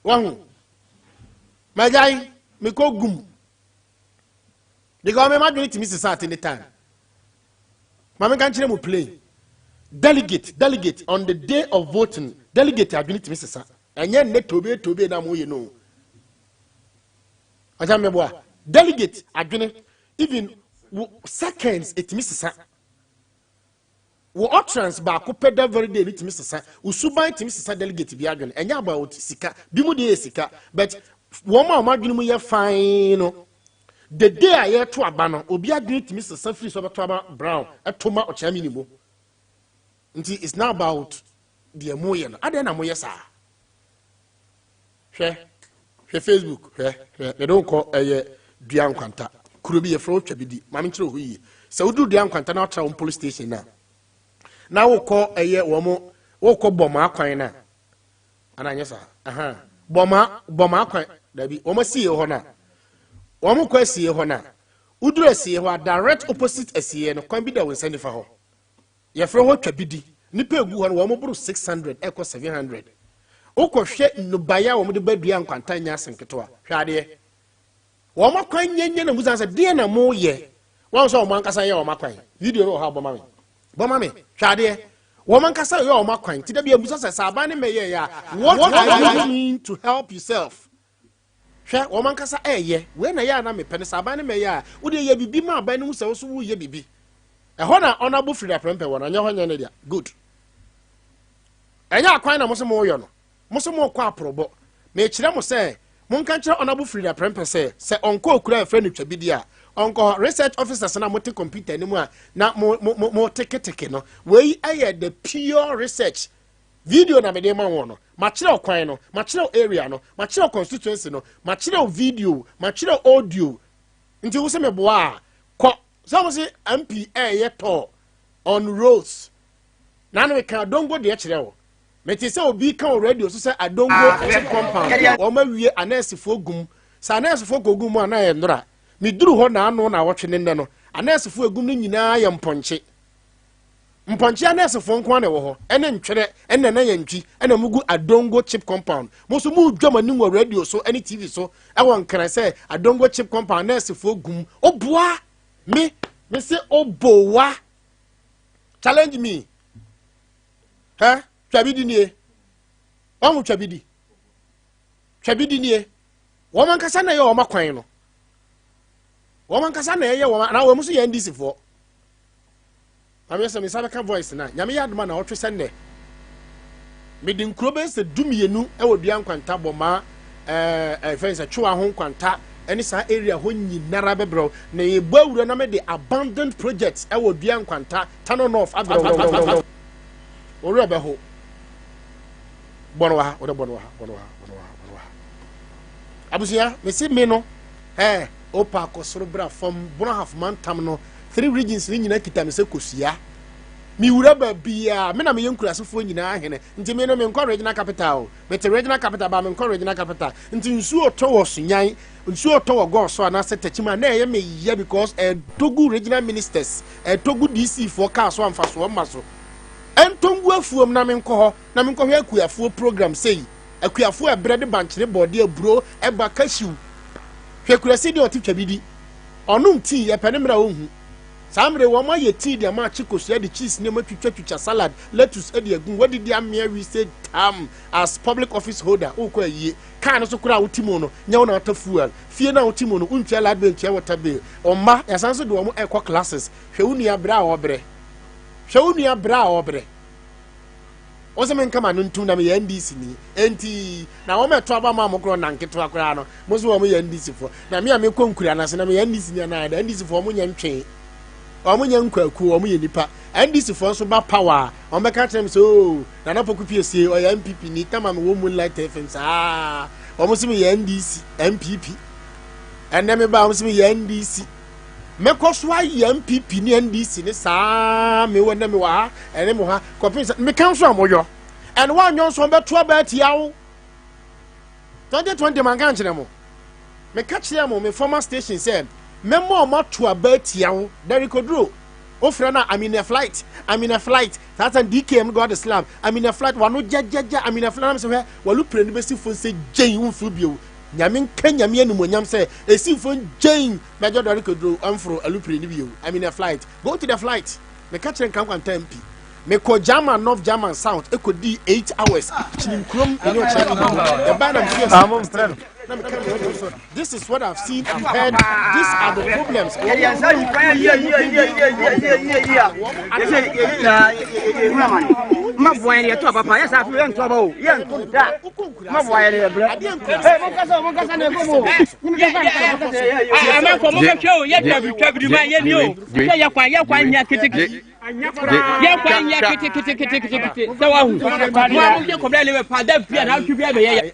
wahu magyae mekɔ gum because me madwene tumi sesa at any time. Maame nka nkyerɛ mu plain, delegate on the day of voting, delegate adwene tumi sesa. Ɛnyɛ nnɛ tobe tobe na mo yɛ no ɔkyɛ mɛboa delegate adwene even seconds etumi sesa. Wɔ utterance baako pɛ that very day ne tumi sesa osuban, tumi sesa delegate bi adwene. Ɛnyɛ about sika bi mu deɛ yɛ sika, but wɔn a wɔn adwene mu yɛ fine no, the day a yɛto aba no, obi adwene tumi sesa firi so ɔbɛto aba brown ɛto ma ɔkyɛn mi ni mu. Nti it's not about deɛ mo yɛ no. Adeɛ na mo yɛ saa. Hwɛ, hwɛ Facebook, hwɛ, hwɛ, yɛde wo kɔ. Ɛyɛ Dua Nkwanta kuro bi yɛfrɛ wo Twa bi di. Maame nkyerɛ hɔ yie sɛ woduru Dua Nkwanta na wotra wɔn police station na wokɔ ɛyɛ wɔn wokɔ Bɔmaa kwan na ana anyɛ saa aha Bɔmaa kwan dabi wɔn asie hɔ na wɔn kɔ asie hɔ na woduru asie hɔ a, direct opposite asie no, kwan bi da wɔn nsa nifa hɔ, yɛfrɛ hɔ Twa bi di. Nipa egu hɔ no, wɔn boro 600 ɛkɔ 700. Wokɔhwɛ nnubaeɛ a wɔn de ba Dua Nkwanta nyɛ asɛm ketewa. Hwɛ adeɛ, wɔn akwan nyɛnyɛ na musa sɛ deɛ na mo yɛ wɔn sɛ wɔn ankasa yɛ wɔn akwan. Video no wɔ hɔ a, bɔma me, bɔma me. Hwɛ adeɛ, wɔn ankasa yɛ wɔn akwan ti dɛbi ebusa sɛ saaban ne mɛyɛ yɛ a, what are you doing to help yourself? Hwɛ, wɔn ankasa ɛɛyɛ wei na yɛ a na mepɛ no saaban ne mɛyɛ a, wode yɛ bibi ma aban no mu sɛ woso woyɛ bibi ɛhɔ na ɔnabo firi aprɛmpɛ wɔ no anyɛ hɔ nyɛ ne dea. Good, ɛnyɛ akwan na mo sɛ moyɔ no, mo sɛ mokɔ aporɔbɔ. Mekyerɛ mo sɛ monka nkyerɛ ɔnabo firi aprɛmpɛ sɛ ɔnkɔ okura a ɛfrɛ no Twabidi a, ɔnkɔ hɔ. Research officers na mote computer anim a na mo mo mo mo teketeke no, wei ɛyɛ the pure research video na mede ma wɔn no. Makyerɛw kwan no, makyerɛw area no, makyerɛw constituency no, makyerɛw video, makyerɛw audio. Nti wo sɛ meboa a, kɔ sɛ wo sɛ MP ɛyɛ tɔ on roads na no meka Adongo deɛ kyerɛ wo. Mete sɛ obi ka wɔ radio so sɛ Adongo chip compound wɔn awie, anɛɛsefoɔ gum sɛ anɛɛsefoɔ kɔ gum mu a na yɛ nnora. Meduru hɔ naano na awɔtwe ne nnɛ no, anɛɛsefoɔ egum no nyinaa yɛ mpɔnkye mpɔnkye. Anɛɛsefoɔ nko ara na ɛwɔ hɔ, ɛne ntwerɛ ɛne nana yɛntwi ɛna mugu Adongo chip compound. Mo nso mo dwa mo anim wɔ radio so ɛne TV so ɛwɔ Nkran sɛ Adongo chip compound anɛɛsefoɔ gum. Oboa me se oboa, challenge me. Hɛ, twa bi di nie, wɔn mo twa bi di, twa bi di nie. Wɔn ankasa na ɛyɛ wɔn akwan no, wɔn ankasa na ɛyɛ wɔn anaa wɔn nso yɛ NDC foɔ. Maame sɛ mesa bɛka voice na Nyame yɛ adoma na ɔtwe sɛ nnɛ mede nkuro bɛyɛ sɛ 12 ɛwɔ Dua Nkwanta, Bɔmaa, ɛɛ ɛfɛn sɛ Twewa ho Nkwanta ɛne saa area hɔ nyinara bɛbrɛw na yɛbɔ awura na mede abandoned projects ɛwɔ Dua Nkwanta, Tano North abrɛw. Wɔwerɛ bɛho. Bɔ no wɔ ha, wɔde bɔ no wɔ ha, bɔ no wɔ ha, bɔ no wɔ ha, bɔ no wɔ ha. Abusua, mesi me no ɛɛ opa akɔ soro bra fam. Bono Ahafo mantam no, three regions ne nyinaa kita me sɛ kosua. Mewura baabiaa, me na meyɛ nkurasefoɔ nyinaa hene. Nti me no menkɔ regional capital o. Mete regional capital ba menkɔ regional capital. Nti nsuo tɔ wɔ Sunyan, nsuo tɔ wɔ Gɔɔso anaasɛ Takyima na ɛyɛ me ya because ɛtɔ gu regional ministers, ɛtɔ gu DC foɔ kaa so amfasoɔ mma so. Ɛntɔ ngu afuom na menkɔ hɔ na menkɔhwɛ akuafoɔ program sei. Akuafoɔ ɛbrɛ de bankyere, bɔɔde, aburo, ɛba cashew. Hwɛ kurasi deɛ ɔte twa bi di. Ɔnom tii, yɛpɛ ne mmerɛ a ɔnhu. Saa mmerɛ wɔn ayɛ tii de ama akye kosua de cheese nneɛma twitwatwitwa salad, lettuce de agu. Wadidi amea wi sɛ tam as public office holder. Wokɔ ayie. Kaa no so koraa a wote mu no, nyɛ wo na wotɔ fuel. Fie no a wote mu no, wontua light bill, ntua water bill. Ɔmma, yɛasan nso de wɔn ɛkɔ classes. Hwɛ wo nua brɛ a ɔbrɛ. Hwɛ wo nua brɛ a ɔbrɛ. Wo se menka m'ano ntom na meyɛ NDC ni. Enti, na wɔn a ɛto aba maa mo korɔ nna nketewa koraa no, mo se wɔn yɛ NDC foɔ. Na me a mekɔ nkura no ase na meyɛ NDC ni anaa? NDC foɔ wɔn nyɛ ntwee. Wɔn nyɛ nkwakuo, wɔn yɛ nipa. NDC foɔ nso ba power a, wɔn bɛka akyerɛ me sɛ, oh, Nana Poku Piesie, ɔyɛ NPP ni, tama mewɔ Moonlight FM saa. Wɔn se meyɛ NDC, NPP. Ɛnnɛ me ba, wɔn se meyɛ NDC. Mɛkɔ so ayɛ NPP ne NDC ne saa mewɔ nnɛ mewɔ ha ɛne mo ha kɔpem sɛ meka nso a moyɔ ɛne woanyɔ nso ɔbɛto aba atia wo 2020 manka nkyerɛ mo meka kyerɛ mo me former station sɛ mɛma ɔmo ato aba atia wo Derek Oduro wofrɛ no I'm in a flight I'm in a flight saa sɛ DKM God Islam I'm in a flight wano gyɛgyɛgyɛ I'm in a flight na mesɛ hwɛ walu pere no bɛsi fo sɛ gyɛn womfiri bio Nyame nka Nyame animuonyam sɛ esifo ngyen mɛjɔ dɔre koduro ɛnforo alupre no bio I'm in a flight go to the flight meka kyerɛ nka nkwanta MP mekɔ German North German South ɛkɔdii 8 hours kyini nkurom mene ɔkyerɛ me mu ɛbaa na mfie sɛ na meka me so this is what I've seen and heard these are the problems ma boa yɛn yɛto aba pa yɛ saa afei yɛnto aba o yɛnto da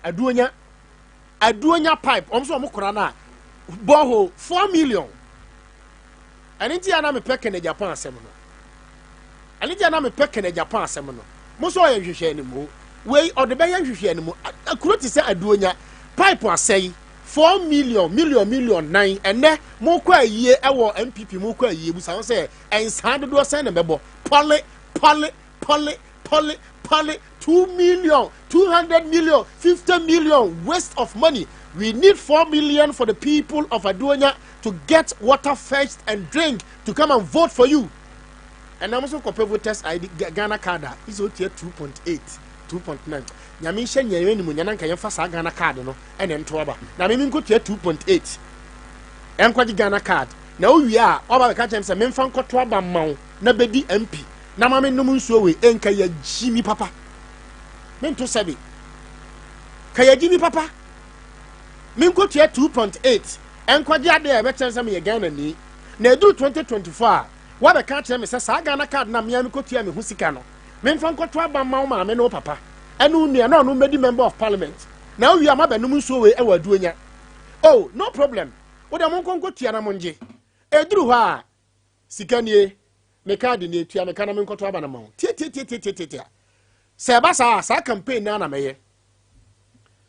Aduonya aduonya pipe wɔn nso wɔn kora no a borehole 4 million. Ɛne nti a na mepɛ Kennedy Agyapong asɛm no. Ɛne nti a na mepɛ Kennedy Agyapong asɛm no. Mo nso ɔyɛ nhwehwɛ animu. Wei ɔde bɛyɛ nhwehwɛ animu. Kuro te sɛ Aduonya pipe asɛe 4 million million million nan. Ɛnɛ mokɔ ayie ɛwɔ NPP mokɔ ayie busa ho sɛ nsaa dodoɔ sɛn na bɛbɔ pɔle pɔle pɔle pɔle pɔle 2 million, 200 million, 50 million, waste of money. We need 4 million for the people of Aduonya to get water fetched and drink to come and vote for you. Ɛnam nso kɔpɛ voters ID, Ghana card a isɛ otua 2.8, 2.9. Nyame nhyɛ nyɛ anim nyɛ na nka yɛmfa saa Ghana card no ɛna nto aba na meme nkɔtua 2.8 ɛnkɔgye Ghana card na wowie a waba bɛka kyerɛ me sɛ memfa nkɔto aba mma wo na bɛdi MP na ma menom nsuo wei. Ɛnka yɛgyi mi papa mento sɛbe ka yɛgyi mi papa menkɔtua 2.8 ɛnkɔgye adeɛ a ɛbɛkyerɛ sɛ meyɛ Ghana ni na ɛduru 2024 a wabɛka kyerɛ me sɛ saa Ghana card na mmea mekɔtua me ho sika no memfa nkɔto aba mma wo maame ne wo papa ɛne wo nua na ɔno mmɛdi member of parliament na wowie a mabɛnom nsuo wei ɛwɔ Aduonya. Oh, no problem, wode mo nkɔ nkɔtua na mongye. Ɛduru hɔ a sika nie, me card nie, tua me ka na menkɔto aba no ma wo. Tiatiatiatiatiatia, sɛ ɛba saa a saa campaign naa na mɛyɛ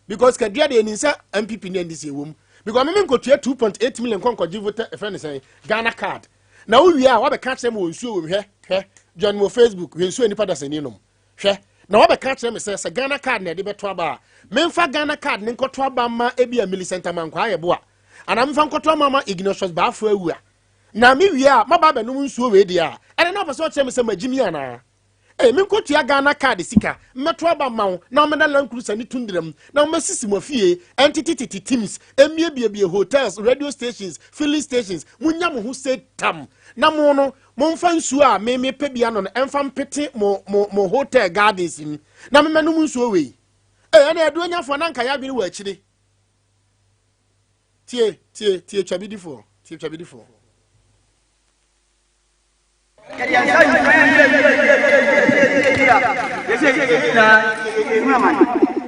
because kadua deɛ ɛnim sɛ NPP ne NDC ɛwɔ mu because meme nkɔtua 2.8 million kɔ nkɔgye voter ɛfrɛ ne sɛn Ghana card na wowie a wabɛka kyerɛ me wɔ nsuo wɔ mu. Hwɛ, hwɛ, join me wɔ Facebook, hwɛ nsuo nipa dasani nom. Hwɛ na wabɛka kyerɛ me sɛ Ghana card na ɛde bɛto aba a memfa Ghana card ne nkɔto aba ma ebi a Millicent Amankwaa yɛ boa anaa memfa nkɔto ama ma Ignatius Baafo awu a na mewie a maba abɛnom nsuo wei deɛ a ɛne na ɔpɛ sɛ ɔkyerɛ me sɛ magyi mi anaa. Ee, menkɔtua Ghana card sika mmɛto aba ma wo na wɔmmɛda Land Cruiser ne Tundra mu na wɔmmɛsisi mo afie ɛntetetete teams ɛmmiebiebie hotels, radio stations, filling stations. Monya mo ho se tam na mo no momfa nsuo a me mepɛ bi ano no ɛmfa mpete mo hotel gardens mu na memɛnom nsuo wei. Ee, ɛne Aduonyafoɔ na nka yɛadwene wɔ akyire. Tie, tie, tie, twabidifoɔ, tie, twabidifoɔ.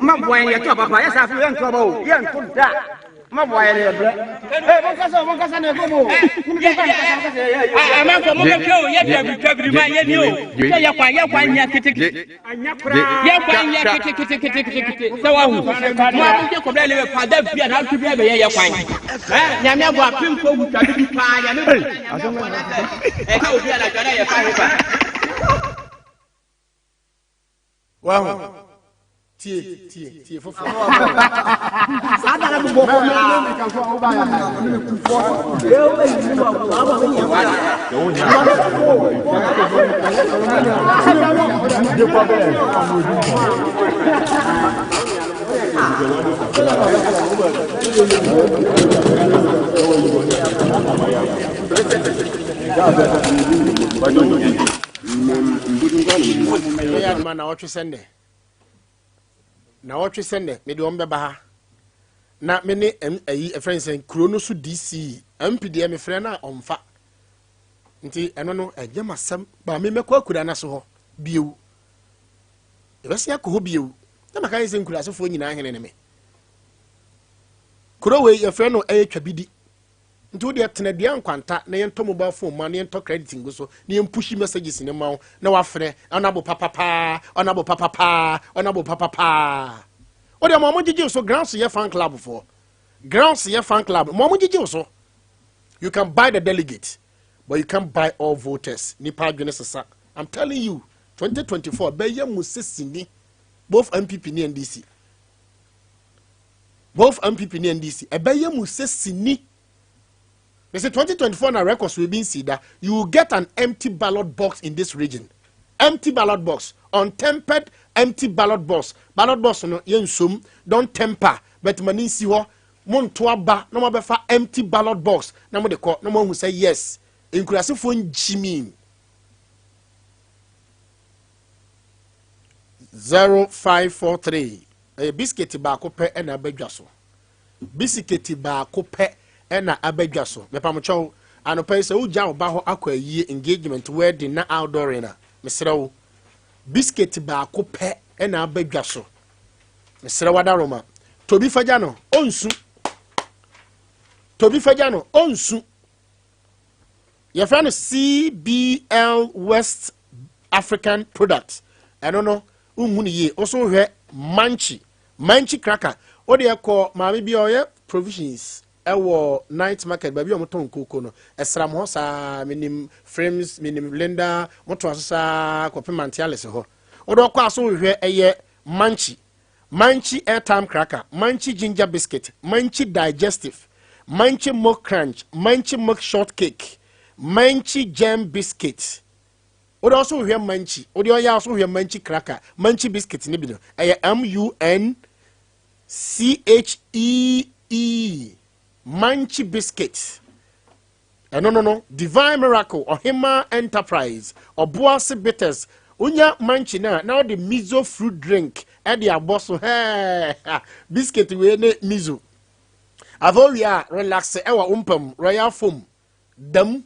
Ma boa yɛn yɛto aba pa yɛ saa afei yɛnto aba o yɛnto da ma boa yɛn yɛ brɛ ee monkasa o monkasa na ɛkɔ mu o amanfo mo bɛhwɛ o yɛ twabiri twabiri ma yɛ ni o sɛ yɛ kwan yɛ kwan nyɛ ketekete yɛ kwan nyɛ keteketekete sɛ wahu mo a mo kɔbla ne bɛ pa da bia na atwi bia bɛyɛ yɛ kwan ɛ Nyame abɔ apem kɔ wu twa bi paa Nyame bɔ Nyame abɔ na sɛ ɛka obi a na dwa na yɛ fa hefa. Wahu, tie, tie, tie foforɔ. Saa da na bobɔ hɔ na ne ka so a woba yɛ ha ne me kufoɔ e wo bɛ yi wa wo ma me nya. Ɛyɛ adoma na ɔtwe sɛ nnɛ. Nawɔtwe sɛ nnɛ mede wɔn bɛba ha na me ne M ayi ɛfrɛ no sɛn kuro no so DC MP deɛ mefrɛ no a ɔmfa nti ɛno no ɛnyɛ m'asɛm ba me mɛkɔ akura no ase hɔ bio yɛbɛsi akɔ hɔ bio na maka yɛ sɛ nkurasefoɔ nyinaa hene ne me kuro wei yɛfrɛ no ɛyɛ twabidi Nti wo deɛ tena dua nkwanta na yɛntɔ mobile phone ma na yɛntɔ credit ngu so na yɛn pushi messages ne ma wo na wafrɛ ɔnabo papa paa ɔnabo papa paa ɔnabo papa paa. Wo deɛ ma ɔmo gyegye so grounds yɛ fan club foɔ grounds yɛ fan club ma ɔmo gyegye so. You can buy the delegate but you can't buy all voters. Nipa adwene sesa. I'm telling you 2024 bɛyɛ mu sesini both NPP ne NDC. Both NPP ne NDC ɛbɛyɛ mu sɛ sini. They say 2024 na records will be nsi da. You will get an empty ballot box in this region. Empty ballot box, untempered empty ballot box. Ballot box no yɛ nsom, don't temper, but ma ne nsi hɔ. Mo nto aba na mo abɛfa empty ballot box na mo de kɔ na mo ahu sɛ yes, nkurasefoɔ ngyimi. 0543 Ɛyɛ bisiketi baako pɛ na aba dwa so. Bisiketi baako pɛ na aba dwa so. Mepamokyɛw, anɔpa yi sɛ wogya wo ba hɔ akɔ ayie, engagement, wedding na outdooring a, mesrɛ wo, bisiketi baako pɛ na aba dwa so. Mesrɛ wo adaroma, tɔ bi fa gya no, ɔnsu. Tɔ bi fa gya no, ɔnsu. Yɛfrɛ no CBL West African product. Ɛno no, wonhu no yie. Wo so wohwɛ manchi, manchi cracker. Wo deɛ kɔ maame bi a ɔyɛ provisions ɛwɔ night market baabi a wɔtɔn nkooko no. Ɛsram hɔ saa, menim Frames, menim Linda, motoa so saa kɔpem Auntie Alice hɔ. Wo deɛ ɔkɔ a so wohwɛ ɛyɛ manchi. Munchie Airtime Cracker, Munchie Ginger Biscuit, Munchie Digestive, Munchie Milk Crunch, Munchie Milk Shortcake, Munchie Jam Biscuit. Wode ɔso wohwɛ Munchie, wode ɔyɛ ɔso wohwɛ Munchie Cracker, Munchie Biscuit ne bi no, ɛyɛ M U N C H E E, Munchie Biscuit. Ɛno no no, Divine Miracle, Ɔhemmaa Enterprise, Ɔboase Bitters, wonya mankye no a na wode miso fruit drink de abɔ so hɛɛ biscuit wei ne miso. Afei wowie a relax ɛwɔ wo mpa mu, Royal Foam da mu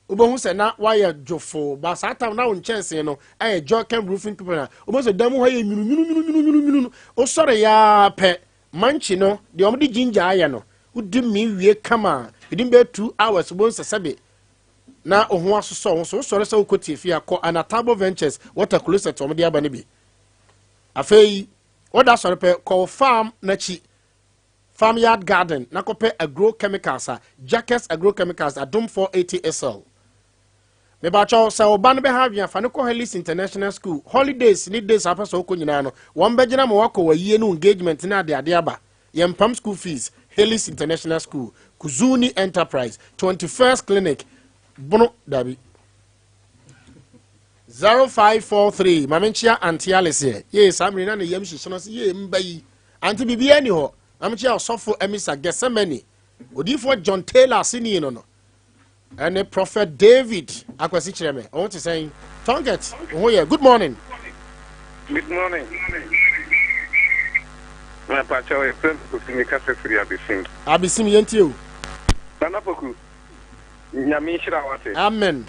wobɛhu sɛ na wayɛ dwofo ba saa tam na wo nkyɛnsee no ɛyɛ Jokem roofing paper na wobɛhu sɛ da mu hɔ yɛ nwununwununwununwunu wosɔre yaa pɛ Mankye no, deɛ wɔde ginger ayɛ no, wodi mee wie kama a, within bɛyɛ 2 hours wobɛhu sɛ sɛbe na wo ho asosɔ wo so. Wosɔre sɛ wokɔ tiafi a, kɔ Anatabo Ventures water closet wɔde aba no bi. Afei, woda sɔre pɛ, kɔ wo farm n'akyi, farm yard garden, na kɔpɛ agro chemicals a, Jackets Agro Chemicals, Adom 480 SL. Mebakyɛw, sɛ wo ba no bɛha adwene a, fa no kɔ Herley's International School. Holidays ne days a wopɛ sɛ wokɔ nyinaa no, wɔn bɛgyina ma woakɔ w'ayie ne wo engagement ne adeade aba. Yɛmpam school fees. Herley's International School, Kuzuni Enterprise, 21st Clinic, Bono, dabi. 0543 Ma menkyea Auntie Alice ɛ. Yee, saa mmere na ne yam hyehye no sɛ yee mba yi. Auntie biribiara ni hɔ. Ma menkyea Ɔsɔfo Emisa Gethsemane, Odiyifoɔ John Taylor aseni no no. Ɛne Prophet David Akwasi kyerɛ me. Ɔho te sɛn? Tonket, wo ho yɛ? Good morning. Good morning. Na pakyɛw yɛfrɛ me Kofi me kasa firi Abesim. Abesim yɛntie o. Nana Poku, Nyame nhyira wo ate. Amen.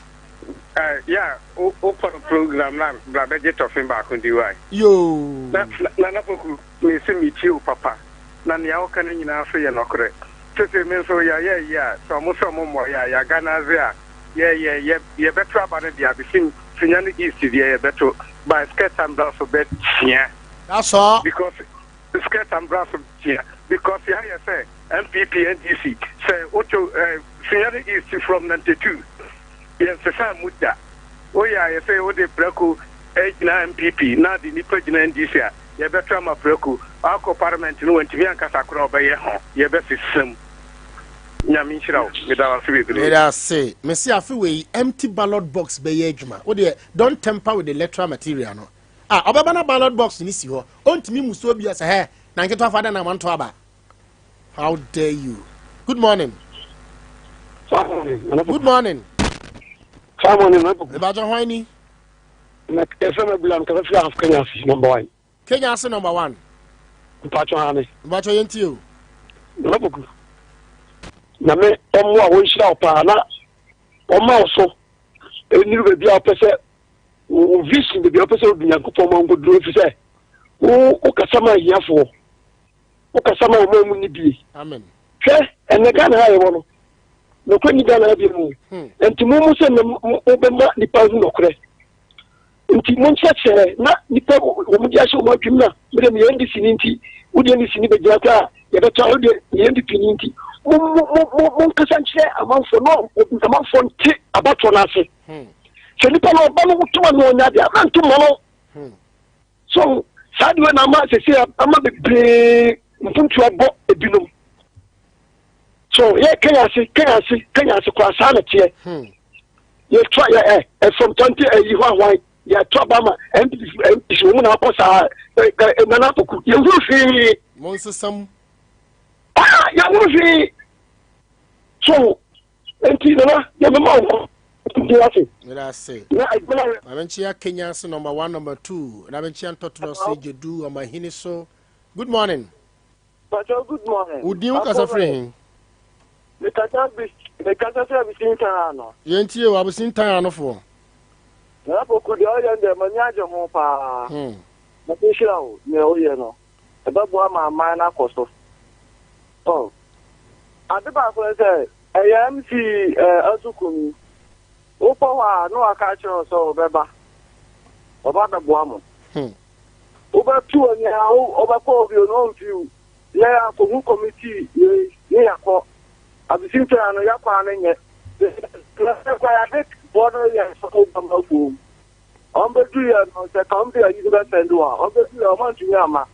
Eh, ya, wo pɔn program na bra bɛgye tɔfe baako di wae. Yoo. Na, Nana Poku. Mese metie wo papa, na nea woka no nyinaa nso yɛ nɔkorɛ. Sesei me nso yɛayɛ ayi a, sɛ ɔmo sɛ ɔmo mmɔ yɛ a, yɛaganase a, yɛyɛ, yɛ, yɛbɛto aba no deɛ abesim, Sunyani East deɛ yɛbɛto, but skirt ambra so bɛtea. That's all. Because skirt ambra so bɛtea, because yɛayɛ sɛ NPP, NDC, sɛ woto eh, Sunyani East from 92, yɛnsesaa mu da. Woyɛ a yɛsɛ wode prako gyina NPP na de nipa gyina NDC a, Yɛbɛto ama prako akɔ parliament no wantumi ankasa koraa ɔbɛyɛ ho yɛbɛsesa mu Nyame nhyira wo meda wo ase bebree. Meda ase. Mese afe wei empty ballot box bɛyɛ adwuma. Wo deɛ don't temper with the electoral material no. Ah, ɔbɛba na ballot box no si hɔ. Ɔntumi mmusu obi sɛ hɛ na nketewa fa dɛn na wanto aba. How dare you. Good morning. Good morning. Mebakyɛ hwan ni? Na yɛfrɛ me Abdullah mekasa firi Ahafo Kenya ase number one. Kenya ase number one. Mpatsɔ ane. Mpatsɔ yɛn tie o. Nana Poku, Nyame ɔmmoa wo nhyira wo paa na ɔma wo so ɛnuru baabi a wopɛ sɛ wo vision baabi a wopɛ sɛ wodu Nyankopɔn ma nkɔduru ɛfiri sɛ wo wokasa ma ahiafoɔ wokasa ma wɔn a wɔn nni bie. Amen. Hwɛ ɛnɛ Ghana ha yɛwɔ no nokorɛ ni Ghana ha bi mu hmm. nti mo mo sɛ mobɛma nipa hu nokorɛ Nti monkyerɛkyerɛ na nipa wɔn de ahyɛ wɔn adwene na mede meyɛ NDC ni nti wode NDC ni bɛgyina koraa a yɛbɛtɔ a wode meyɛ NPP ni nti mo mo mo mo monkasa nkyerɛ amanfoɔ na amanfoɔ nte abatoɔ no ase hmm. sɛ nipa no ɔba no wotoma no ɔnya deɛ ama nto ma no hmm. so saa deɛ na ama sese ama bebree mpuntuo abɔ ebinom so yɛ kɛnyɛ ase kɛnyɛ ase kɛnyɛ ase koraa saa na teɛ hmm. yɛtɔ yɛ ɛ ɛfam tɔnte ɛyi hɔ ahwan yɛtɔ aba ma npp npp wɔn na akɔ saa ɛ ɛ nana akoko yɛhuru hwee. mo nsesam. aa yɛhuru hwee so nti nana yɛ mɛma wɔn nti ase. meda ase. Na adwuma. Maame nkyia Kenya ase number one number two na menkyia ntɔtorɔ se gyedu ɔmahini so good morning. Pacho good morning. Wo din wo kasa firi he? Me kasa bi me kasa firi Abusintan ano. Yɛn tie o Abusintan anofoɔ. Nana Poku deɛ ɔyɛ no deɛ m'ani agye ho paa. Hmm. Nyame nhyira wo nea woyɛ no. Ɛbɛboa ma aman no akɔ so. Oh. Ade baako ne sɛ ɛyɛ MC eh, Asukumi. Wokɔ hɔ a na waka akyerɛ wo sɛ ɔbɛba. Ɔba bɛboa mo. Hmm. Wobɛto w'ani a wobɛkɔ hɔ bio no ɔmfi wo. Yɛ akɔhu kɔmitii wei ne yɛakɔ. Abisi nkyɛn no yɛkɔ a no nyɛ. Yɛkɔ yɛade boɔ no yɛ sɔfo bama afuom. Ɔmbɛdu yɛ no sɛ ka ɔmde ayi no bɛsɛnde wɔn a ɔmbɛdu yɛ ɔma ntumi amma.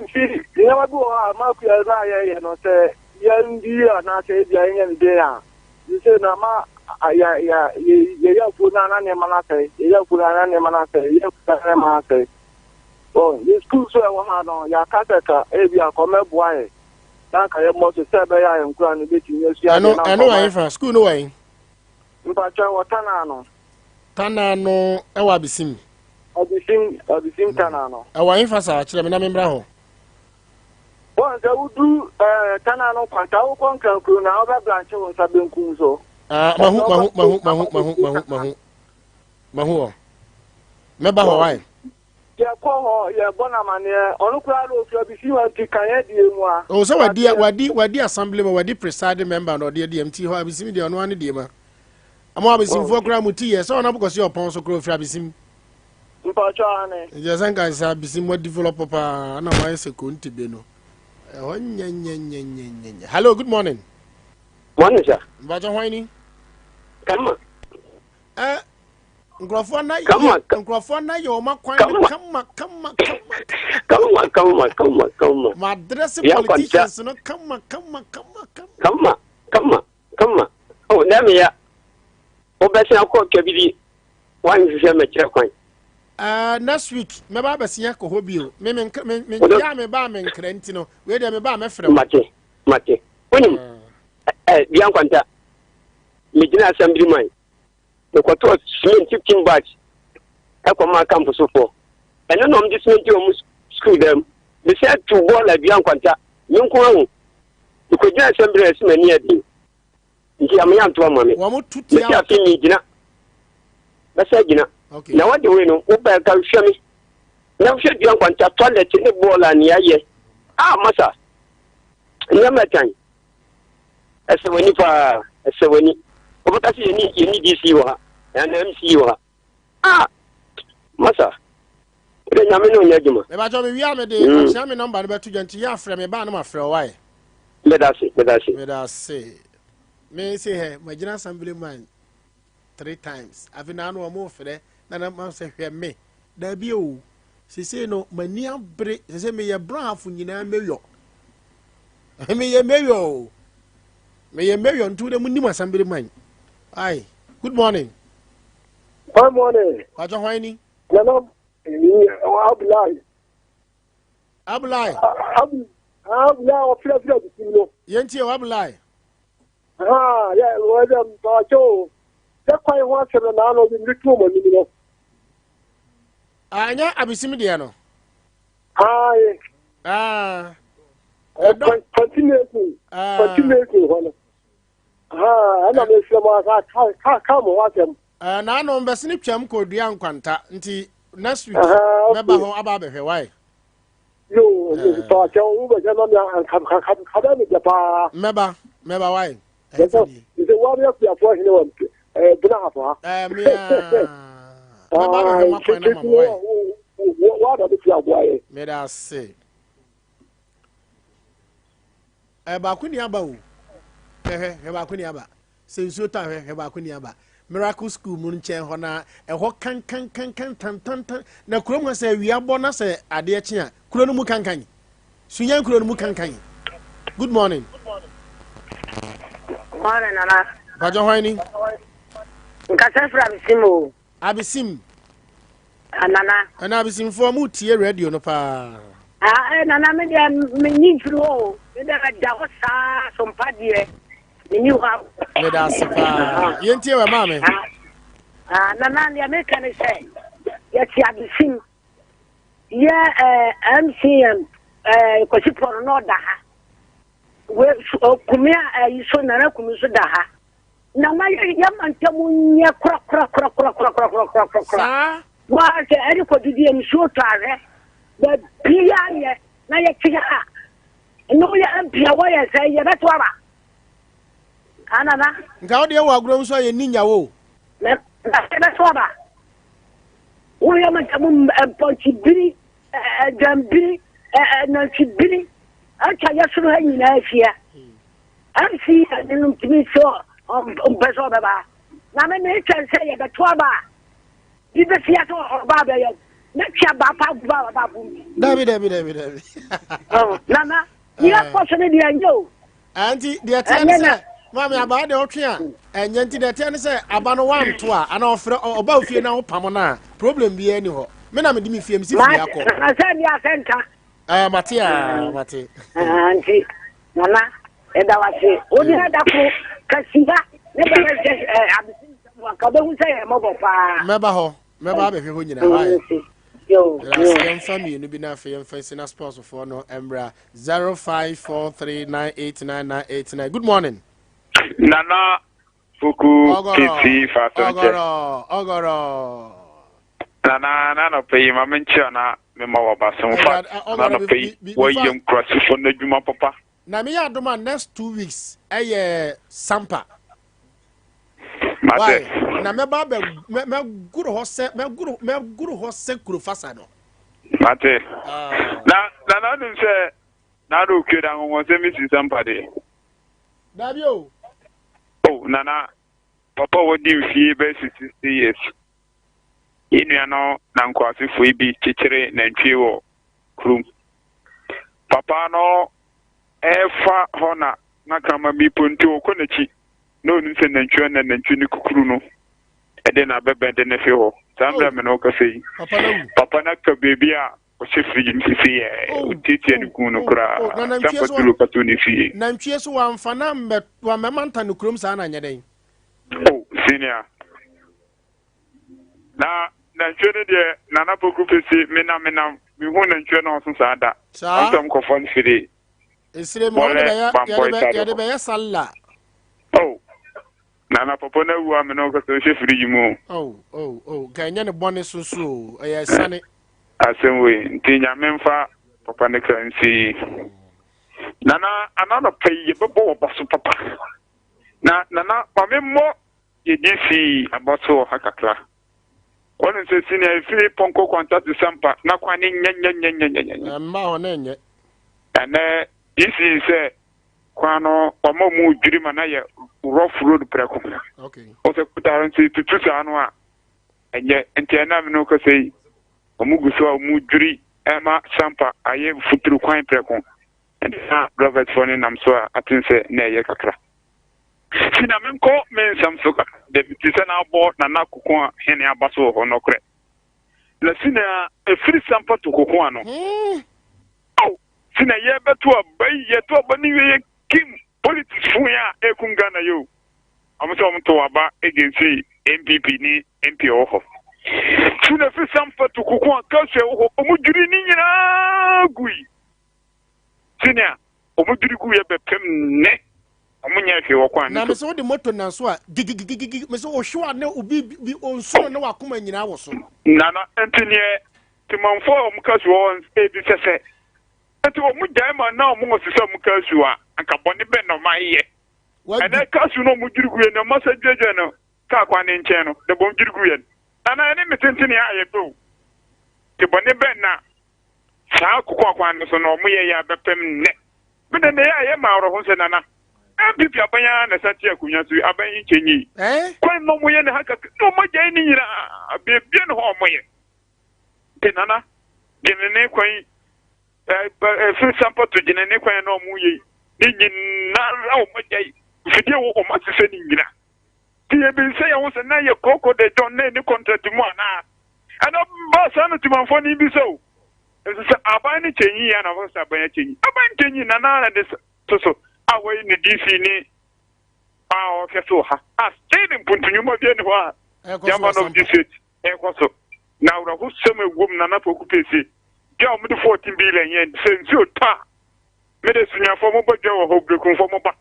Nti nneɛma bi wɔ hɔ a makua no a yɛyɛ no sɛ yɛndi anaasɛ ebi a yɛnyɛ no den a Seesei no ama yɛyɛ afuo no a na nneɛma no asɛe, yɛyɛ afuo no a na nneɛma no asɛe, yɛyɛ afuo no a na nneɛma no asɛe. Wɔn yɛ sukuu nso a ɛwɔ ha no, yɛaka sɛ ka ebi a kɔmɛboa yɛ na anka yɛmmɔ so sɛ ɛbɛyɛ a yɛn nkura no bɛtumi asua Ɛno adeɛ na ɛno wɔ nkɔma. hefa? Sukuu no wɔ he? Mpakyɛ wɔ Tana no. Tana no ɛwɔ Abisim. Abisim Abisim Tana no. Ɛwɔ hefa saa? Kyerɛ me na memmra hɔ. Wɔn sɛ wodu ɛɛ eh, Tana no kwanta wokɔ Nkrankuro na wobɛbranche wo nsa benkum so. Ah, mahu mahu mahu mahu mahu mahu mahu mahu hɔ. Mɛba hɔ wae. Yɛkɔ hɔ yɛbɔ no amaneɛ ɔno koraa no ofiri abisi hɔ nti kan adie mu a. O sɛ wadi wadi wadi assembly ma wadi presiding member na ɔde adi MT hɔ abisim deɛ ɔno ano deɛ ma. Ɔmo abisimfoɔ koraa mo ti yɛ sɛ ɔno abokɔsi ɔpɔn so koraa ofiri abisim. Mpatsɔ aane. Nti ɛsɛ nka sɛ abisim mo develop paa na mo ayɛ sɛ konti be no. Ɛhɔ nyɛ nyɛ nyɛ nyɛ nyɛ nyɛ. Hello, good morning. Morning sir. Mpatsɔ hwan ni? Kama. Ɛ nkurɔfoɔ na yɛ nkurɔfoɔ na yɛ wɔn akwan no kama kama kama. Kama kama kama kama. Ma address politicians no kama kama kama kama. Kama kama kama. Oh, na me ya. Wobɛsen akɔ kabidi Woanhwehwɛ me kyerɛ kwan. Uh, next week mɛba abɛsen akɔ hɔ bio me me me me yɛ a meba a menkra nti no wei deɛ meba a mɛfrɛ wo. Mate mate wonim ah. ɛ eh, bia nkwanta megyina assembly man mekɔtɔɔ cement 15 bags ɛkɔmaa camp sofoɔ ɛno na ɔmde cement wɔ mu school dam mesɛ tu bɔɔla dua nkwanta me nko ahu mekɔgyina assembly ɛsɛ m'ani aden nti amenya nto ama me wɔn tu tia mesi afe mi gyina bɛsɛ gyina okay. na wɔde wei no wobɛn ka hwɛ me na hwɛ dua nkwanta toilet ne bɔɔl a nea ayɛ a masa nneɛma ɛtan ɛsɛ w'ani paa ɛsɛ w'ani wobɛka sɛ yɛni yɛni dc wɔ ha ɛna mc wɔ ha ah masa wode nyame ne ɔnyɛ adwuma mebakyɛ me wia mede mm. akyea me nɔmba no bɛto dwa nti yɛ afrɛ me baa no mafrɛ wo wae medase medase medase me se hɛ magyina assembly man three times afei na ano ɔmo frɛ na na ma sɛ hwɛ me daabi o sese no m'ani abere sese meyɛ brahafo nyinaa meyɔ meyɛ meyɔ o meyɛ meyɔ nti wode mo nim assembly man ai good morning Good morning. Pàtó hwan ni? Nana Abdullahi. Abdullahi. Abdullahi ɔfirafira bisim no. Yɛn ti o Abdullahi. Ha yɛ wɔdɛ mpàtó sɛ kwan ho asɛm na naanọ bi mmiri tu wɔn anim no. Anyɛ abisim deɛ no. Ayi. Ah. Ɛdɔ. Continuation. Ah. Continuation hɔ no. Ɛna mesrɛ mo asa ka ka mo ho asɛm. Ɛɛ naano mbɛsene twam kɔ dua nkwanta nti next week mɛba hɔ aba abɛhwɛ wae. Yo, paakyɛw wo bɛhwɛ ma me anka ka ka bɛ me dɛ paa. Mɛba mɛba wae. Sɛ sɛ wɔn yɛ kuafoɔ hene wɔ ɛɛ bena ha fo ha. Ɛɛ mea. Mɛba abɛhwɛ mo akwan na ma mo wae. Wɔn na bɛtua aboa yɛ. Meda ase. Ɛ baako ni aba o. Hwɛ hwɛ hwɛ baako ni aba. Sɛ nsuo tɔ a hwɛ hwɛ baako ni aba. Miracle school mu nkyɛn hɔ na ɛhɔ kankankankan tantantan na kurom ha sɛ awia bɔ na sɛ adeɛ kye a kuro no mu kankan. Sunyan kuro no mu kankan. Good morning. Morning nana. Bàjọ́ hwan ni? Nkasa fira abisim o. Abisim. Ah, nana. Ɛna abisimfoɔ mu tie radio no paa. Ah, eh, nana me deɛ menyi mfiri hɔ o. Me deɛ meda hɔ saa so mpa deɛ menyi hɔ a. Meda ase paa. Yɛntie wɛ maame. Ah, ah, nana deɛ meka ne sɛ yɛte abisim yɛ eh, MCM eh, Kwasi Pɔno na ɔda ha. We, so, Kumi a ɛyi eh, so nana Kumi so da ha. Na ma yɛ yɛ mantam nyɛ korakorakorakorakorakorakorakora. Saa. Waa sɛ ɛde kɔ didi nsuo tɔ ahwɛ baabiara nyɛ na yɛte ha na woyɛ mpia wɔyɛ sɛ yɛbɛto aba anana. Nka wo deɛ wɔ agorɔ nso a yɛnni nyawo o. Na yɛbɛto aba woyɛ mantam mpɔnkyebiri dwambiri nantwibiri atwa yɛ soro ha nyinaa ahyia. MC ade no ntumi sɛ ɔmpɛ sɛ ɔbɛba na me metwɛn sɛ yɛbɛto aba a bi bɛsi ase ɔba abɛyɛ mɛtwe aba pa agu ba aba abom bi. Dabi dabi dabi dabi. Nana deɛ kɔ so no deɛ ɛnyɛ o. Nti deɛ teɛ ne sɛ maame abaa deɛ ɔtwe a ɛnyɛ nti deɛ teɛ ne sɛ aba no wanto a ana ɔfrɛ ɔba ofie na wopam no a problem biara ni hɔ me na mede me fie mesi fie akɔ. Sɛ deɛ asɛnka. Ah, mate a mate. Nti Nana, yɛda wo ase. Wo ne da koro kasi ha ne bɛyɛ sɛ abesi nsɛm a, ka wobɛhu sɛ yɛ mmɔbɔ paa. Mɛba hɔ, mɛba abɛhwɛ hɔ nyinaa. Why? Yo, yo. Yɛmfa mmienu bi na afei yɛmfa nsi na sportsfoɔ no mmra 0543989989. Good morning. Nana Fuku Kesi Fasonkyɛ. Ɔgɔrɔ, ɔgɔrɔ. Nana n'anɔpɛ yi ma menkyerɛ na mema waba so. In fact, n'anɔpɛ yi wɔyɛ nkurasefo no adwuma papa. Na meyɛ adom a next 2 weeks ɛyɛ Sampa. Mate. Why? Na mɛba abɛ mɛgoro hɔ sɛ mɛgoro mɛgoro hɔ sɛ kuro fasa no. Mate. Ah. Na nana nim sɛ na ado okue da anwonwonsɛm bi si Sampa deɛ. Dabi o. Oh nana papa a wadi mfie bɛyɛ 60 years. Yɛn nua no na nkoasefo yi bi kyekyere nantwie wɔ kurom. Papa no ɛrefa hɔ na na kraman bi po nti ɔkɔ n'akyi na onim sɛ nantwie na nantwie no kukuru no ɛde na abɛbɛn de ne fi hɔ. Saa mmerɛ me no ɔkasa yi. Papa no aka baabi a ɔhyɛ firigye mu sisi yɛ ɔtiatia ne kun no koraa sɛ mpaturo kato ne fie. Nantwie so wamfa na mbɛ wammɛma nta no kurom saa na nyɛ dɛn? Oh, senior. Na nantwie no deɛ Nana Poku Pese menam menam mehu nantwie no ɔso saa da. Saa. Ɔsɛm kɔfɔ no firi. Esire mu ɔde bɛyɛ yɛde bɛyɛ salla. Oh. Nana papa no awu a me ne ɔkasa ɔhyɛ firigye mu. Oh oh oh nka ɛnyɛ ne bɔne so so o ɛyɛ ɛsane. Asɛm wei nti Nyame mfa papa ne kra nsi yi. Nana ananɔpɛ yi yɛbɛbɔ wɔ ba so papa. Na nana ma me mmɔ yɛ DC aba so wɔ ha kakra. Wɔnim sɛ senior ɛfiri Pɔnkɔ Kwanta to Sampa na kwan ne nyɛnyɛnyɛnyɛnyɛnyɛ. Mma hɔ na ɛnyɛ. Ɛnɛ DC sɛ kwan no wɔma mu dwiri ma na yɛ rough road prɛko. Okay. Wɔsɛ kuta nti tutu saa no a ɛnyɛ nti ɛna me no kasa yi wɔn gu so a wɔn dwiri ɛma Sampa ayɛ futuru kwan prɛko. Ɛnti na drivers foɔ no nam so a aten sɛ na ɛyɛ kakra. Si na menkɔ me nsɛm so kakra. Dabi te sɛ na abɔ Nana Koko a hene aba so wɔ hɔ nɔkorɛ. Na si na ɛfiri Sampa to Koko ano. Oh, si na yɛbɛto aba yi, yɛto aba no wie yɛ kim politics fo yi a ɛkum Ghana yi o. Wɔn sɛ wɔn to aba against NPP ne MP ɛwɔ hɔ. Si na ɛfiri Sampa to Koko a kasu ɛwɔ hɔ, wɔn dwiri ne nyinaa gui. Senior, wɔn dwiri gu yɛ bɛpem nnɛ. Wɔn nyɛ hwee wɔ kwan Na no me so. sɛ wode moto nam so a gigigigigi me sɛ ohwew a ne obi bi onsoro ne wakoma nyinaa wɔ so. Nana, nti neɛ temanfoɔ a wɔn ka su wɔ hɔ ebi sɛ sɛ nti wɔn gyae ma na wɔn sesa wɔn ka su a anka bɔne bɛn na wɔn ayɛ. Ɛnɛ ka su no wɔn dwiri gu yɛ na wɔn asa dwadwa no kaa kwan ne nkyɛn no na wɔn dwiri gu yɛ no. Nana ɛne me tenten a yɛ pɛ o. Nti bɔne bɛn na saa kokoa kwan no so na wɔn yɛ yɛ abɛpem nnɛ. Me de ne yɛ a ɛyɛ ma awerɛho sɛ Nana NPP aban ara na ɛsan te akonnwa so yi, aban yi nkyɛ nyi. Kwan na wɔyɛ ne ha kakra na wɔagyae ne nyinaa, beebia ne hɔ a wɔyɛ. Nti Nana, gyene ne kwan yi, ɛfiri Sampa to gyene ne kwan na wɔyɛ yi, ne nyinara wɔagyae, mfidie wɔ wɔn asesɛ ne nyina. Nti yɛbisa yɛn ho sɛ na yɛ kooko de dɔn na ɛni contract mu anaa? Ɛna ba saa na timanfoɔ no bisa o. Nso sɛ aban no kyɛnyi a na wɔsɛ sɛ aban akyɛnyi. Aban nkyɛnyi na na de to so a wɔyi ne DC ne a ɔhwɛ so wɔ ha. A still mpuntu nnwuma bi ani hɔ a Chairman of district ɛkɔ so. Na awerɛhosɛm ɛwom na na poku pese. Dwa a wɔde 14 billion yɛn sɛ nsuo tɔ a mede sunyafoɔ mobɔ dwa wɔ hɔ berekumfoɔ moba.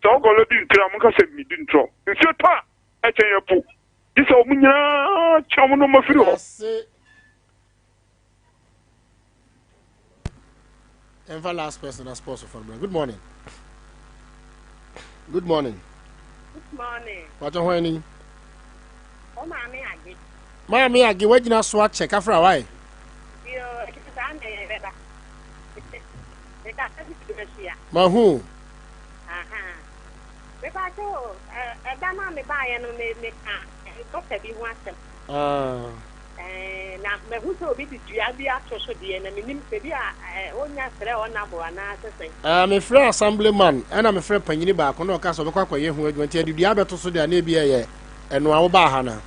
Sɛ wokɔ lɔ di ntorɔ a monka sɛ medi ntorɔ. Nsuo tɔ a ɛkyɛn apu. Gye sɛ wɔn nyinaa kyɛn wɔn nneɛma firi hɔ. Ɛnfa last person na sports for me. Good morning. Good morning. Good morning. Wàtò hɔn ni. O maame age. Maame age wagyina so akyɛ kafra wae. Yo, ɛkyɛ saa na yɛ bɛba. Meka sɛ bi bɛhyia. Mahu. Aha. Mepa kyɛw, ɛda no a mebaeɛ no me meka dɔkta bi ho asɛm. Ah. Ɛɛ, na mahu sɛ obi de dua bi ato so deɛ, na menim sɛ bi a ɔnya srɛ ɔnabo anaa sɛ sɛn. Ah, mefrɛ assemblyman ɛna mefrɛ panyini baako na ɔka sɛ ɔbɛkɔ akɔyɛ ho adwuma nti ɛde dua abɛto so deɛ na ebi ɛyɛ ɛno a wobaa ha na.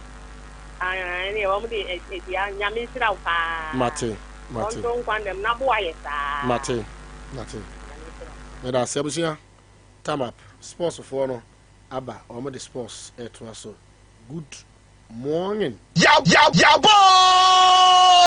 Ah, ɛne wɔn de dua nyame nhyira wo paa. Mate, mate. Ɔnto nkwa ndɛm na boa yɛ saa. Mate, mate. Meda ase abusua. Time up. Sports foɔ no aba wɔn de sports ɛtoa so. Good morning. Yaboo!